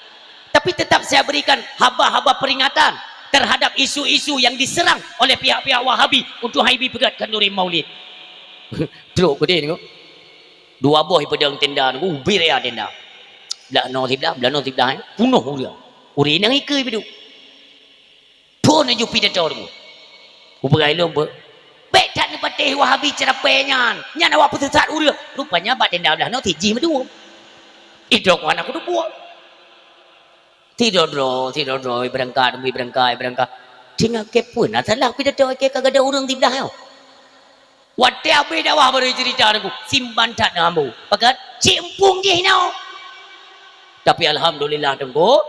Tapi tetap saya berikan haba-haba peringatan terhadap isu-isu yang diserang oleh pihak-pihak Wahabi untuk hai bi peugöt khanduri Maulid. Trok ku deh, Teungku. Dua boh ipeudong tenda Teungku, ubit raya tenda. Blah noe siblah, blah noe siblah, eh. Punoh ureuëng. Ureuëng nyang ikeu ipiduek. Phon laju pidato Teungku. Kupeugah ilôn beu, bék that neupatéh Wahabi ceurapée nyan. Nyan awak peuseusat ureuëng. Rupanya bak tenda blah noe sijih meudua. Idrok hana kuteupue. Sidroe-droe, sidroe-droe, ibeurangkat, ibeurangkat, ibeurangkat. Tinggai keu peue na salah pidato keu ka gadôh ureuëng siblah nyoe. Watée habéh dakwah baru cerita Teungku, simban that na ambo. Pakat, cik empung jih nyoe. Tapi alhamdulillah Teungku,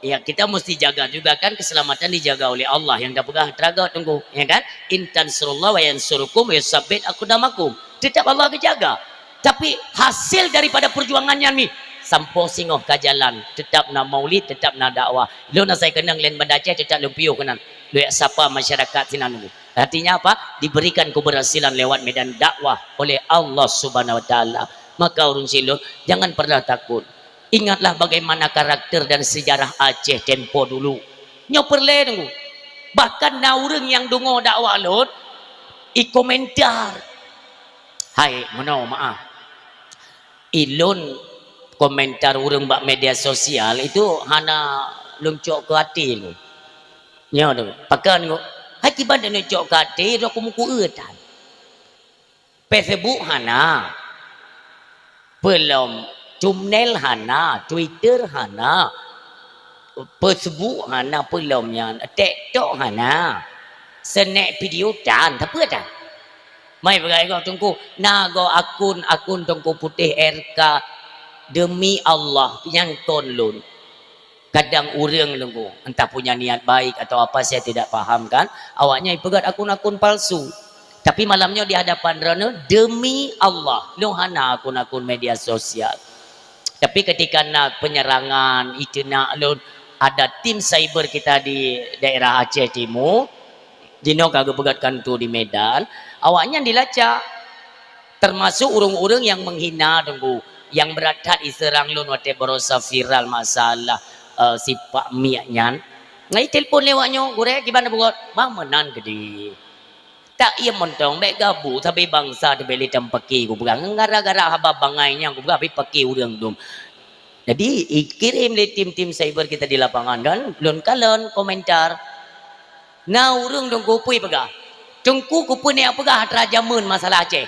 ya kita mesti jaga juga kan, keselamatan dijaga oleh Allah yang dah peugah teraga Teungku, ya kan? In tansurullah wa yansurukum wa yusabbit aqdamakum. Tetap Allah geujaga. Tapi hasil daripada perjuangan nyan mi, sampoe singoh ka jalan, tetap na maulid, tetap na dakwah. Lôn asai keunong laén Banda Aceh, tetap lôn piôh keunan. Lôn sapa masyarakat sinan Teungku. Artinya apa? Diberikan keberhasilan lewat medan dakwah oleh Allah Subhanahu Wa Taala. Maka ureuëng silôn, jangan pernah takut. Ingatlah bagaimana karakter dan sejarah Aceh tempo dulu. Nyoe peureulée Teungku. Bahkan na ureuëng nyang deungoe dakwah lôn, ikomentar. Hai, meunoe maaf. Ilôn komentar ureuëng bak media sosial itu hana lôn cok keu até lôn. Nyoe Teungku, pakon Teungku? Hai kiban lôn cok keu até, droe kumeukueu tan. Facebook hana. Peulom thumbnail hana, Twitter hana. Facebook hana peulom nyan, TikTok hana. Snack video tan, tapi tan. Mai peugah gob Teungku, na gob akun-akun Teungku Putéh R K. Demi Allah, nyang kon lôn. Kadang ureuëng Teungku, entah punya niat baik atau apa, saya tidak paham kan, awaknyan ipeugét akun-akun palsu. Tapi malam nyoe di hadapan droeneuh, demi Allah, lôn hana akun-akun media sosial. Tapi ketika na penyerangan, iteunak lôn, ada tim cyber kita di daerah Aceh Timur, jinoe ka geupeugét kantor di Medan, awaknyan dilacak. Termasuk ureuëng-ureuëng nyang menghina Teungku, nyang brat that iseurang lôn watée barosa viral masalah, eh, sipak miek nyan. Ngai telepon lewat nyoe, "Gurée, kiban na peugét?" "Bah meunan keudeh." "Tak ié mantong, bék gabu, sabe bansa teubeli tampaki," kupeugah. Ngon gara-gara haba bangai nyan kupeugah, "Bri paki ureuëng dum." Jadi, ikirém lé tim-tim cyber kita di lapangan kan, lôn kalon komentar. Na ureuëng Teungku peue peugah, "Teungku, keupeue neupeugah atra jameun masalah Aceh?"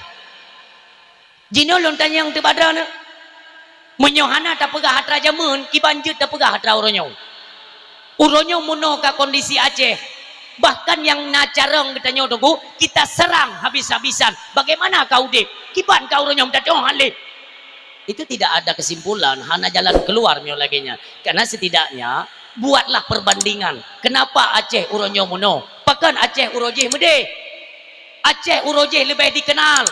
Jinoe lôn tanyong teubadra na. Meunyoe hana tapeugah atra jameun, kiban jeuet tapeugah atra uroe nyoe. Uroe nyoe meunoe ka kondisi Aceh. Bahkan nyang na carông geutanyoe Teungku, kita serang habis-habisan. Bagaimana ka udeb? Kiban ka uroe nyoe meutatong han lé. Itu tidak ada kesimpulan, hana jalan keluar meunyoe lagée nyan. Karena setidaknya, buatlah perbandingan. Kenapa Aceh uroe nyoe meunoe? Pakon Aceh uroe jih meudeh? Aceh uroe jih leubeh dikenal,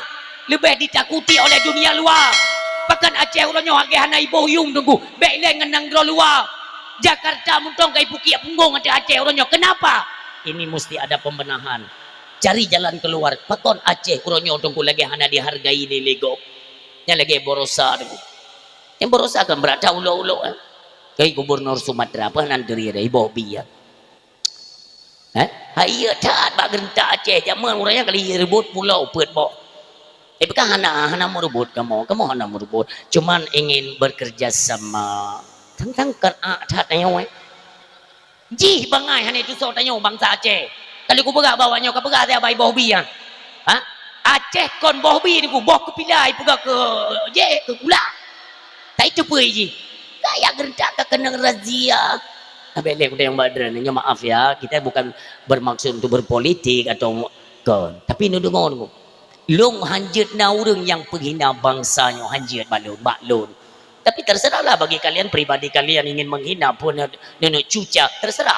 leubeh ditakuti oleh dunia luwa. Pakon Aceh uroe nyoe lagée hana iboh yuem Teungku, bék ilée ngon nanggroe luwa. Jakarta mantong ka ipukiek punggong ateueh Aceh uroe nyoe. Kenapa? Ini mesti ada pembenahan. Cari jalan keluar. Pakon Aceh uroe nyoe Teungku lagée hana dihargai lé gob? Nyan lagée barosa Teungku. Nyang barosa kan brat that ulok-ulok, eh. Kai gubernur Sumatera, peue nan teurie deh, iboh bi, ya. Eh? Hai iya that bak geureuntak Aceh, jameun ureuëng nyan kali rebot pulo peuet boh. Eh, bukan hana, hana meurebot kamoe, kamoe hana meurebot. Cuman ingin bekerja sama. Tang-tang kan ak that nyoe, eh. Jih bangai hana tusoe tanyoe bansa Aceh. Kali kupeugah bak awak nyoe, kapeugah siat bak iboh bi nyan. Ha? Aceh kon boh bi Teungku, boh keupila ipeugah keu jih, keu gula. Tai teupeue jih. Kaya geureuntak ka keunong razia. Abéh lé kudang badran, nyoe maaf ya, kita bukan bermaksud untuk berpolitik atau kon. Tapi neudeungoe Teungku. Lôn hanjeuet na ureuëng nyang peuhina bansa nyoe hanjeuet bak lôn, bak lôn. Tapi terserahlah bagi kalian, pribadi kalian ingin menghina pun nenek cuca, terserah.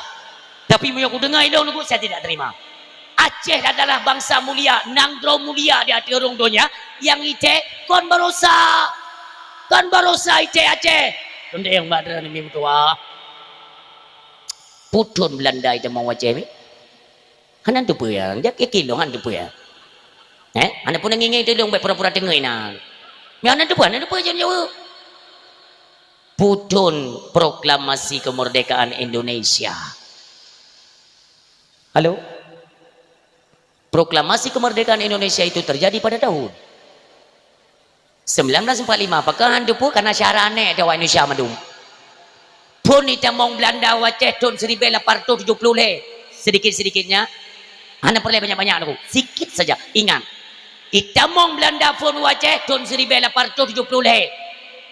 Tapi meunyoe kudeungoe ilôn Teungku, saya tidak terima. Aceh adalah bansa mulia, nanggroe mulia di ateueh rhueng donya, nyang iték kon barosa. Kon barosa iték Aceh. Tundeng bak droeneuh mi meutuwah. Putun Belanda itamong Aceh mi. Hana teupeue ya, jak kiki lôn hana teupeue ya. Eh, hana pun ngieng-ngieng tulung baik pura-pura teungeui na. Ya hana teupeue, hana teupeue jangan jawab. Putun proklamasi kemerdekaan Indonesia. Halo? Proklamasi kemerdekaan Indonesia itu terjadi pada tahun Sembilan belas empat lima, pakon han teupeu, karena syara anèk di awak Indonesia mandum. Phôn itamong Belanda u Aceh thôn seribu lapan ratus tujuh puluh lhèe, sedikit-sedikitnya. Hana peureulèe banyak-banyak, Teungku. Sikit saja. Ingat, itamong Belanda phôn u Aceh thôn seribu lapan ratus tujuh puluh lhèe.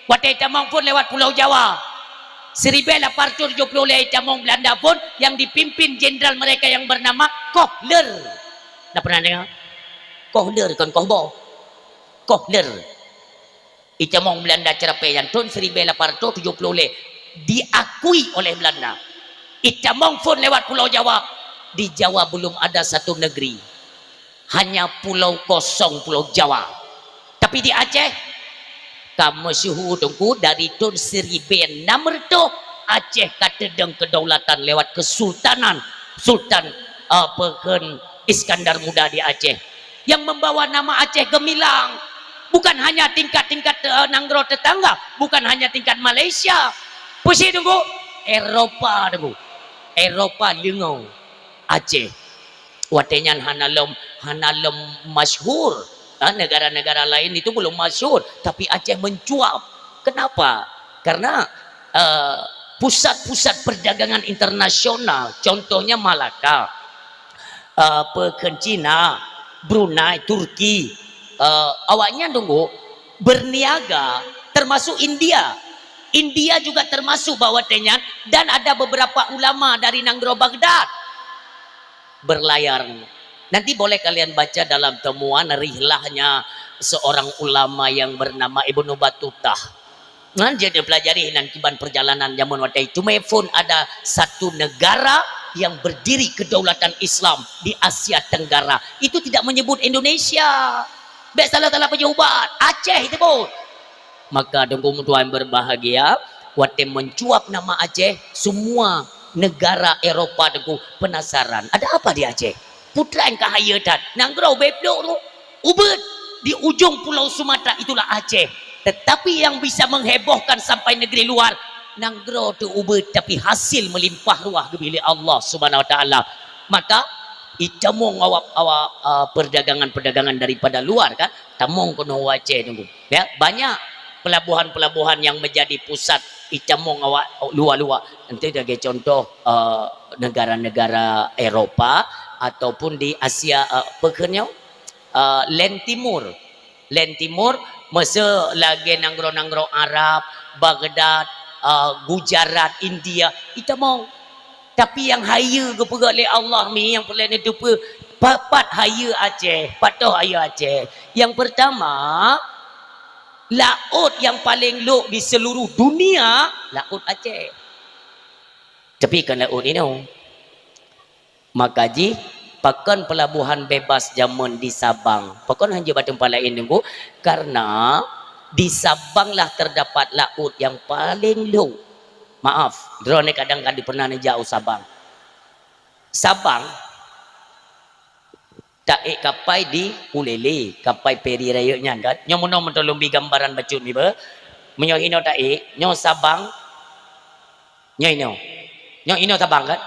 Watèe itamong phôn lewat Pulau Jawa. Seribu lapan ratus tujuh puluh lhèe itamong Belanda phôn yang dipimpin jenderal mereka yang bernama Kohler. Dah pernah dengar? Kohler, kon Kohboh. Kohler. Itamong Belanda Cerapè nyan thôn seribu lapan ratus tujuh puluh lhèe, diakui oleh Belanda. Itamong phôn lewat Pulau Jawa. Di Jawa belum ada satu negeri. Hanya pulau kosong, Pulau Jawa. Tapi di Aceh, ka meusyeuhu, Teungku, dari thôn seribu enam ratus, Aceh ka teudong kedaulatan lewat kesultanan Sultan, eh, peukheun Iskandar Muda di Aceh, yang membawa nama Aceh geumilang. Bukan hanya tingkat-tingkat, eh, nanggroe tetangga, bukan hanya tingkat Malaysia. Peue sit, Teungku? Eropa, Teungku. Eropa leungoe Aceh. Watèe nyan hana lom, hana lom masyhur. Ha, negara-negara lain itu belum masyhur, tapi Aceh mencuat. Kenapa? Karena, eh, pusat-pusat perdagangan internasional, contohnya Malaka, eh, peukheun Cina, Brunei, Turki, eh, awaknyan, Teungku, berniaga, termasuk India. India juga termasuk bak watèe nyan, dan ada beberapa ulama dari nanggroe Baghdad berlayar. Nanti boleh kalian baca dalam temuan rihlahnya seorang ulama yang bernama Ibnu Batutah. Nyan jeuet neupelajari nan kiban perjalanan jameun watèe itu. Meuphôn ada satu negara yang berdiri kedaulatan Islam di Asia Tenggara. Itu tidak menyebut Indonesia. Bèk salah-salah peujeuet ubat. Aceh itu, Teungku. Maka, Teungku, meutuan berbahagia, watèe mencuat nama Aceh, semua negara Eropa, Teungku, penasaran. Ada apa di Aceh? Peue treuk ka hayeue that. Nanggroe ubé plôk, Teungku. Ubit di ujung pulau Sumatera itulah Aceh. Tetapi yang bisa menghebohkan sampai negeri luar, nanggroe teu ubit, tapi hasil melimpah ruah geubri lé Allah Subhanahu Wa Taala. Maka, itamong awak, awak, eh, perdagangan-perdagangan daripada luar, kan, tamong keunoe u Aceh, Teungku. Ya, banyak pelabuhan-pelabuhan yang menjadi pusat itamong awak luar-luar. Nanti sebagai contoh, eh, negara-negara Eropa ataupun di Asia, eh, peukheun nyoe, eh, Land Timur. Land Timur, meuseu lagèe nanggroe-nanggroe Arab, Baghdad, eh, Gujarat, India, itamong. Tapi nyang hayeue geupeugah lé Allah mi nyang peureulèe neuteupeue, pat-pat hayeue Aceh, pat toh hayeue Aceh. Nyang pertama, laôt nyang paleng lhok di seluruh dunia, laôt Aceh. Tapi kon laôt inoe. Maka jih, pakon pelabuhan bebas jameun di Sabang? Pakon hanjeuet bak teumpat laén, Teungku? Karena di Sabang lah terdapat laôt nyang paleng lhok. Maaf, droeneuh kadang ka pernah neujak u Sabang. Sabang, taék kapai di Ulèlè, kapai feri rayeuk nyan kan. Nyoe meunoe meuteulom bi gambaran bacut mi beuh. Meunyoe inoe taék, nyoe Sabang, nyoe inoe. Nyoe inoe Sabang kan.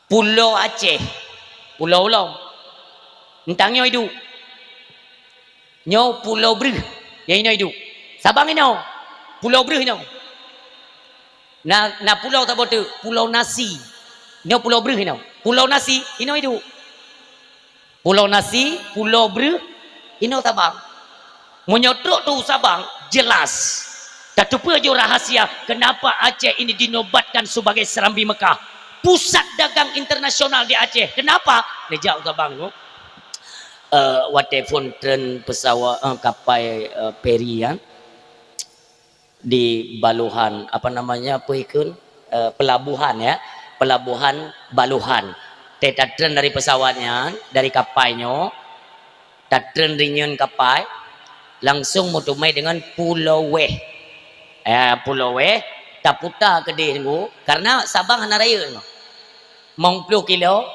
Pulo Aceh, pulo ulôn. Eunteuk nyoe iduek. Nyoe Pulo Breuh, nyang inoe iduek. Sabang inoe, Pulo Breuh inoe. Na, na pulo saboh teuk, Pulo Nasi. Inoe Pulo Breuh inoe. Pulo Nasi, inoe iduek. Pulo Nasi, Pulo Breuh, inoe Sabang. Meunyoe trok teu Sabang, jelas. Tateupeue ju rahasia kenapa Aceh ini dinobatkan sebagai Serambi Mekah, pusat dagang internasional di Aceh. Kenapa? Neujak u Sabang tu. Eh, watèe phôn treun pesawat, eh, kapai, eh, feri nyan di Baluhan, apa namanya, apa ikon? Eh, pelabuhan, ya. Pelabuhan Baluhan. Teutatreun dari pesawat nyan, dari kapai nyoe, tatreun rinyeun kapai, langsung meuteumé dengan Pulo Weh. Eh, Pulo Weh, taputa keudeh Teungku, karena Sabang hana rayeuk nyoe. Limong ploh kilo,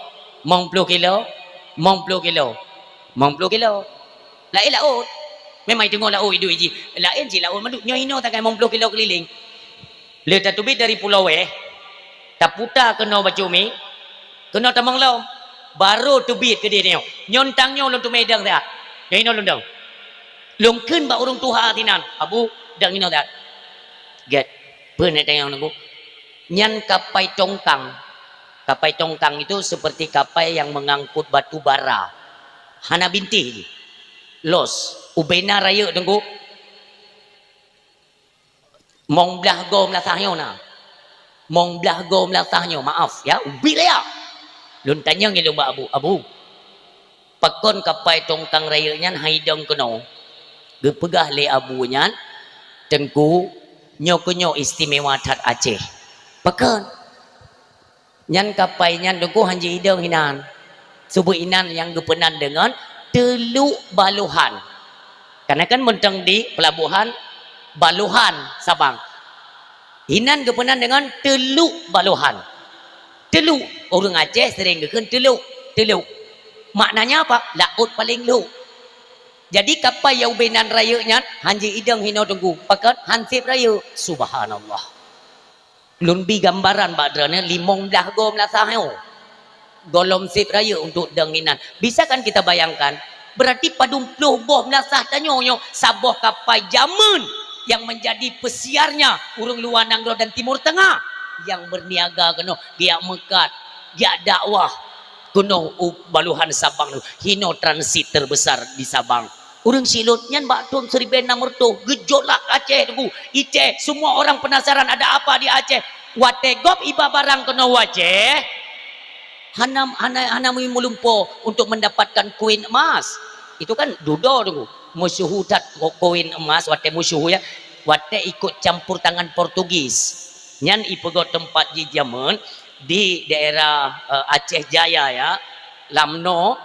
limong ploh kilo, limong ploh kilo, limong ploh kilo. Laén laôt. Memang teungoh laôt iduek jih. Laén cit laôt mandum. Nyoe inoe takai limong ploh kilo keulileng. Lheueh tateubiet dari Pulo Weh, taputa keunoe bacut mi, keunoe tamong lom. Barô teubiet keudeh nyoe. Nyoe tang nyoe lôn teumé dong siat. Nyoe inoe lôn dong. Lôn kheun bak ureuëng tuha sinan, "Abu, dang inoe that." "Gét, peue neutanyong Teungku?" "Nyan kapai tongkang." Kapai tongkang itu seperti kapai yang mengangkut batu bara. Hana bintéh jih. Los, ubena rayeuk Teungku. Mong blaih goe meulasah nyoe na. Mong blaih goe meulasah nyoe, maaf ya, ubit ya. Lôn tanyong ilôn bak Abu, "Abu, pakon kapai tongkang rayeuk nyan han idong keunoe?" Geupeugah lé Abu nyan, "Teungku, nyoe keunyoe istimewa that Aceh." "Pakon?" "Nyan kapai nyan Teungku han ji idong hinan. Subeu inan nyang geupeunan deungon Teluk Balohan." Karena kan mantong di pelabuhan Balohan, Sabang. Hinan geupeunan deungon Teluk Balohan. Teluk, ureuëng Aceh sering geukheun teluk. Teluk. Maknanya apa? Laôt paleng lhok. Jadi kapai nyang ubena rayeuk nyan han ji idong hinoe Teungku. Pakon? Han sép rayeuk. Subhanallah. Lôn bi gambaran bak droeneuh limong blaih goe meulasah nyoe. Gohlom sép rayeuk untuk dong inan. Bisa kan kita bayangkan? Berarti padum ploh boh meulasah tanyoe nyoe saboh kapai jameun yang menjadi pesiarnya ureuëng luwa nanggroe dan Timur Tengah yang berniaga keunoe, geujak meukat, geujak dakwah keunoe u Balohan Sabang nyoe. Hinoe transit terbesar di Sabang. Ureuëng Silot nyan bak thon siribèe nam reutôh geujolak Aceh Teungku. Aceh, semua orang penasaran ada apa di Aceh. Watèe gob iba barang keunoe u Aceh, hana, hana, hana meulumpoe untuk mendapatkan koin emas. Itu kan dudoe Teungku. Meusyeuhu that ko-, koin emas watèe meusyeuhu ya. Watèe ikut campur tangan Portugis. Nyan ipeugöt teumpat jih jameun di daerah, eh, Aceh Jaya ya. Lam noe,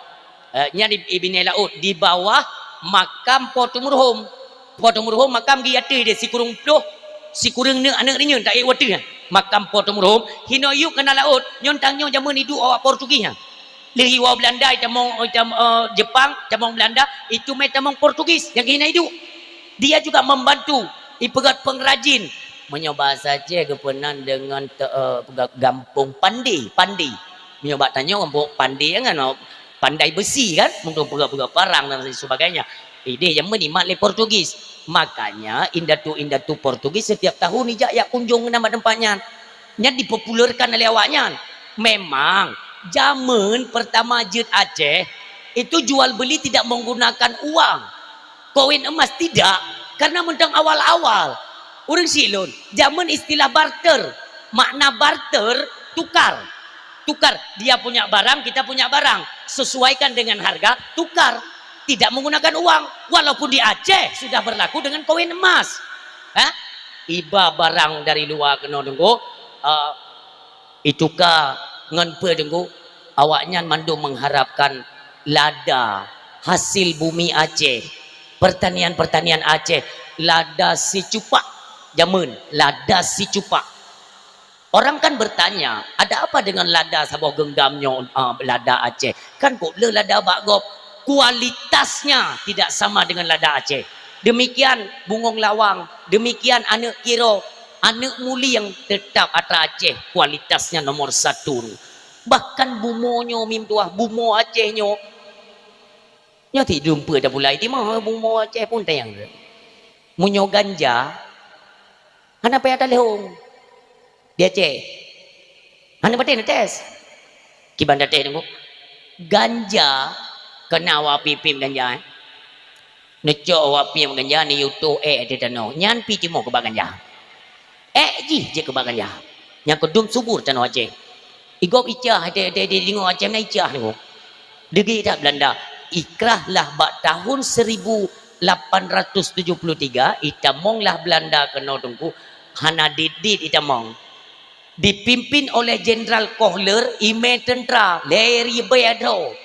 eh, nyan di, di binéh laôt, di bawah makam Po Teumeureuhôm. Po Teumeureuhôm makam geuh ateueh deh, sikureueng ploh, sikureueng neuk aneuk reunyeun taék u ateueh nyan. Makam Po Teumeureuhôm, hinoe yub kana laôt, nyoe tang nyoe jameun iduek awak Portugis nyan. Lheueh iwoe Belanda, itamong, itam-, eh, Jepang, itamong Belanda, itu mé itamong Portugis nyang keuhina iduek. Dia juga membantu, ipeugöt pengrajin. Meunyoe bahasa Aceh geupeunan deungon te-, eh, ga-, gampông pandai, pandai. Meunyoe bak tanyoe gampông pandai kan, oh, pandai besi kan, untuk peugöt-peugöt parang dan lain sebagainya. Ideh jameun imat lé Portugis. Makanya indatu-indatu Portugis setiap tahun ijak jak kunjung keunan bak teumpat nyan. Nyan dipopulerkan oleh awaknyan. Memang, jameun pertama jeuet Aceh, itu jual beli tidak menggunakan uang. Koin emas tidak, karena mantong awal-awal. Ureuëng Silot, jameun istilah barter. Makna barter, tukar. Tukar, dia punya barang, kita punya barang. Sesuaikan dengan harga, tukar. Tidak menggunakan uang. Walaupun di Aceh sudah berlaku dengan koin emas. Ha? Iba barang dari luwa keunoe Teungku, eh, ituka ngon peue Teungku? Awaknyan mandum mengharapkan lada hasil bumi Aceh, pertanian-pertanian Aceh, lada sicupak jameun, lada sicupak. Orang kan bertanya, "Ada apa dengan lada saboh genggam nyoe, ah, lada Aceh? Kan kok le lada bak gob?" Kualitasnya tidak sama dengan lada Aceh. Demikian bungong lawang, demikian aneuk kiro, aneuk mulieng tetap atra Aceh kualitasnya nomor satu. Bahkan bumoe nyoe mim tuah, bumoe Aceh nyoe. Nyoe ti dumpeue tapulai ti mah bumoe Aceh pun tayang. Meunyoe ganja, hana payah talhong. Di Aceh. Hana patéh neutés. Kiban tatéh Teungku. Ganja, keunan awak piep-piep ganja, eh. Neucok awak piep ganja, neuyue tuek ék di tanoh. Nyan pi timoh keubah ganja. Ék jih jeuet keubah ganja. Nyang keudum subur tanoh Aceh. Igob icah, di, di, di, di deungoe Aceh na icah Teungku. Deungoe that Belanda. Ikrah lah bak tahun seribu lapan ratus tujuh puluh tiga, itamong lah Belanda keunoe Teungku, hana dit-dit itamong. Dipimpin oleh Jenderal Kohler, imé tentara, lé ribée droe.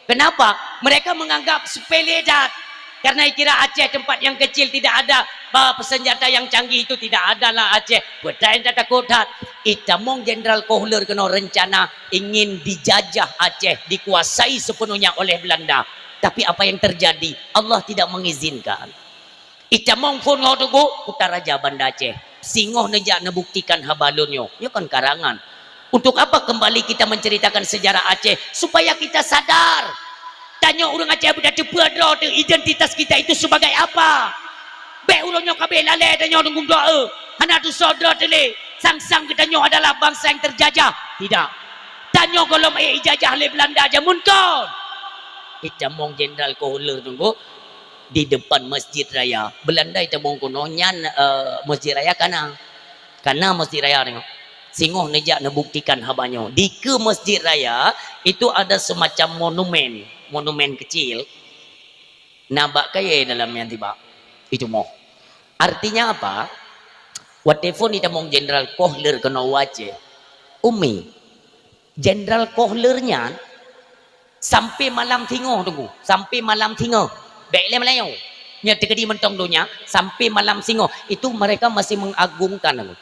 Kenapa? Mereka menganggap sepele that. Karena ikira Aceh tempat yang kecil, tidak ada, ba, senjata yang canggih itu tidak ada lah Aceh. Peue nyang tatakot that. Itamong Jenderal Kohler keunoe rencana ingin dijajah Aceh, dikuasai sepenuhnya oleh Belanda. Tapi apa yang terjadi? Allah tidak mengizinkan. Itamong phon ngon Teungku, Kutaraja Banda Aceh. Singoh neujak neubuktikan haba lôn nyoe. Nyoe kan karangan. Untuk apa kembali kita menceritakan sejarah Aceh? Supaya kita sadar. Tanyoe ureuëng Aceh beutateupeue droe teuh identitas kita itu sebagai apa. Bék uroe nyoe ka bék lalée tanyoe deungon doa. Hana tusoe droe teuh lé. Sang-sang geutanyoe adalah bangsa yang terjajah. Tidak. Tanyoe gohlom ék ijajah lé Belanda jameun kon. Itamong Jenderal Kohler tunggu di depan Masjid Raya. Belanda itamong kuno nyan, eh, Masjid Raya kana. Kana Masjid Raya tengok. Singoh neujak neubuktikan haba nyoe. Di keue Masjid Raya, itu ada semacam monumen. Monumen kecil. Na bak kayée dalam nyan tibak. Itu moh. Artinya apa? Watée phon itamong Jenderal Kohler keunoe u Aceh. Umi, Jenderal Kohler nyan sampai malam singoh tunggu. Sampai malam singoh. Bék lé Meulayu. Nyan teukeudi mantong donya, sampai malam singoh. Itu mereka masih mengagungkan aku.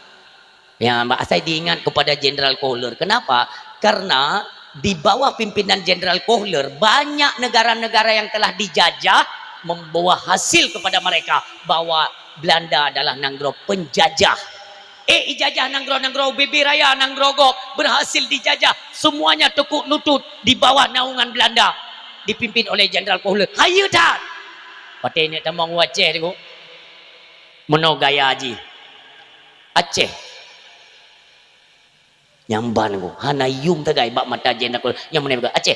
Ya, Mbak, saya diingat kepada Jenderal Kohler. Kenapa? Karena di bawah pimpinan Jenderal Kohler, banyak negara-negara yang telah dijajah membawa hasil kepada mereka bahwa Belanda adalah nanggroe penjajah. Eh, ijajah nanggroe-nanggroe, U B B Raya nanggroe gob berhasil dijajah. Semuanya tekuk lutut di bawah naungan Belanda dipimpin oleh Jenderal Kohler. Hayeue that. Watée neuk tamong u Aceh tu, meunoe gaya jih. Aceh. Nyang ban ku, hana yum tagai bak mata Jenderal Kohler. Nyang meunan Aceh.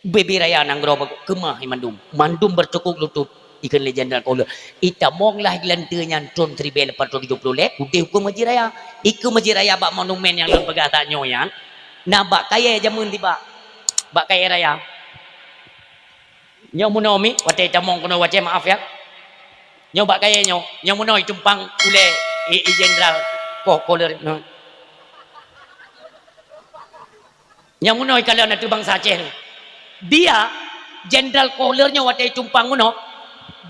U B B Raya nanggroe keumah mandum. Mandum bertekuk lutut ikheun lé Jenderal Kohler. Itamong lah geulante nyan thon siribée lapan ratus tujoh ploh lhée, udeh u Masjid Raya. Ikheun Masjid Raya bak monumen nyang lôn peugah tanyoe nyan, na bak kayée jameun tibak. Bak kayée raya. Nyoe meunoe mi, watée tamong keunoe u Aceh, maaf ya. Nyoe bak kayée nyoe, nyoe meunoe itumpang ulée i, i Jenderal Koh Kohler nyoe. Nyoe meunoe ikalon ateueh bansa Aceh nyoe. Dia, Jenderal Kohler nyoe watée itumpang meunoe,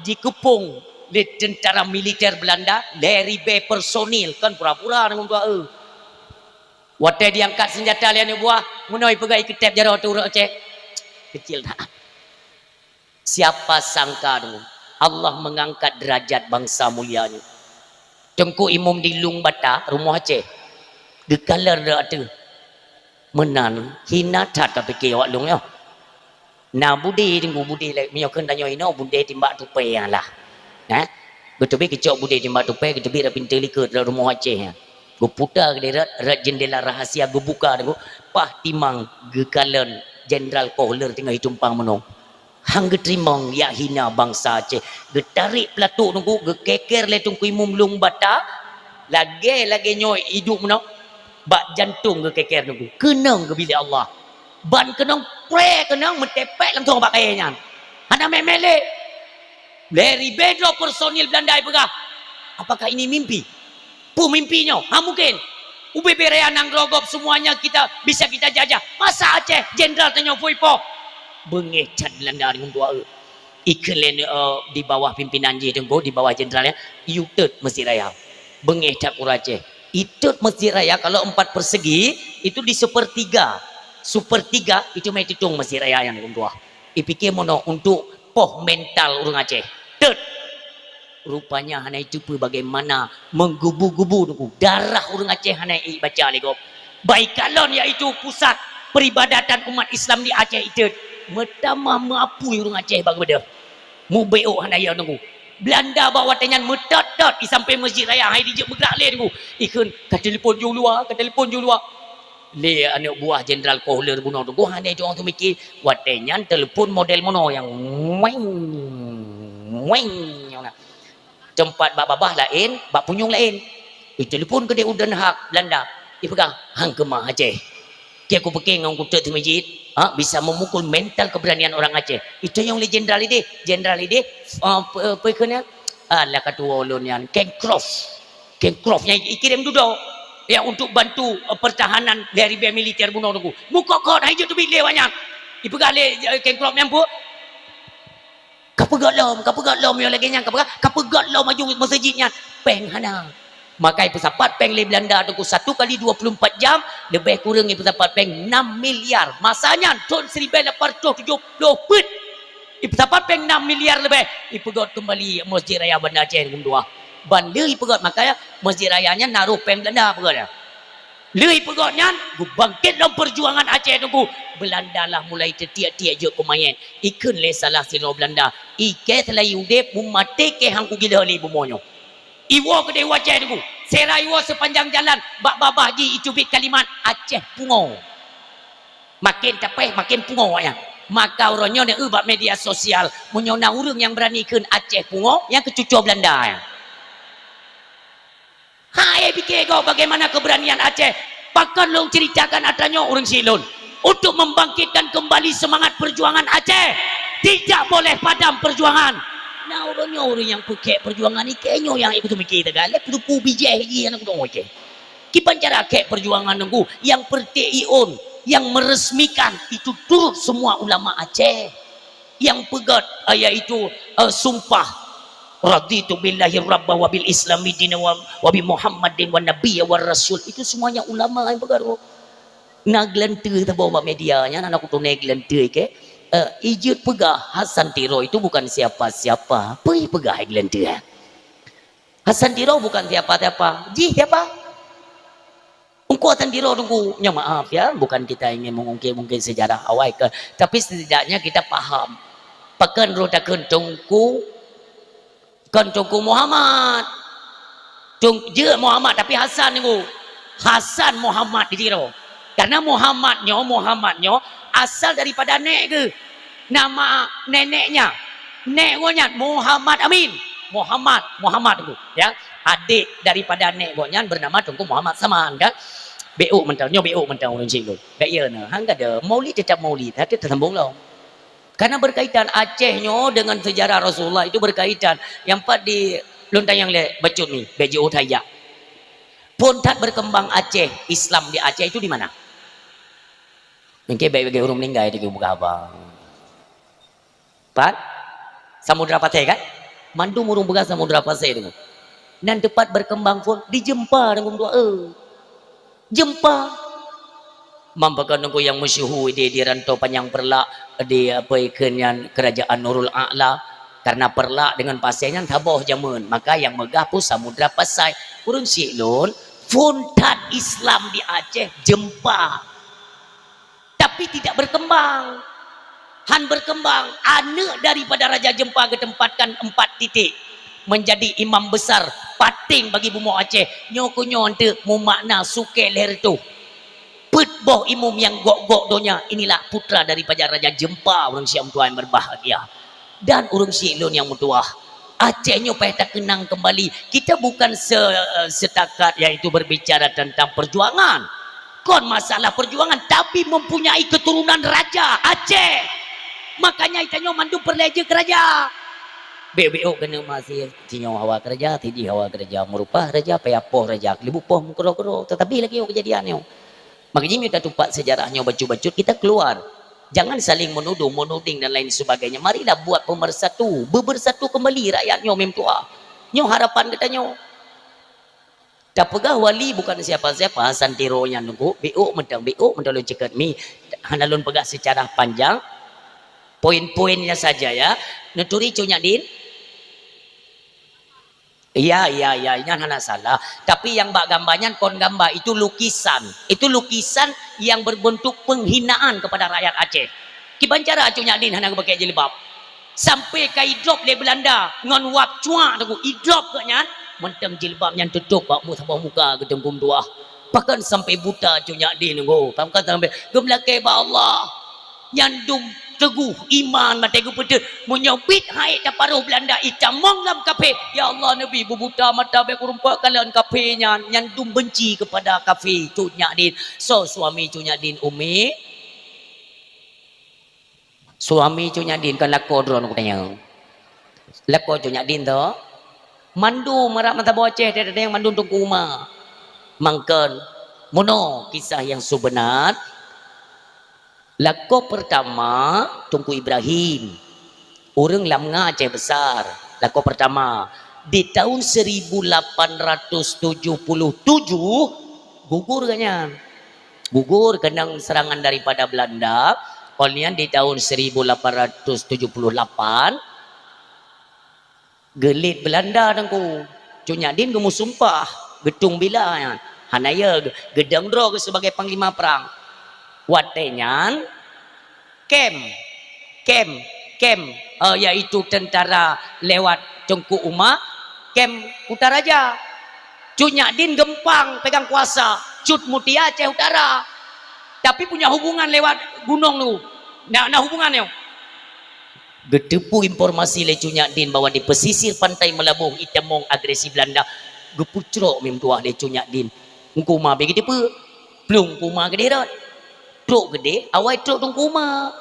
jikeupong lé tentara militer Belanda, lhée ribée personil, kan pura-pura deungon dua e. Watée diangkat senjata lé aneuk buah, meunoe ipeugah ikeuteb jaroe teuh ureuëng Aceh. Kecil that. Siapa sangka dulu, Allah mengangkat derajat bangsa mulia nyoe. Teungku Imum di Lueng Bata, rumoh Aceh. Geukalon rot ateueh. Meunan, hina that ka pike awak lôn nyoe. Na budé teungku, budé lé, meunyoe kheun tanyoe inoe, budé timbak tupée nyan lah. Nah, geuteubiet keucok budé timbak tupée, geuteubiet rot pintoe likot, rot rumoh Aceh nyan. Geuputa keudeh rot, rot jeundela rahasia geubuka teungku, paih timang geukalon Jenderal Kohler teungoh itumpang meunoe. Han geuteurimong jak hina bansa Aceh. Geutarek peulatok teungku, geukeker lé Teungku Imum Lueng Bata, lagée-lagée nyoe iduek meunoe, bak jantong geukeker teungku. Keunong geubi lé Allah. Ban keunong, pré keunong, meutepek langsong bak kayée nyan. Hana mé-mé lé. Lhée ribée droe personil Belanda ipeugah, "Apakah ini mimpi? Peue mimpi nyoe? Ha mungken. U B B Raya nanggroe gob semuanya kita bisa kita jajah. Masa Aceh jenderal tanyoe pui poh?" Beungéh that Belanda deungon dua e. Ikheun lé, eh, di bawah pimpinan jih teungku, di bawah jenderal ya, itot Masjid Raya. Beungéh that ureuëng Aceh. Itot Masjid Raya kalau empat persegi, itu di sepertiga. Sepertiga itu mai tutong Masjid Raya nyang keudua. Ipike meunoe untuk poh mental ureuëng Aceh. Tet. Rupanya hana itupeue bagaimana menggebu-gebu teungku. Darah ureuëng Aceh hana ibaca lé gob. Baikalon yaitu pusat peribadatan umat Islam di Aceh itet. Meutamah meuapui ureuëng Aceh bak geubeudôh. Mubeuôk hana ya teungku. Belanda bak watée nyan meutot-tot i sampéng Masjid Raya hai dijeuet meugrak lé teungku. Ikheun ka telepon ju luwa, ka telepon ju luwa. Lé aneuk buah Jenderal Kohler bunoe teungku hana jeuet teumiké, watée nyan telepon model meunoe nyang weng, weng nyang na. Teumpat bak babah laén, bak punyueng laén. Itelepon keudeh u Den Haag, Belanda. Ipeugah, "Han keumah Aceh. Kiek kupeuke ngon kutot teumiké, ha, bisa memukul mental keberanian orang Aceh." Itanyong lé jenderal ideh, jenderal ideh, ah, pe-, peue kheun nyan? Ah, lah ka tuwo ulôn nyan, Cancroft. Cancroft nyang ikirém dudoe, ya, untuk bantu, eh, pertahanan dari bée militer bunoe teungku. Mukot-kot, hai jeuet teubiet lé awak nyan. Ipeugah lé, eh, Cancroft nyan peue? Ka peugöt lom, ka peugöt lom, nyoe lagée nyan ka peugah, ka peugöt lom aju meuseujid nyan. Péng hana. Maka ipeusapat péng lé Belanda teungku satu kali dua puluh empat jam, leubeh kureueng ipeusapat péng enam miliar. Masa nyan, thon siribée lapan ratus tujoh ploh peuet. Ipeusapat péng enam miliar leubeh, ipeugöt keumbali Masjid Raya Banda Aceh Geumbua. Ban lheueh ipeugöt, makanya Masjid Raya nyan na roh péng Belanda peugöt nyan. Lheueh peugah nyan, geubangket lom peujuangan Aceh Teungku. Beulanda lah mulai teutiek-tiek jeuet keu manyét. Ikheun lé salah sidroe Beulanda, "Ikée seulai udeb, meumaté kée han kugila lé bumoe nyoe." Iwoe keudeh u Aceh Teungku. Sira iwoe seupanjang jalan, bak babah jih iteubiet kalimat, "Aceh pungo." Maken tapéh, maken pungo nyan. Maka uroe nyoe neueu bak media sosial, meunyoe na ureuëng nyang beurani kheun Aceh pungo, nyan keuh cucoe Beulanda nyan. Hai pike gob bagaimana keberanian Aceh. Pakon lôn ceritakan atra nyoe ureuëng syiek lôn. Untuk membangkitkan kembali semangat perjuangan Aceh. Tidak boleh padam perjuangan. Nah, uroe nyoe ureuëng nyang peukhek perjuangan ni kayaknya nyang ikut mikir tegal. Lé peulupu bijéh ji anak dong Aceh. Kiban cara khek perjuangan nunggu yang pertiiun, yang meresmikan itu turut semua ulama Aceh. Yang peugét, eh, yaitu, eh, sumpah, "Raditu billahi rabba wa bil islami dina wa, wa bi Muhammadin wa nabiyya wa rasul." Itu semuanya ulama yang peugét. Na geulanteu teuboh bak media nyan, anak kutu na geulanteu ke, eh, ijeuet peugah Hasan Tiro itu bukan siapa-siapa. Peue peugah geulanteu? Hasan Tiro bukan siapa-siapa. Jih siapa? Engkau Hasan Tiro tunggu. Nyoe maaf ya, bukan kita ingin mengungkit-ungkit sejarah awai ke, tapi setidaknya kita paham. Pakon roh takheun Teungku, kon Teungku Muhammad. Tung, jeuet Muhammad, tapi Hasan tunggu. Hasan Muhammad di Tiro. Karena Muhammad nyoe, Muhammad nyoe asal daripada nek geuh. Nama neneknya, nek gobnyan Muhammad Amin. Muhammad, Muhammad tu, ya. Adik daripada nek gobnyan bernama Teungku Muhammad Saman, kan? Beuk mantong, nyoe beuk mantong ureuëng cik tu. Dak iya na, hang kada. Maulid tetap maulid, tapi tersambung lah. Karena berkaitan Aceh nyoe dengan sejarah Rasulullah itu berkaitan. Yang pat di lôn tanyong lé bacut ni, baju Uthaya. Phon that berkembang Aceh, Islam di Aceh itu di mana? Mungkin baik bagi ureuëng meninggal itu bukan apa. Pat? Samudra Pasai kan? Mandum ureuëng peugah Samudra Pasai tu. Nan teumpat berkembang phon di Jeumpa dan Gumdua. Eh. Jeumpa. Mampaka nunggu yang masyhur di, di Rantau Panyang Peureulak, di apa ikheun nyan Kerajaan Nurul A'la. Karena Peureulak dengan Pasai nyan saboh jameun, maka yang meugah pun Samudra Pasai. Ureuëng syiek lôn, phon that Islam di Aceh Jeumpa. Tapi tidak berkembang. Han berkembang, aneuk daripada Raja Jeumpa geutempatkan empat titik menjadi imam besar paténg bagi bumoe Aceh. Nyoe keuh nyoe eunteuk mumakna sukée lhée reutôh. Peuet boh imum nyang gok-gok donya, inilah putra daripada Raja Jeumpa, ureuëng syiek meutuah nyang berbahagia. Dan ureuëng syiek lôn nyang meutuah, Aceh nyoe payah takeunang kembali. Kita bukan se-, setakat yaitu berbicara tentang perjuangan. Kon masalah perjuangan, tapi mempunyai keturunan raja Aceh. Makanya tanyoe mandum peureulée jeuet keu raja. Beuk-beuk keuneuk masih, sinyoe hawa keu raja, sijih hawa keu raja, meurumpah raja, payah poh raja, keulibu poh meukeurok-keurok. Tetapi lagée nyoe kejadian nyoe. Maka jih meunyoe tatupat sejarah nyoe bacut-bacut, kita keluar. Jangan saling menuduh, menuding dan lain sebagainya. Marilah buat pemersatu, bebersatu kembali rakyat nyoe meutuah. Nyoe harapan geutanyoe. Tapeugah wali bukan siapa-siapa, Hasan Tiro nyan nunggu, beuk mantong, beuk mantong lôn ceukeut mi. Hana lôn peugah secara panjang. Poin-poinnya saja ya. Neuturi Cut Nyak Din? Iya, iya, iya, nyan hana salah. Tapi nyang bak gamba nyan kon gamba, itu lukisan. Itu lukisan yang berbentuk penghinaan kepada rakyat Aceh. Kiban cara Cut Nyak Din hana geupakée jilbab. Sampai ka idrop lé Beulanda ngon wab cuak teungku, idrop geuh nyan, mantong jilbab nyan tutôp bak mu-, saboh muka geutanggong tuah. Bahkan sampai buta Cut Nyak Din teungku. Bahkan sampai geumeulakée bak Allah. Nyan dum teuguh iman maté geupeuteuet. Meunyoe biet hai taparoh Beulanda itamong lam kafé, ya Allah, neubi beubuta mata bék kurumpok kalon kafé nyan, nyan dum benci kepada kafé Cut Nyak Din. Soe suami Cut Nyak Din, Umi? Suami Cut Nyak Din kan lakoe droe kutanyong. Lakoe Cut Nyak Din tu. Mandum arak mata boh Aceh, teuntang mandum teungku uma. Mangkon, meunoe kisah yang sebenar. Lakoe pertama, Teungku Ibrahim. Ureuëng Lamnga Aceh Besar. Lakoe pertama, di tahun seribu lapan ratus tujuh puluh tujuh, gugur geuh nyan. Gugur keunong serangan daripada Beulanda. Óh lheueh nyan di tahun seribu lapan ratus tujuh puluh lapan, geulet Beulanda teungku. Cut Nyak Din geumeusumpah, geutung bila nyan. Hana ya, geudong droe geuh sebagai panglima perang. Watée nyan, kem, kem, kem, eh, yaitu tentara lewat Teungku Uma, kem Kutaraja. Cut Nyak Din geumpang pegang kuasa, Cut Mutia Aceh Utara. Tapi punya hubungan lewat gunong tu. Na, na hubungan nyoe. Geuteupeue informasi lé Cut Nyak Din bahwa di pesisir Pantai Meulaboh itamong agresi Belanda, geupucrok meutuah lé Cut Nyak Din. Teungku Uma bèk geuteupeue, plueng Teungku Uma keudeh rot. Trok keudeh, awai trok Teungku Uma.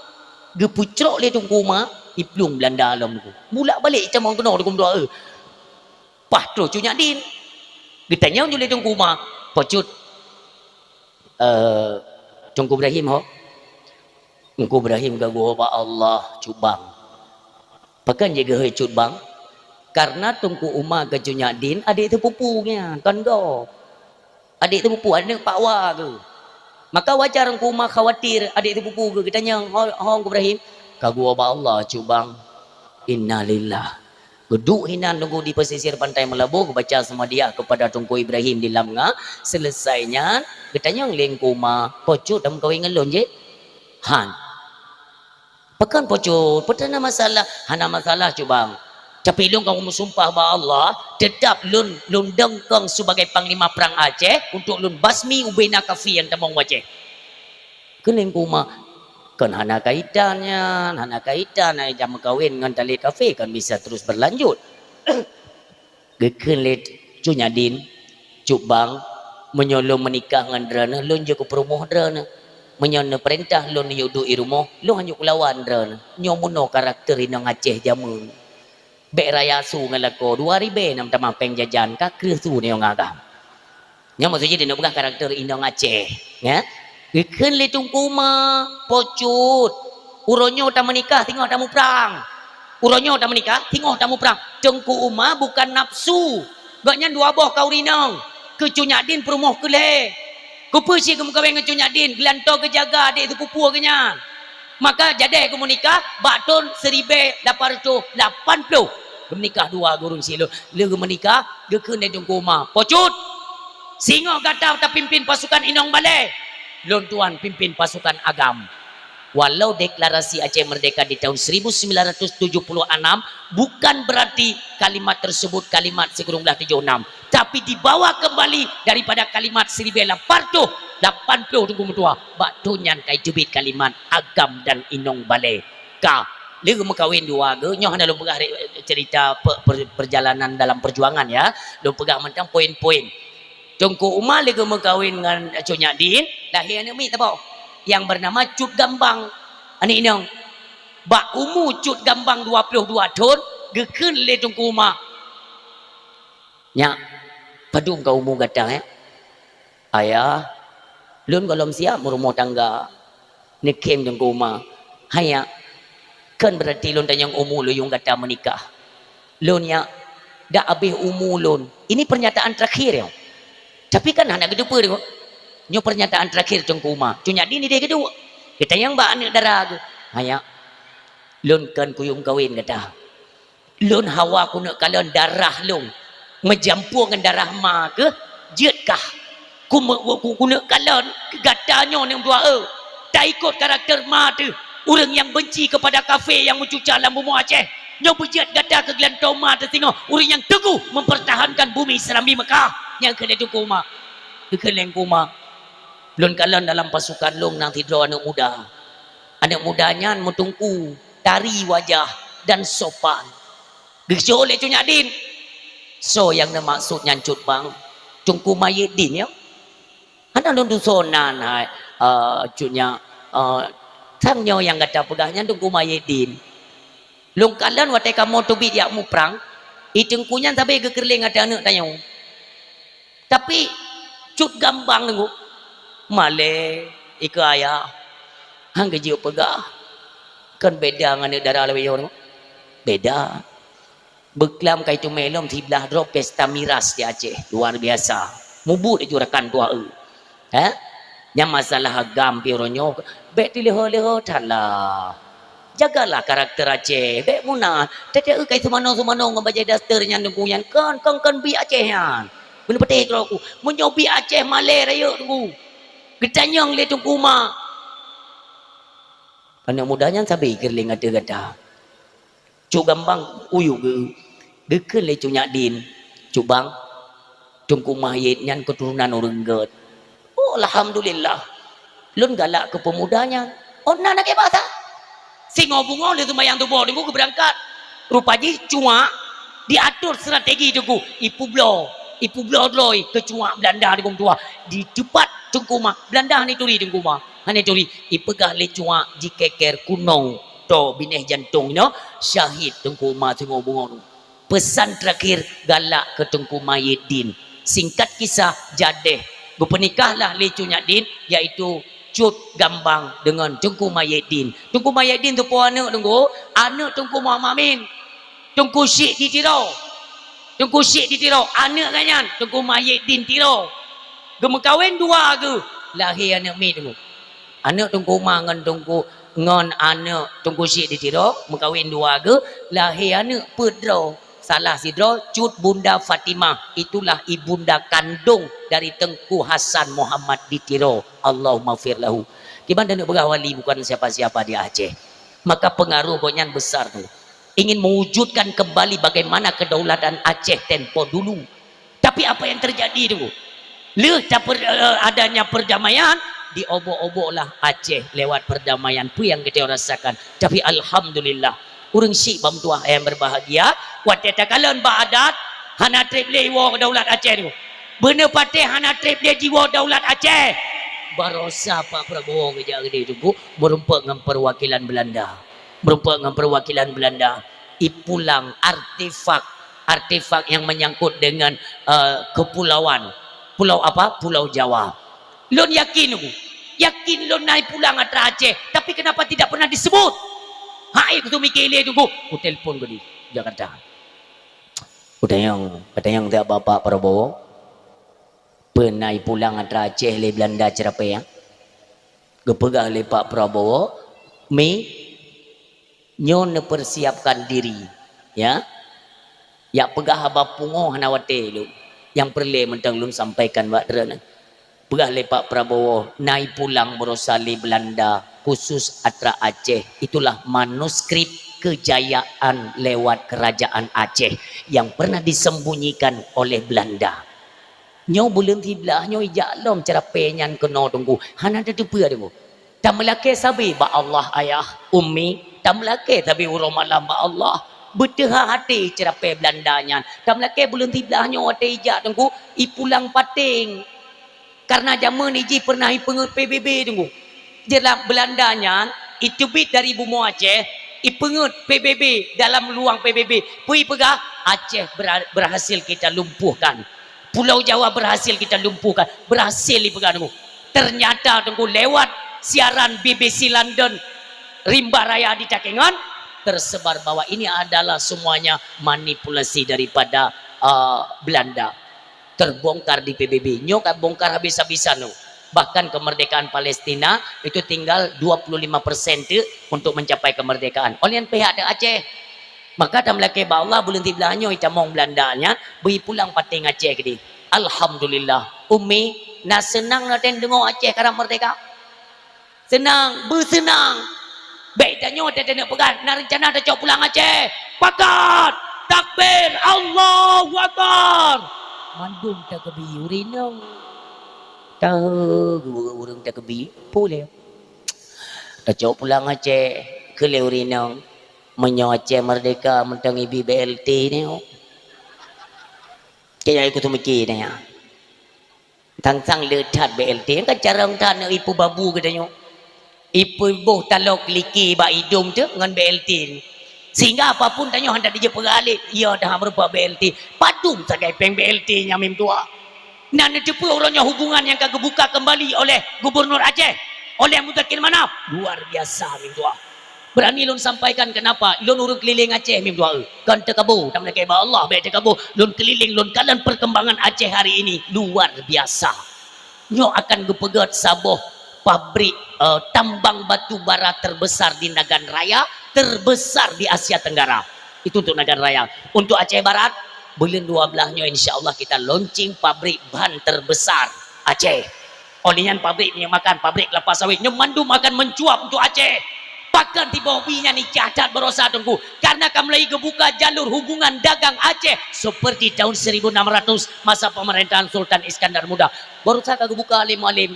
Geupucrok lé Teungku Uma, iplueng Belanda lom Teungku. Mulak balek itamong keunoe Teungku meutuah, eh. Paih troh Cut Nyak Din. Geutanyong ju lé Teungku Uma, "Po Cut, eh, Teungku Ibrahim ho?" "Teungku Ibrahim ka geuwoe bak Allah, Cut Bang." "Pakon jeuet geuhôi Cut Bang?" "Karena Teungku Uma keu Cut Nyak Din adék teupupu nyan, kon gob. Adék teupupu, aneuk Pak Wa geuh. Maka wajar Teungku Uma khawatir adék teupupu geuh." Geutanyong, "Ho, ho Teungku Ibrahim?" "Ka geuwoe bak Allah, Cut Bang." Innalillah. Geuduek hinan Teungku di pesisir Pantai Meulaboh, geubaca seumadiah kepada Teungku Ibrahim di Lamnga. Selesai nyan, geutanyong lé Teungku Uma, "Po Cut, tameukawen ngon lôn jih?" "Han." "Pakon Po Cut? Peue na masalah?" "Hana masalah, Cut Bang. Tapi lôn ka meusumpah bak Allah, teutap lôn, lôn dong kong sebagai panglima perang Aceh untuk lôn basmi ubena kafé nyang tamong u Aceh." Kheun lé Teungku Uma, "Kon hana kaitan nyan, hana kaitan, ai jam meukawen ngon tali kafé kon bisa terus berlanjut." Geukheun lé Cut Nyak Din, "Cut Bang, meunyoe lôn meunikah ngon droeneuh, lôn jeuet keu peurumoh droeneuh. Meunyoe neupeurintah lôn neuyue duek i rumoh, lôn hana jeuet keu lawan droeneuh. Nyoe meunoe karakter inong Aceh jameun. Bèk raya su ngon lakoe, dua ribèe nam tamah péng jajan, ka kreueh su neuyue ngon agam." Nyan maksud jih, di neuk peugah karakter inong Aceh, ya. Geukheun lé Teungku Uma, "Po Cut, uroe nyoe tameunikah, singoh tamuprang. Uroe nyoe tameunikah, singoh tamuprang." Teungku Uma bukan nafsu. Gobnyan dua boh ka ureueng inong. Keu Cut Nyak Din peurumoh keu lhèe. Keupeue cit geumeukawen ngon Cut Nyak Din? Geulantoe geujaga adék sepupu geuh nyan. Maka jadèh geumeunikah bak thôn siribèe lapan reutôh lapan ploh. Geumeunikah dua gureueng silot. Lheueh geumeunikah, geukheun lé Teungku Uma, "Po Cut, singoh gata tapimpin pasukan inong balèe, lôn tuan pimpin pasukan agam." Walau deklarasi Aceh Merdeka di tahun seribu sembilan ratus tujuh puluh enam, bukan berarti kalimat tersebut kalimat sikureueng blaih tujoh enam, tapi dibawa kembali daripada kalimat siribèe lapan reutôh lapan ploh Teungku meutuah. Bak thôn nyan ka jiteubiet kalimat agam dan inong balèe. Ka lheueh geumeukawen dua geuh, nyoe hana lôn peugah re-, cerita pe-, per-, perjalanan dalam perjuangan, ya. Lôn peugah mantong poin-poin. Teungku Uma lheueh geumeukawen ngon Cut Nyak Din, lahé aneuk miet saboh nyang bernama Cut Gambang, aneuk inong. Bak umu Cut Gambang dua ploh dua thôn, geukheun lé Teungku Uma, "Nyak, padum ka umu gata, eh?" "Ayah, lôn gohlom siap meurumoh tangga." Neukhém Teungku Uma, "Hai nyak, kon berarti lôn tanyong umu lôn yuem gata meunikah. Lôn nyak, dak abéh umu lôn." Ini pernyataan terakhir nyoe. Tapi kan hana geuteupeue deungoe. Nyoe pernyataan terakhir Teungku Uma. Cut Nyak Din idéh geuduek. Geutanyong bak aneuk dara geuh, "Hai nyak, lôn kon kuyue meukawen gata. Lôn hawa keuneuk kalon darah lôn meujampu ngon darah ma keuh, jeuet kah? Ku-, ku-, keuneuk kalon gata nyoe aneuk dua e, taikot karakter ma teuh, ureueng nyang benci keupada kafé nyang meucuca lam bumoe Aceh. Nyoe beujeuet gata keu geulantoe ma teuh singoh, ureueng nyang teuguh mempertahankan bumi Islam di Mekah." Nyan kheun lé Teungku Uma. Geukheun lé Teungku Uma, "Lôn kalon dalam pasukan lôn na sidroe aneuk muda. Aneuk muda nyan meuteungku, tari wajah dan sopan." Geujok lé Cut Nyak Din, "Soe nyang neumaksud nyan Cut Bang?" "Teungku Mahyedin nyoe." "Hana lôn tusoe nan hai, eh, Cut Nyak, eh, sang nyoe nyang gata peugah nyan Teungku Mahyedin. Lôn kalon watèe kamoe teubiet jak muprang, i teungku nyan sabe geukeureuléng ateueh aneuk tanyoe. Tapi Cut Gambang teungku, malèe ikeue ayah, han geujeuet peugah. Kon beda ngon aneuk dara lawét nyoe teungku. Beda. Beuklam ka iteumé lom siblah droe pesta miras di Aceh, luar biasa. Mubuet laju rakan tuha e. Hah? Nyang masalah agam pih uroe nyoe, bèk teuleuho-leuho that lah. Jagalah karakter Aceh, bèk meunan. Teuteuk kai seumanoe-seumanoe ngon bajèe daster nyan teungku nyan, kon, kon, kon biek Aceh nyan. Keuneuk peuteh keudroe ku. Meunyoe bi Aceh malée rayeuk Teungku. Geutanyong lé Teungku Ma. Aneuk muda nyan sabe keurileng ateueh gata. Cuk Gambang uyuek geu-, geukheun lé Cuk Nyak Din, "Cuk Bang, Teungku Mayét nyan keuturonan ureuëng gét." "Oh, alhamdulillah. Lôn galak keu peumuda nyan." "Oh, na lagée basa?" Singoh beungoh lé seumayang suboh Teungku geubeurangkat. Rupa jih cuak diatur strategi Teungku, ipeubloe, ipeubloe droe keu cuak Beulanda Teungku meutuah. Diteupat Teungku Ma, Beulanda hana turi Teungku Ma, hana turi. Ipeugah lé cuak jikeker kunoe, toe binéh jantong nyoe, syahid Teungku Ma singoh beungoh. Pesan terakhir galak keu Teungku Mayét Din. Singkat kisah, jadeh geupeunikahlah lé Cuk Nyak Din, yaitu Cut Gambang deungon Teungku Mayét Din. Teungku Mayét Din teupeue aneuëk Teungku, aneuëk Teungku Muhammad Amin. Teungku Syik di Tiro. Teungku Syik di Tiro, aneuëk geuh nyan Teungku Mayét Din Tiro. Geumeukawen dua geuh, lahé aneuëk miet Teungku. Aneuëk Teungku Ma ngon Teungku, ngon aneuëk Teungku Syik di Tiro, meukawen dua geuh, lahé aneuëk peuet droe. Salah sidroe Cut Bunda Fatimah, itulah ibunda kandong dari Teungku Hasan Muhammad di Tiro. Allahummaghfir lahu. Kiban dan peugah wali bukan siapa-siapa di Aceh. Maka pengaruh gobnyan besar tu. Ingin mewujudkan kembali bagaimana kedaulatan Aceh tempo dulu. Tapi apa yang terjadi tu? Lheueh taper-, eh, adanya perdamaian, diobok-oboklah Aceh lewat perdamaian. Peue nyang geutanyoe rasakan. Tapi alhamdulillah, ureuëng syik bak meutuah nyang berbahagia, watée takalon bak adat, hana treb lé iwoe daulat Aceh tu. Beuneupatéh hana treb lé jiwoe daulat Aceh. Barosa Pak Prabowo geujak keudeh Teungku, meurumpok ngon perwakilan Belanda. Meurumpok ngon perwakilan Belanda, ipulang artefak, artefak yang menyangkut dengan, eh, kepulauan. Pulau apa? Pulau Jawa. Lôn yakin Teungku. Yakin lôn na ipulang atra Aceh, tapi kenapa tidak pernah disebut? Hai, kutu mikir lé Teungku, kutelepon keudeh Jakarta. Kutanyong, kutanyong siat Bapak Prabowo, peue na ipulang atra Aceh lé Belanda Ceurapée, ya? Geupeugah lé Pak Prabowo, "Mi, nyoe neupersiapkan diri, ya. Jak peugah haba pungoh hana watée lom. Nyang peureulée mantong lôn sampaikan bak droeneuh." Peugah lé Pak Prabowo, na ipulang barosa lé Belanda, khusus atra Aceh. Itulah manuskrip kejayaan lewat kerajaan Aceh yang pernah disembunyikan oleh Belanda. Nyoe buleuen siblaih nyoe ijak lom Ceurapée nyan keunoe Teungku. Hana tateupeue Teungku. Tameulakée sabe bak Allah ayah, ummi, tameulakée sabe uroe malam bak Allah. Beuteuha até Ceurapée Belanda nyan. Tameulakée buleuen siblaih nyoe watée ijak Teungku, ipulang paténg. Karena jameun jih pernah ipeungeuet P B B Teungku. Jeulaih Belanda nyan iteubiet dari bumoe Aceh, ipeungeuet P B B dalam luang P B B. Peue ipeugah? Aceh bera-, berhasil kita lumpuhkan. Pulau Jawa berhasil kita lumpuhkan. Berhasil ipeugah Teungku. Ternyata Teungku lewat siaran B B C London, Rimba Raya di Takengon, tersebar bahwa ini adalah semuanya manipulasi daripada, uh, Belanda. Terbongkar di P B B. Nyoe ka bongkar habis-habisan tu. Bahkan kemerdekaan Palestina itu tinggal dua puluh lima persen teuk untuk mencapai kemerdekaan. Oleh pihak Aceh. Maka tameulakée bak Allah buleuen siblaih nyoe itamong Belanda nyan, bri pulang paténg Aceh keudeh. Alhamdulillah. Ummi, na seunang na teudeungoe Aceh karab merdeka? Seunang, beuseunang. Bék tanyoe teudeungoe peugah, na reuncana tacok pulang Aceh. Pakat! Takbir! Allahu Akbar! Mandum takbir, ureueng inong. Tahu ureueng takbir, puléh. Tacok pulang Aceh, keu lé ureueng inong. Meunyoe Aceh merdeka, mantong ibi B L T nyoe. Kaya ikut mikir nyan. Tang-tang le that B L T, kan carông that na ipeubabu geutanyoe. Ipeuboh talok liki bak idong teuk ngon B L T. Sehingga apapun tanyoe handak dijeuet peuralek, iya dah meurupa B L T. Padum sagai péng B L T nyan mim tuha. Na neuteupeue uroe nyoe hubungan nyang ka geubuka kembali oleh Gubernur Aceh, oleh Muzakir Manaf. Luar biasa mim tuha. Berani lôn sampaikan kenapa? Lôn ureueng keliling Aceh mim tuha. Kon teukabo, tameulakée bak Allah bék teukabo. Lôn keliling, lôn kalon perkembangan Aceh hari ini luar biasa. Nyoe akan geupeugét saboh pabrik, eh, tambang batu bara terbesar di Nagan Raya, terbesar di Asia Tenggara. Itu untuk Nagan Raya. Untuk Aceh Barat, Buleuen dua blah nyoe, insya Allah, kita launching pabrik ban terbesar Aceh. Oleh nyan, pabrik minyeuk makan, pabrik kelapa sawit, nyoe mandum akan mencuap untuk Aceh. Pakon tiboh bi nyan icah that barosa, Teungku? Karena ka mulai geubuka jalur hubungan dagang Aceh seperti tahun seribu enam ratus masa pemerintahan Sultan Iskandar Muda. Barosa ka geubuka lé Mualem.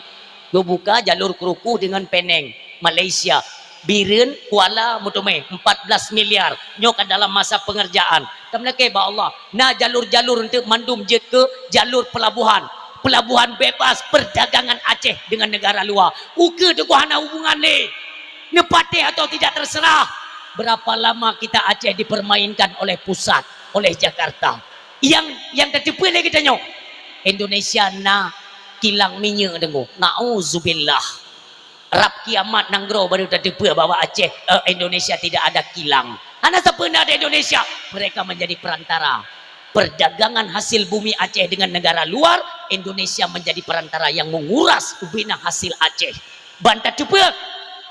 Geubuka jalur Kruku dengan Penang, Malaysia. Bireuen, Kuala, meuteumé, empat belas miliar. Nyoe ka dalam masa pengerjaan. Tameulakée bak Allah, na jalur-jalur untuk mandum jeuet keu jalur pelabuhan. Pelabuhan bebas perdagangan Aceh dengan negara luar. Ukeue Teungku hana hubungan lé. Neupatéh atau tidak terserah. Berapa lama kita Aceh dipermainkan oleh pusat, oleh Jakarta? Yang, yang tateupeue lé geutanyoe, Indonesia na kilang minyeuk, Teungku. Nauzubillah. Rab kiamat nanggroe baru tateupeue bahwa Aceh, eh, Indonesia tidak ada kilang. Hana sapeue na di Indonesia. Mereka menjadi perantara. Perdagangan hasil bumi Aceh dengan negara luar, Indonesia menjadi perantara yang menguras ubena hasil Aceh. Ban tateupeue,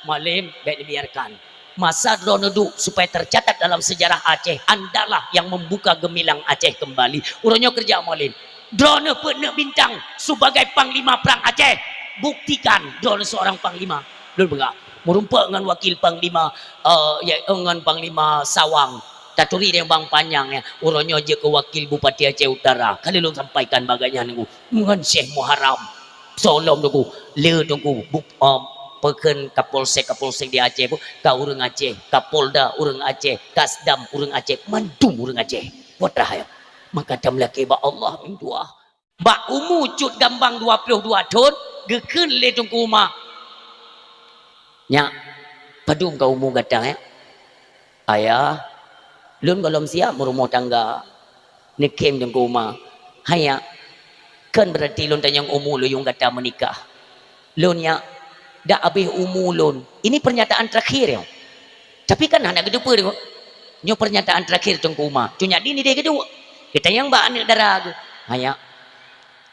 Mualem, bék dibiarkan. Masa droeneuh duek supaya tercatat dalam sejarah Aceh, andalah yang membuka gemilang Aceh kembali. Uroe nyoe keureuja Mualem. Droeneuh peuet neuk bintang sebagai panglima perang Aceh. Buktikan droeneuh seorang panglima. Lôn peugah, meurumpok ngon wakil panglima, eh, ya, eh, ngon panglima Sawang. Taturi deh bang panyang ya. Uroe nyoe jeuet keu wakil Bupati Aceh Utara. Ka lheueh lôn sampaikan bak gobnyan, Teungku. Ngon Syekh Muharram. Soe lom, Teungku, le, Teungku, bu-, eh, peukheun Kapolsek-Kapolsek di Aceh pun ka ureuëng Aceh, Kapolda ureuëng Aceh, Kasdam ureuëng Aceh, mandum ureuëng Aceh. Putra ya. Maka tameulakée bak Allah meutuah. Bak umu Cut Gambang dua puluh dua thon, geukheun lé Teungku Uma, "Nyak, padum ka umu gata, eh?" "Ayah, lôn gohlom siap meurumoh tangga." Neukhém Teungku Uma, "Hai nyak, kon beurati lôn tanyong umu lôn yuem gata meunikah. Lôn nyak, dak abéh umu lôn." Ini pernyataan terakhir nyoe. Tapi kan hana geuteupeue deungoe. Nyoe pernyataan terakhir Teungku Uma. Cut Nyak Din idéh geuduek. Geutanyong bak aneuëk dara geuh, "Hai nyak,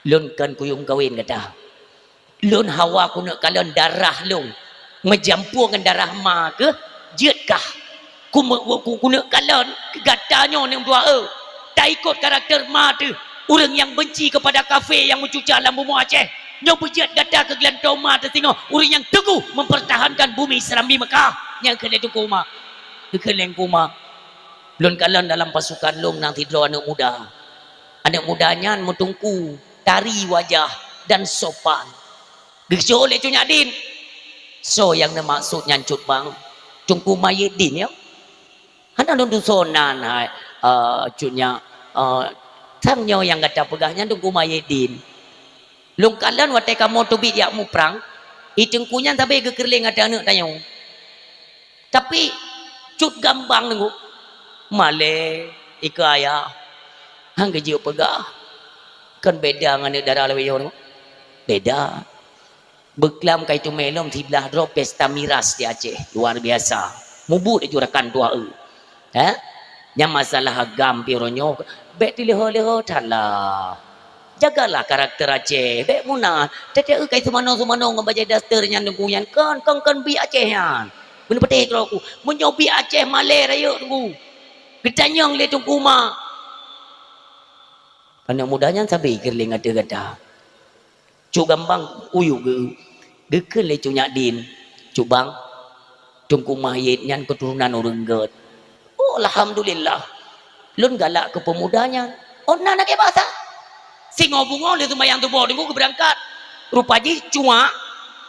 lôn kon kuyue meukawen gata. Lôn hawa keuneuk kalon darah lôn meujampu ngon darah ma keuh, jeuet kah? Ku-, ku-, keuneuk kalon gata nyoe, neueng dua e. Taikot karakter ma teuh, ureuëng nyang beunci keupada kafé nyang meucuca lam bumoe Aceh. Nyoe beujeuet gata keu geulantoe ma teuh singoh, ureuëng nyang teuguh mempertahankan bumi Serambi Mekah." Nyan kheun lé Teungku Uma. Geukheun lé Teungku Uma, "Lôn kalon dalam pasukan lôn na sidroe aneuëk muda. Aneuëk muda nyan meuteungku, tari wajah, dan sopan." Geujok lé Cut Nyak Din, "Soe nyang neumaksud nyan, Cut Bang?" "Teungku Mayet Din nyoe." "Hana lôn tusoe nan hai, eh, Cut Nyak, eh, sang nyoe nyang gata peugah nyan Teungku Mayet Din. Lôn kalon watée kamoe teubiet jak muprang, i teungku nyan sabe geukeureuléng ateueh aneuëk tanyoe. Tapi Cut Gambang nunggu malée ikeue ayah, han geujeuet peugah. Kon beda ngon aneuëk dara lawét nyoe, beda." Beuklam ka iteumé lom siblaih droe pesta miras di Aceh, luar biasa. Mubuet laju rakan tuha eu. Eh? Nyang masalah agam pih uroe nyoe, bék teuleuho-leuho that lah. Jagalah karakter Aceh, bék muna. Teuteuk kai seumanoe-seumanoe ngon bajée daster nyan Teungku nyan, kon, kon, kon biek Aceh nyan. Beuneupeuteh droe ku, meunyoe biek Aceh malée rayeuk Teungku. Geutanyong lé Teungku Uma. Aneuëk muda nyan sabe geukeureuléng ateueh gata. Cut Gambang uyuek geu-, geukheun lé Cut Nyak Din, "Cut Bang, Teungku Mayet nyan keuturonan ureuëng gét." "Oh, alhamdulillah. Lôn galak keu peumuda nyan." "Oh, na, na keu basa." Singoh beungoh lheueh seumayang suboh Teungku geubeurangkat. Rupa jih cuak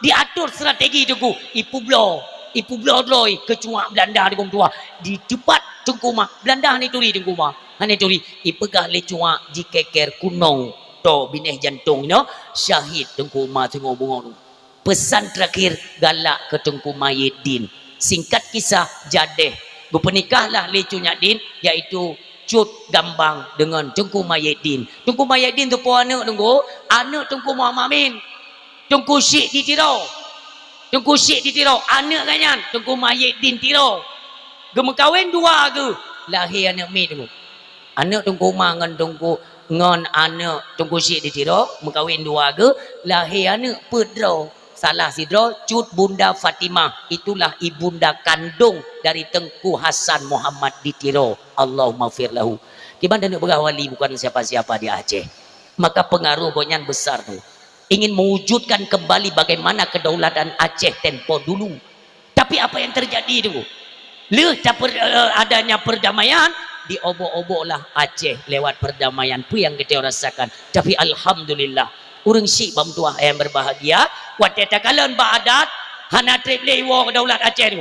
diatur strategi Teungku, ipeubloe, ipeubloe droe keu cuak Beulanda Teungku meutuah. Diteupat Teungku Uma, Beulanda hana turi Teungku Uma, hana turi. Ipeugah lé cuak jikeker kunong. Toe binéh jantong nyoe, syahid Teungku Uma singoh beungoh. Peusan terakhir galak keu Teungku Mayet Din. Singkat kisah, jadeh geupeunikahlah lé Cut Nyak Din, yaitu Cut Gambang deungon Teungku Mayet Din. Teungku Mayet Din teupeue aneuëk Teungku, aneuëk Teungku Muhammad Amin. Teungku Syik di Tiro. Teungku Syik di Tiro, aneuëk geuh nyan Teungku Mayet Din Tiro. Geumeukawen dua geuh, lahé aneuëk miet Teungku. Aneuëk Teungku Uma ngon Teungku, ngon aneuëk Teungku Syik di Tiro, meukawen dua geuh, lahé aneuëk peuet droe. Salah sidroe Cut Bunda Fatimah, itulah ibunda kandong dari Teungku Hasan Muhammad di Tiro. Allahummaghfir lahu. Kiban taneuk peugah wali bukan siapa-siapa di Aceh. Maka pengaruh gobnyan besar tu. Ingin mewujudkan kembali bagaimana kedaulatan Aceh tempo dulu. Tapi apa yang terjadi tu? Lheueh taper-, eh, adanya perdamaian, diobok-oboklah Aceh lewat perdamaian. Peue nyang geutanyoe rasakan? Tapi alhamdulillah, ureuëng syiek bak meutuah nyang berbahagia, watée takalon bak adat, hana treb lé iwoe daulat Aceh tu.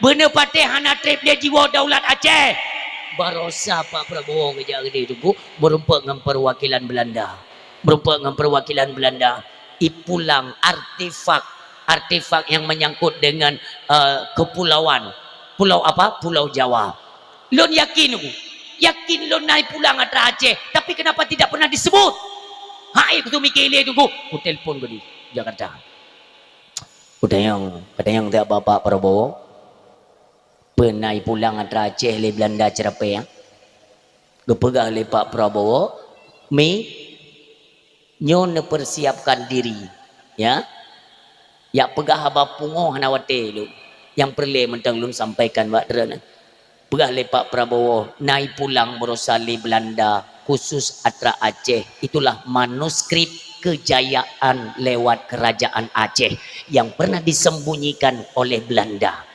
Beuneupatéh hana treb lé jiwoe daulat Aceh. Barosa Pak Prabowo geujak keudeh Teungku, meurumpok ngon perwakilan Belanda. Meurumpok ngon perwakilan Belanda, ipulang artefak, artefak yang menyangkut dengan, eh, kepulauan. Pulau apa? Pulau Jawa. Lôn yakin, yakin lôn na ipulang atra Aceh, tapi kenapa tidak pernah disebut? Hai, kutu mikir lé Teungku, kutelepon keudeh Jakarta. Kutanyong, kutanyong tiep Bapak Prabowo, peue na ipulang atra Aceh lé Belanda ceurapée, ya? Geupeugah lé Pak Prabowo, "Mi, nyoe neupersiapkan diri, ya. Jak peugah haba pungoh hana watée lôn. Nyang peureulée mantong lôn sampaikan bak droeneuh." Peugah lé Pak Prabowo, na ipulang barosa lé Belanda, khusus atra Aceh. Itulah manuskrip kejayaan lewat kerajaan Aceh yang pernah disembunyikan oleh Belanda.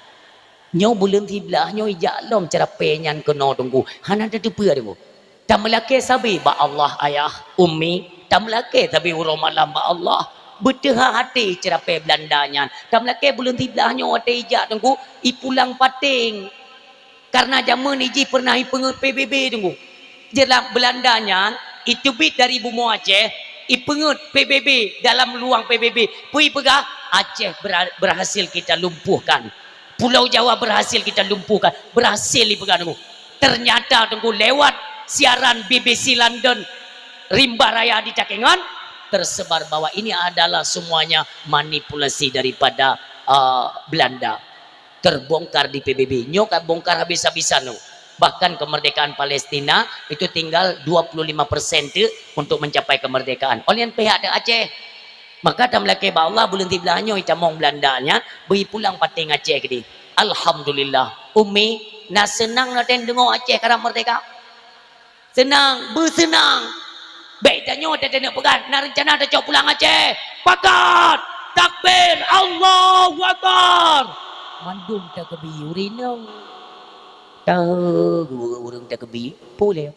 Nyoe buleuen siblaih nyoe ijak lom ceurapée nyan keunoe Teungku. Hana tateupeue Teungku. Tameulakée sabe bak Allah Ayah, Ummi, tameulakée sabe uroe malam bak Allah. Beuteuha até ceurapée Belanda nyan. Tameulakée buleuen siblaih nyoe watée ijak Teungku, ipulang paténg. Karena jameun jih pernah ipeungeut P B B Teungku. Jeulaih Belanda nyan iteubiet dari bumoe Aceh, ipeungeut P B B dalam luang P B B. Peue ipeugah? Aceh bera-, berhasil kita lumpuhkan. Pulau Jawa berhasil kita lumpuhkan. Berhasil ipeugah Teungku. Ternyata Teungku, lewat siaran B B C London, Rimba Raya di Takengon, tersebar bahwa ini adalah semuanya manipulasi daripada, uh, Belanda. Terbongkar di P B B. Nyoe ka bongkar habis-habisan tu. Bahkan kemerdekaan Palestina itu tinggal dua puluh lima persen teuk untuk mencapai kemerdekaan. Oleh nyan pihak di Aceh, maka tameulakée bak Allah buleuen siblaih nyoe itamong Belanda nyan, bri pulang paténg Aceh keudeh. Alhamdulillah. Ummi, na seunang na teudeungoe Aceh karab merdeka? Seunang, beuseunang. Bék tanyoe teudeungoe peugah, na reuncana tacok pulang Aceh. Pakat! Takbir! Allahu Akbar! Mandum takbir, ureuëng inong. Tahu ureuëng takbir, puléh.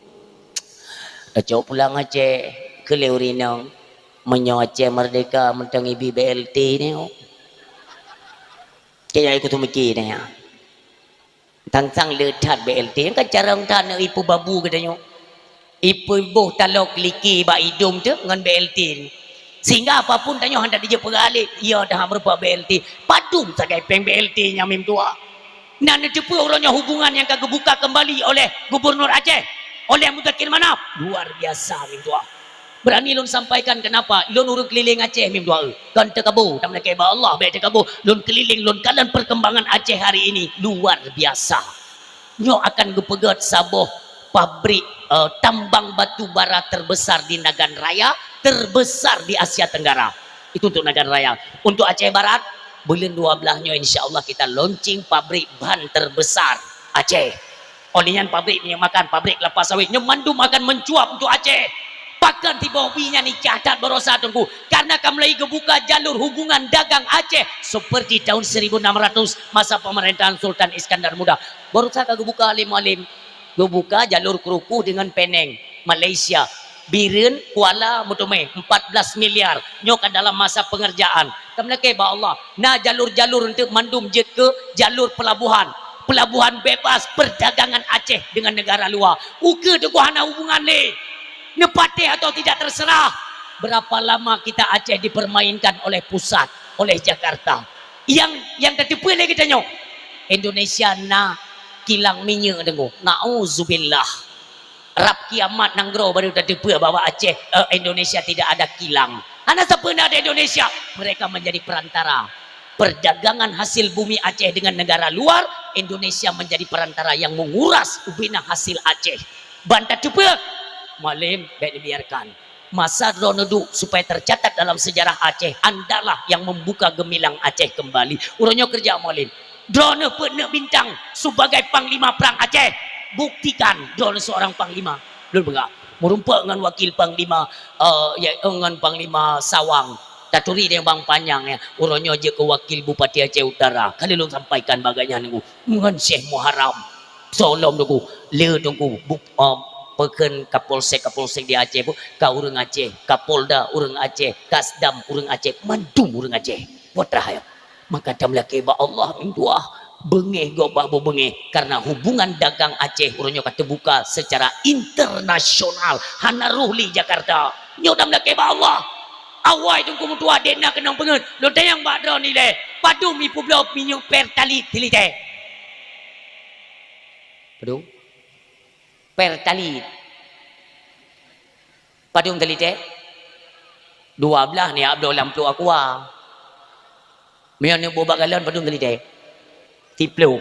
Tacok pulang Aceh, keu lé ureuëng inong. Meunyoe Aceh merdeka, mantong ibi B L T nyoe. Kaya ikut mikir nyoe. Tang-tang le that B L T, kan carông that na ipeubabu geutanyoe. Ipeuboh talok liki bak idong teuh ngon B L T. Sehingga apapun tanyoe handak dijeuet peugah lé, iya dah meurupa B L T. Padum sagai péng B L T nyan mim tuha. Na neuteupeue uroe nyoe hubungan nyang ka geubuka kembali oleh Gubernur Aceh, oleh Muzakir Manaf. Luar biasa mim tuha. Berani lôn sampaikan kenapa? Lôn ureuëng keliling Aceh mim tuha. Kon teukabo, tameulakée bak Allah bék teukabo. Lôn keliling, lôn kalon perkembangan Aceh hari ini luar biasa. Nyoe akan geupeugét saboh pabrik, eh, tambang batu bara terbesar di Nagan Raya, terbesar di Asia Tenggara. Itu untuk Nagan Raya. Untuk Aceh Barat, buleuen dua belas nyoe insya Allah kita launching pabrik ban terbesar Aceh. Oleh nyan pabrik minyeuk makan, pabrik kelapa sawit, nyoe mandum akan mencuap untuk Aceh. Pakon tiboh bi nyan icah that barosa Teungku, karena ka mulai geubuka jalur hubungan dagang Aceh seperti tahun seribu enam ratus masa pemerintahan Sultan Iskandar Muda. Barosa ka geubuka lé Mualem, geubuka jalur Kruku dengan Penang, Malaysia, Bireuen, Kuala, meuteumé empat belas miliar. Nyoe ka dalam masa pengerjaan. Tameulakée bak Allah, na jalur-jalur untuk mandum jeuet keu jalur pelabuhan. Pelabuhan bebas perdagangan Aceh dengan negara luar. Ukeue Teungku hana hubungan lé. Neupatéh atau tidak terserah. Berapa lama kita Aceh dipermainkan oleh pusat, oleh Jakarta. Yang, yang tateupeue lé geutanyoe, Indonesia na kilang minyeuk Teungku. Nauzubillah. Rab kiamat nanggroe baru tateupeue bahwa Aceh, eh, Indonesia tidak ada kilang. Hana sapeue na di Indonesia. Mereka menjadi perantara. Perdagangan hasil bumi Aceh dengan negara luar, Indonesia menjadi perantara yang menguras ubena hasil Aceh. Ban tateupeue, Mualem, bék dibiarkan. Masa droeneuh duek supaya tercatat dalam sejarah Aceh, andalah yang membuka gemilang Aceh kembali. Uroe nyoe keureuja Mualem. Droeneuh peuet neuk bintang sebagai panglima perang Aceh. Buktikan droeneuh seorang panglima. Lôn peugah, meurumpok ngon wakil panglima, eh, ya, eh, ngon panglima Sawang. Taturi deh bang panyang ya, uroe nyoe jeuet keu wakil Bupati Aceh Utara. Ka lheueh lôn sampaikan bak gobnyan ngon Syekh Muharram. Soe lom Teungku, le Teungku, bu-, eh, peukheun Kapolsek-Kapolsek di Aceh, bu-, ka ureuëng Aceh, Kapolda ureuëng Aceh, Kasdam ureuëng Aceh, mandum ureuëng Aceh. Putra ya. Maka tameulakée bak Allah meutuah, beungéh gob bah beungéh, karena hubungan dagang Aceh uroe nyoe ka teubuka secara internasional, hana rôh lé Jakarta. Nyoe tameulakée bak Allah. Awai Teungku meutuah, dek na keunong peungeut, lôn tanyong bak droeneuh ilée, padum ipeubloe minyeuk Pertalite silitée? Padum? Pertalite. Padum silitée? Dua blaih neujak bloe lam ploh Aqua. Meunyoe neubloe bak galon padum silitée? Siplôh.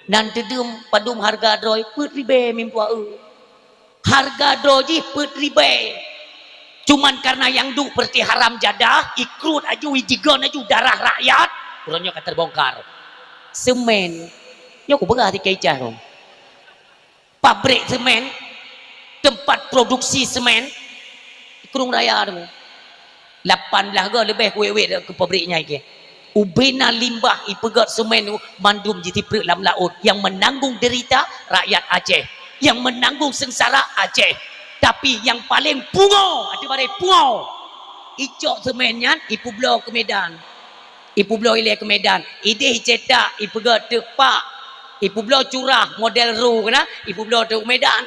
Nan teudeueng padum hareuga droe? Peuet ribée meutuah eu. Hareuga droe jih peuet ribée. Cuman karena nyang duek peureutih haram jadah, ikruet aju, ijigon aju darah rakyat, uroe nyoe ka teubongkar. Seumén. Nyoe kupeugah di Kecah tu. Pabrik semen, tempat produksi semen, Krueng Raya tu. Lapan blaih go leubeh kuwét-wét keu pabrik nyan keu. Ubena limbah ipeugét semen tu mandum jitiprek lam laôt. Yang menanggung derita rakyat Aceh. Yang menanggung sengsara Aceh. Tapi yang paling pungo, ateueh baré pungo. Icok semen nyan ipeubloe keu Medan. Ipeubloe ilée keu Medan. Ideh icetak, ipeugét teuk pak. Ipeubloe curah model ru keunan, ipeubloe teuk Medan.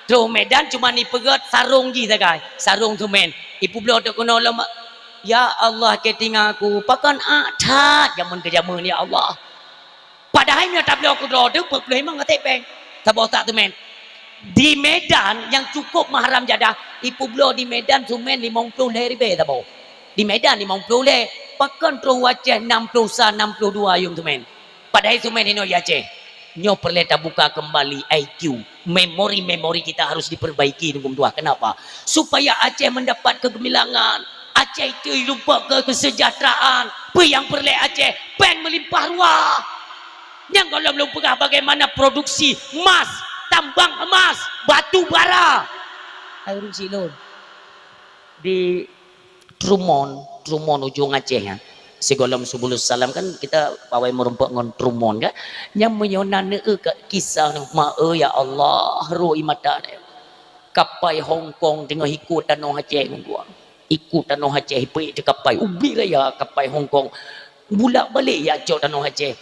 Trok Medan cuma ipeugét sarong jih sagai, sarong semen. Ipeubloe teuk keunoe lom. Ya Allah, keu tinga ku, pakon ak that jameun keu jameun, ya Allah. Padahai meunyoe tabloe keudroe teuk peuet ploh limong até péng saboh sak semen. Di Medan nyang cukup meuharam jadah, ipeubloe di Medan semen limong ploh lhée ribée saboh. Di Medan limong ploh lhée, pakon troh u Aceh nam ploh sa, nam ploh dua yuem semen. Padahai semen inoe di Aceh. Nyoe peureulée tabuka keumbali I Q. Memori-memori kita harus diperbaiki, Teungku meutuah. Kenapa? Supaya Aceh mendapat kegemilangan. Aceh itu lumpak ke kesejahteraan. Peue nyang peureulée Aceh? Péng meulimpah ruah. Nyang gohlom lôn peugah bagaimana produksi emas, tambang emas, batu bara. Hai ureuëng Silon. Di Trumon, Trumon ujong Aceh, ya. Sigohlom Subulus Salam kan kita pawai meurumpok ngon Trumon, kan. Nyang meunyoe na neu ka kisah nyoe, ma, eh, ya Allah, rhoi mata deh. Kapai Hong Kong teungoh ikot tanoh Aceh ngon gua. Ikot tanoh Aceh, ipeuék teu kapai, ubit raya kapai Hong Kong. Bulak-balik jak cok tanoh Aceh.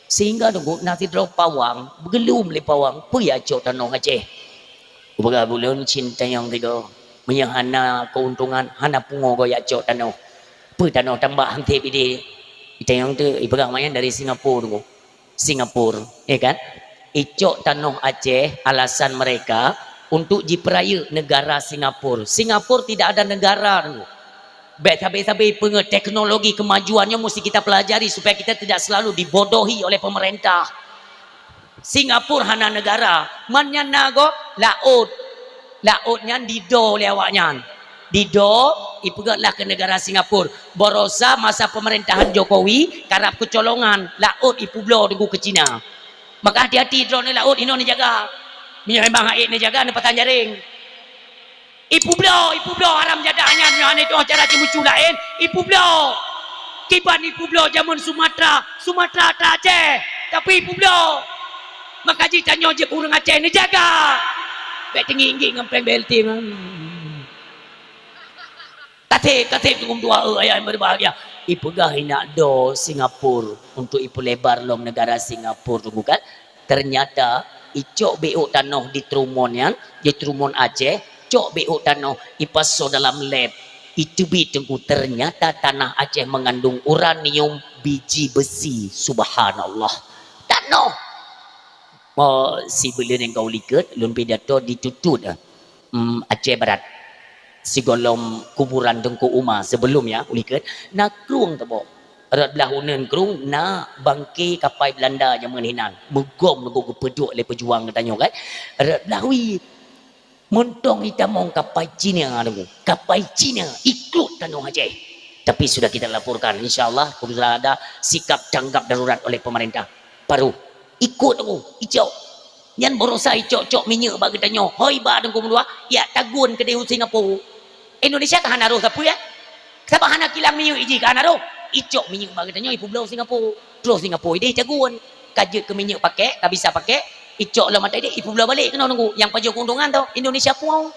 Sehingga Teungku na sidroe pawang, beugeulom lé pawang, peue jak cok tanoh Aceh. Ubeugah buleuen cintayong tigo. Meunyoe hana keuntungan, hana pungo goe jak cok tanoh. Peue tanoh tambah hanté bidé. Itayong tu, ipeugah manyang dari Singapura Teungku. Singapura, ya kan? Icok tanoh Aceh, alasan mereka untuk jipeurayeuk negara Singapura. Singapura tidak ada negara Teungku. Bék sabe-sabe peungeut teknologi kemajuan nyoe musti kita pelajari supaya kita tidak selalu dibodohi oleh pemerintah. Singapura hana negara, man nyan na gob laôt. Laôt nyan dido lé awaknyan. Dido, ipeugét lah keu negara Singapura. Barosa masa pemerintahan Jokowi, karab keucolongan, laôt ipeubloe Teungku keu Cina. Maka hati-hati droeneuh laôt inoe neujaga. Meunyoe memang hait neujaga, neupasang jaréng. Ipeubloe, ipeubloe haram jadah nyan, nyoe hana tu'oh cara ceumeucue laén, ipeubloe. Kiban ipeubloe jameun Sumatra, Sumatra atra Aceh, tapi ipeubloe. Maka jih tanyoe jeuet ureuëng Aceh neujaga. Bék teungiek-ngiek ngon péng B L T. Kaseb, kaseb Teungku meutuah, eh, ayah yang berbahagia. Ipeugah inak do Singapura untuk ipeulebar lom negara Singapura tu bukan. Ternyata icok bék tanoh di Trumon nyan, di Trumon Aceh, cok bék tanoh ipasoe dalam lab, iteubiet Teungku, ternyata tanah Aceh mengandung uranium biji besi. Subhanallah. Tanoh. Oh, sibuleuen nyang ka u likot, lôn pidato di Tutut, eh. Hmm, Aceh Barat. Sigohlom kuburan Teungku Umar sebelum ya, u likot, na krueng teuboh. Rot blah uneuen krueng na bangke kapai Belanda jameun hinan. Meugom Teungku geupeuduek lé peujuang geutanyoe kan. Rot blah wie. Muntong itamong kapai Cina Teungku. Kapai Cina ikot tanoh Aceh. Tapi sudah kita laporkan, insya Allah, kebetulan ada sikap tanggap darurat oleh pemerintah. Baru ikot Teungku, icok. Nyan baroesa icok-cok minyeuk bak geutanyoe. Hoi ba Teungku Meutuah, yak tagun keudeh u Singapura. Indonesia ka hana roh sapeue, ya? Sabab hana kilang minyeuk iji ka hana roh. Icok minyeuk bak geutanyoe ipeubloe Singapura. Troh Singapura ideh tagun. Ka jeuet keu minyeuk pakék, ka bisa pakék, icok lom ata ideh ipeubloe balek keunoe Teungku. Nyang pajoh keuntungan tau, Indonesia puwoe.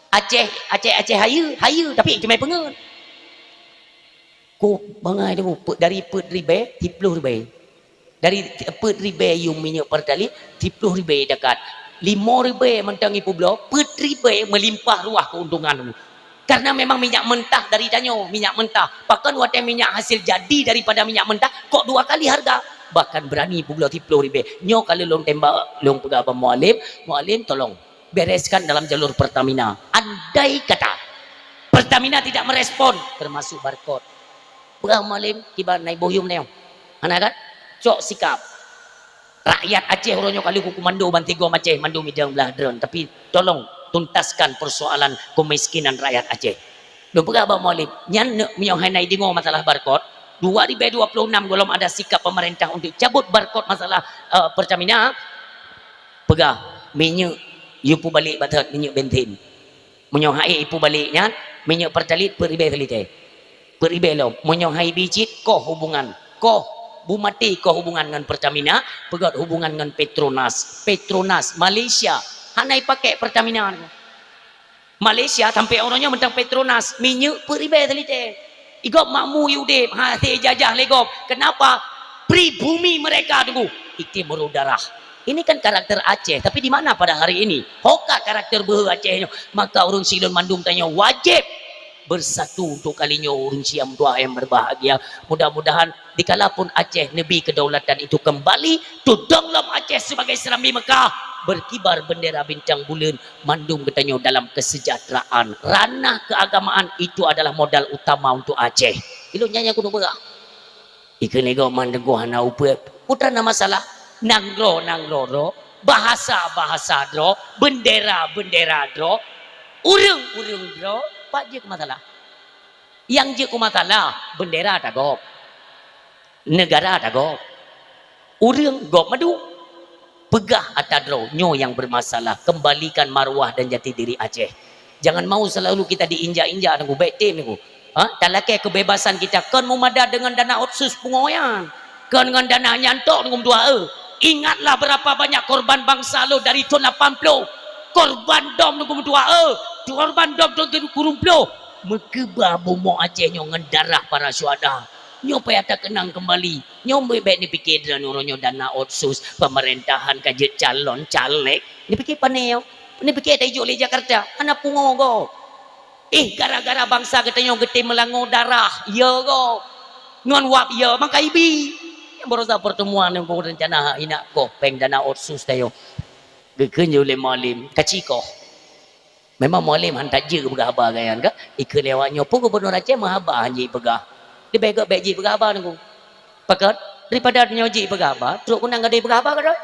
Aceh, Aceh, Aceh hayeue, hayeue, tapi teumé peungeut. Ku bangai Teungku, peuet, dari peuet ribèe, siplôh ribèe. Dari peuet ribèe yuem minyeuk Pertalite, siplôh ribèe zakat. Lima ribèe mantong ipeubloe, peuet ribèe meulimpah ruah keuntungan Teungku. Karena memang minyak mentah dari tanyoe, minyak mentah. Pakon watèe minyak hasil jadi daripada minyak mentah, kok dua kali harga? Bahkan berani ipeubloe siplôh ribèe. Nyoe ka lheueh lôn tembak, lôn peugah bak Mualem, "Mualem, tolong bereskan dalam jalur Pertamina. Andai kata Pertamina tidak merespon, termasuk barcode." Peugah Mualem, "Kiban na iboh yuem nyoe?" Hana kan? Cok sikap. Rakyat Aceh uroe nyoe ka lheueh kukomando bansigom Aceh mandum idong blah droen, tapi tolong tuntaskan persoalan kemiskinan rakyat Aceh. Lôn peugah bak Mualem, nyan neuk meunyoe hana ideungoe masalah barcode, dua ribèe dua puluh enam gohlom ada sikap pemerintah untuk cabut barcode masalah, eh, Pertamina, peugah, minyeuk yue peubalek bak that, minyeuk bensin. Meunyoe han ipeubalik nyan, minyeuk Pertalite peuet ribèe seulitèe. Peuet ribèe lom. Meunyoe han ibi cit, koh hubungan. Koh, beumaté koh hubungan ngon Pertamina, peugöt hubungan ngon Petronas. Petronas, Malaysia. Hana ipakék Pertamina nyoe. Malaysia sampoe uroe nyoe mantong Petronas, minyeuk peuet ribèe seulitèe. Igob makmu udép, hase ijajah lé gob. Kenapa? Pribumi mereka Teungku. Itu meruh darah. Ini kan karakter Aceh, tapi di mana pada hari ini? Ho ka karakter beuhe Aceh nyoe. Maka ureueng silon mandum tanyoe wajéb bersatu untuk kali nyoe ureueng siam dua yang berbahagia. Mudah-mudahan dikala pun Aceh neubi kedaulatan itu kembali, tudong lom Aceh sebagai Serambi Mekah, berkibar bendera bintang buleuen, mandum geutanyoe dalam kesejahteraan. Ranah keagamaan itu adalah modal utama untuk Aceh. Ilôn nyan nyang kuneuk peugah. Ikheun lé gob mandum hana upeuet. Peue teuma masalah? Nanggroe, nanggroe droe, bahasa, bahasa droe, bendera, bendera droe, ureueng, ureueng droe, pat jeuet keu masalah? Nyang jeuet keu masalah, bendera tagob. Negara tagob. Ureueng gob mandum. Peugah atra droe, nyoe nyang bermasalah, kembalikan marwah dan jati diri Aceh. Jangan mau selalu kita diinjak-injak Teungku, bèk tem Teungku. Ha? Talakèe kebebasan kita kon meumada dengan dana otsus pungo nyan. Kon ngon dana nyan tok Teungku meutuah, eh. Ingatlah berapa banyak korban bangsa lôn dari thôn lapan ploh. Korban dom Teungku meutuah, eh. Korban dom Teungku kureueng ploh. Meukeubah bumoe Aceh nyoe ngon darah para syuhada. Nyoe payah takeunang keumbali. Nyoe bèk, bèk neupiké droeneuh uroe nyoe dana otsus, pemerintahan ka jeuet calon caleg. Neupiké pané nyoe? Neupiké tajok lé Jakarta? Hana pungo gob. Eh, gara-gara bangsa geutanyoe geutem meulango darah, ya gob. Ngon wab ya, maka ibi. Nyang baroesa pertemuan nyang rencana inak gob péng dana otsus tanyoe. Geukheun lé Mualem, kaci koh. Memang Mualem han tajeuet peugah haba gaya nyan ka? Ikheun lé awak nyoe, peue gubunur Aceh meuhaba han jeuet peugah. Leubeh gèt bèk jeuet peugah haba Teungku. Pakon? Daripada nyoe jeuet peugah haba, trok keunan gadôh peugah haba gadôh.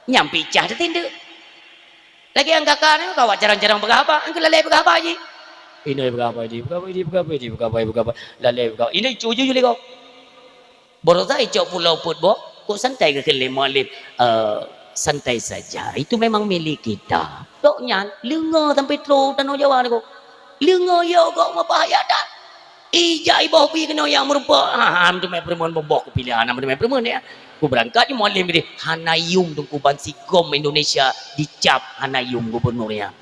Nyang picah teutindeuk. Lagèe nyang ka-ka nyoe, ka awak carông-carông peugah haba, han keuh lalè peugah haba jih. Inoe peugah haba jih, peugah haba jih, peugah haba jih, peugah haba, peugah haba. Lalè peugah. Inoe cuju ju lé gob. Baroesa icok pulo peuet boh, kok santai geukheun lé Mualem, eh, santai saja, itu memang milik kita. Gobnyan leungoe sampoe trok tanoh Jawa Teungku. Leungoe yo gob meubahaya that. Ijak iboh bi keunoe nyang meurumpok, ha, ha, meuteumé peureumeun boh-boh kupiléh, hana meuteumé peureumeun ya. Kubeurangkat ju Mualem geudeh, hana yuem Teungku bansigom Indonesia dicap hana yuem gubunur nyan.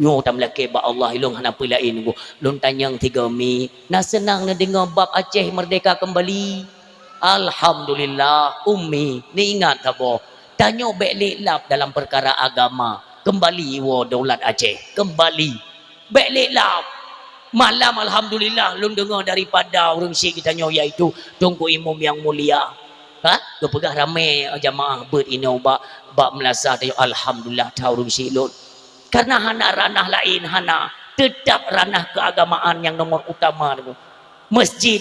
Nyoe tameulakèe bak Allah, ilôn hana peue laén Teungku. Lôn tanyong sigoe mi, na seunang neudeungoe bab Aceh meurdeka keumbali? Alhamdulillah, Umi, neuingat saboh. Tanyoe bèk lé lap dalam peukara agama. Keumbali iwoe daulat Aceh, keumbali. Bèk lé lap. Malam alhamdulillah lôn deungoe daripada ureueng syik geutanyoe, yaitu Teungku Imum nyang mulia. Ha? Geupeugah ramè jamaah beuet inoe bak, bak meulasah tanyoe, alhamdulillah that ureueng syik lôn. Karena hana ranah laén, hana. Teutap ranah keagamaan nyang nomor utama Teungku. Masjid,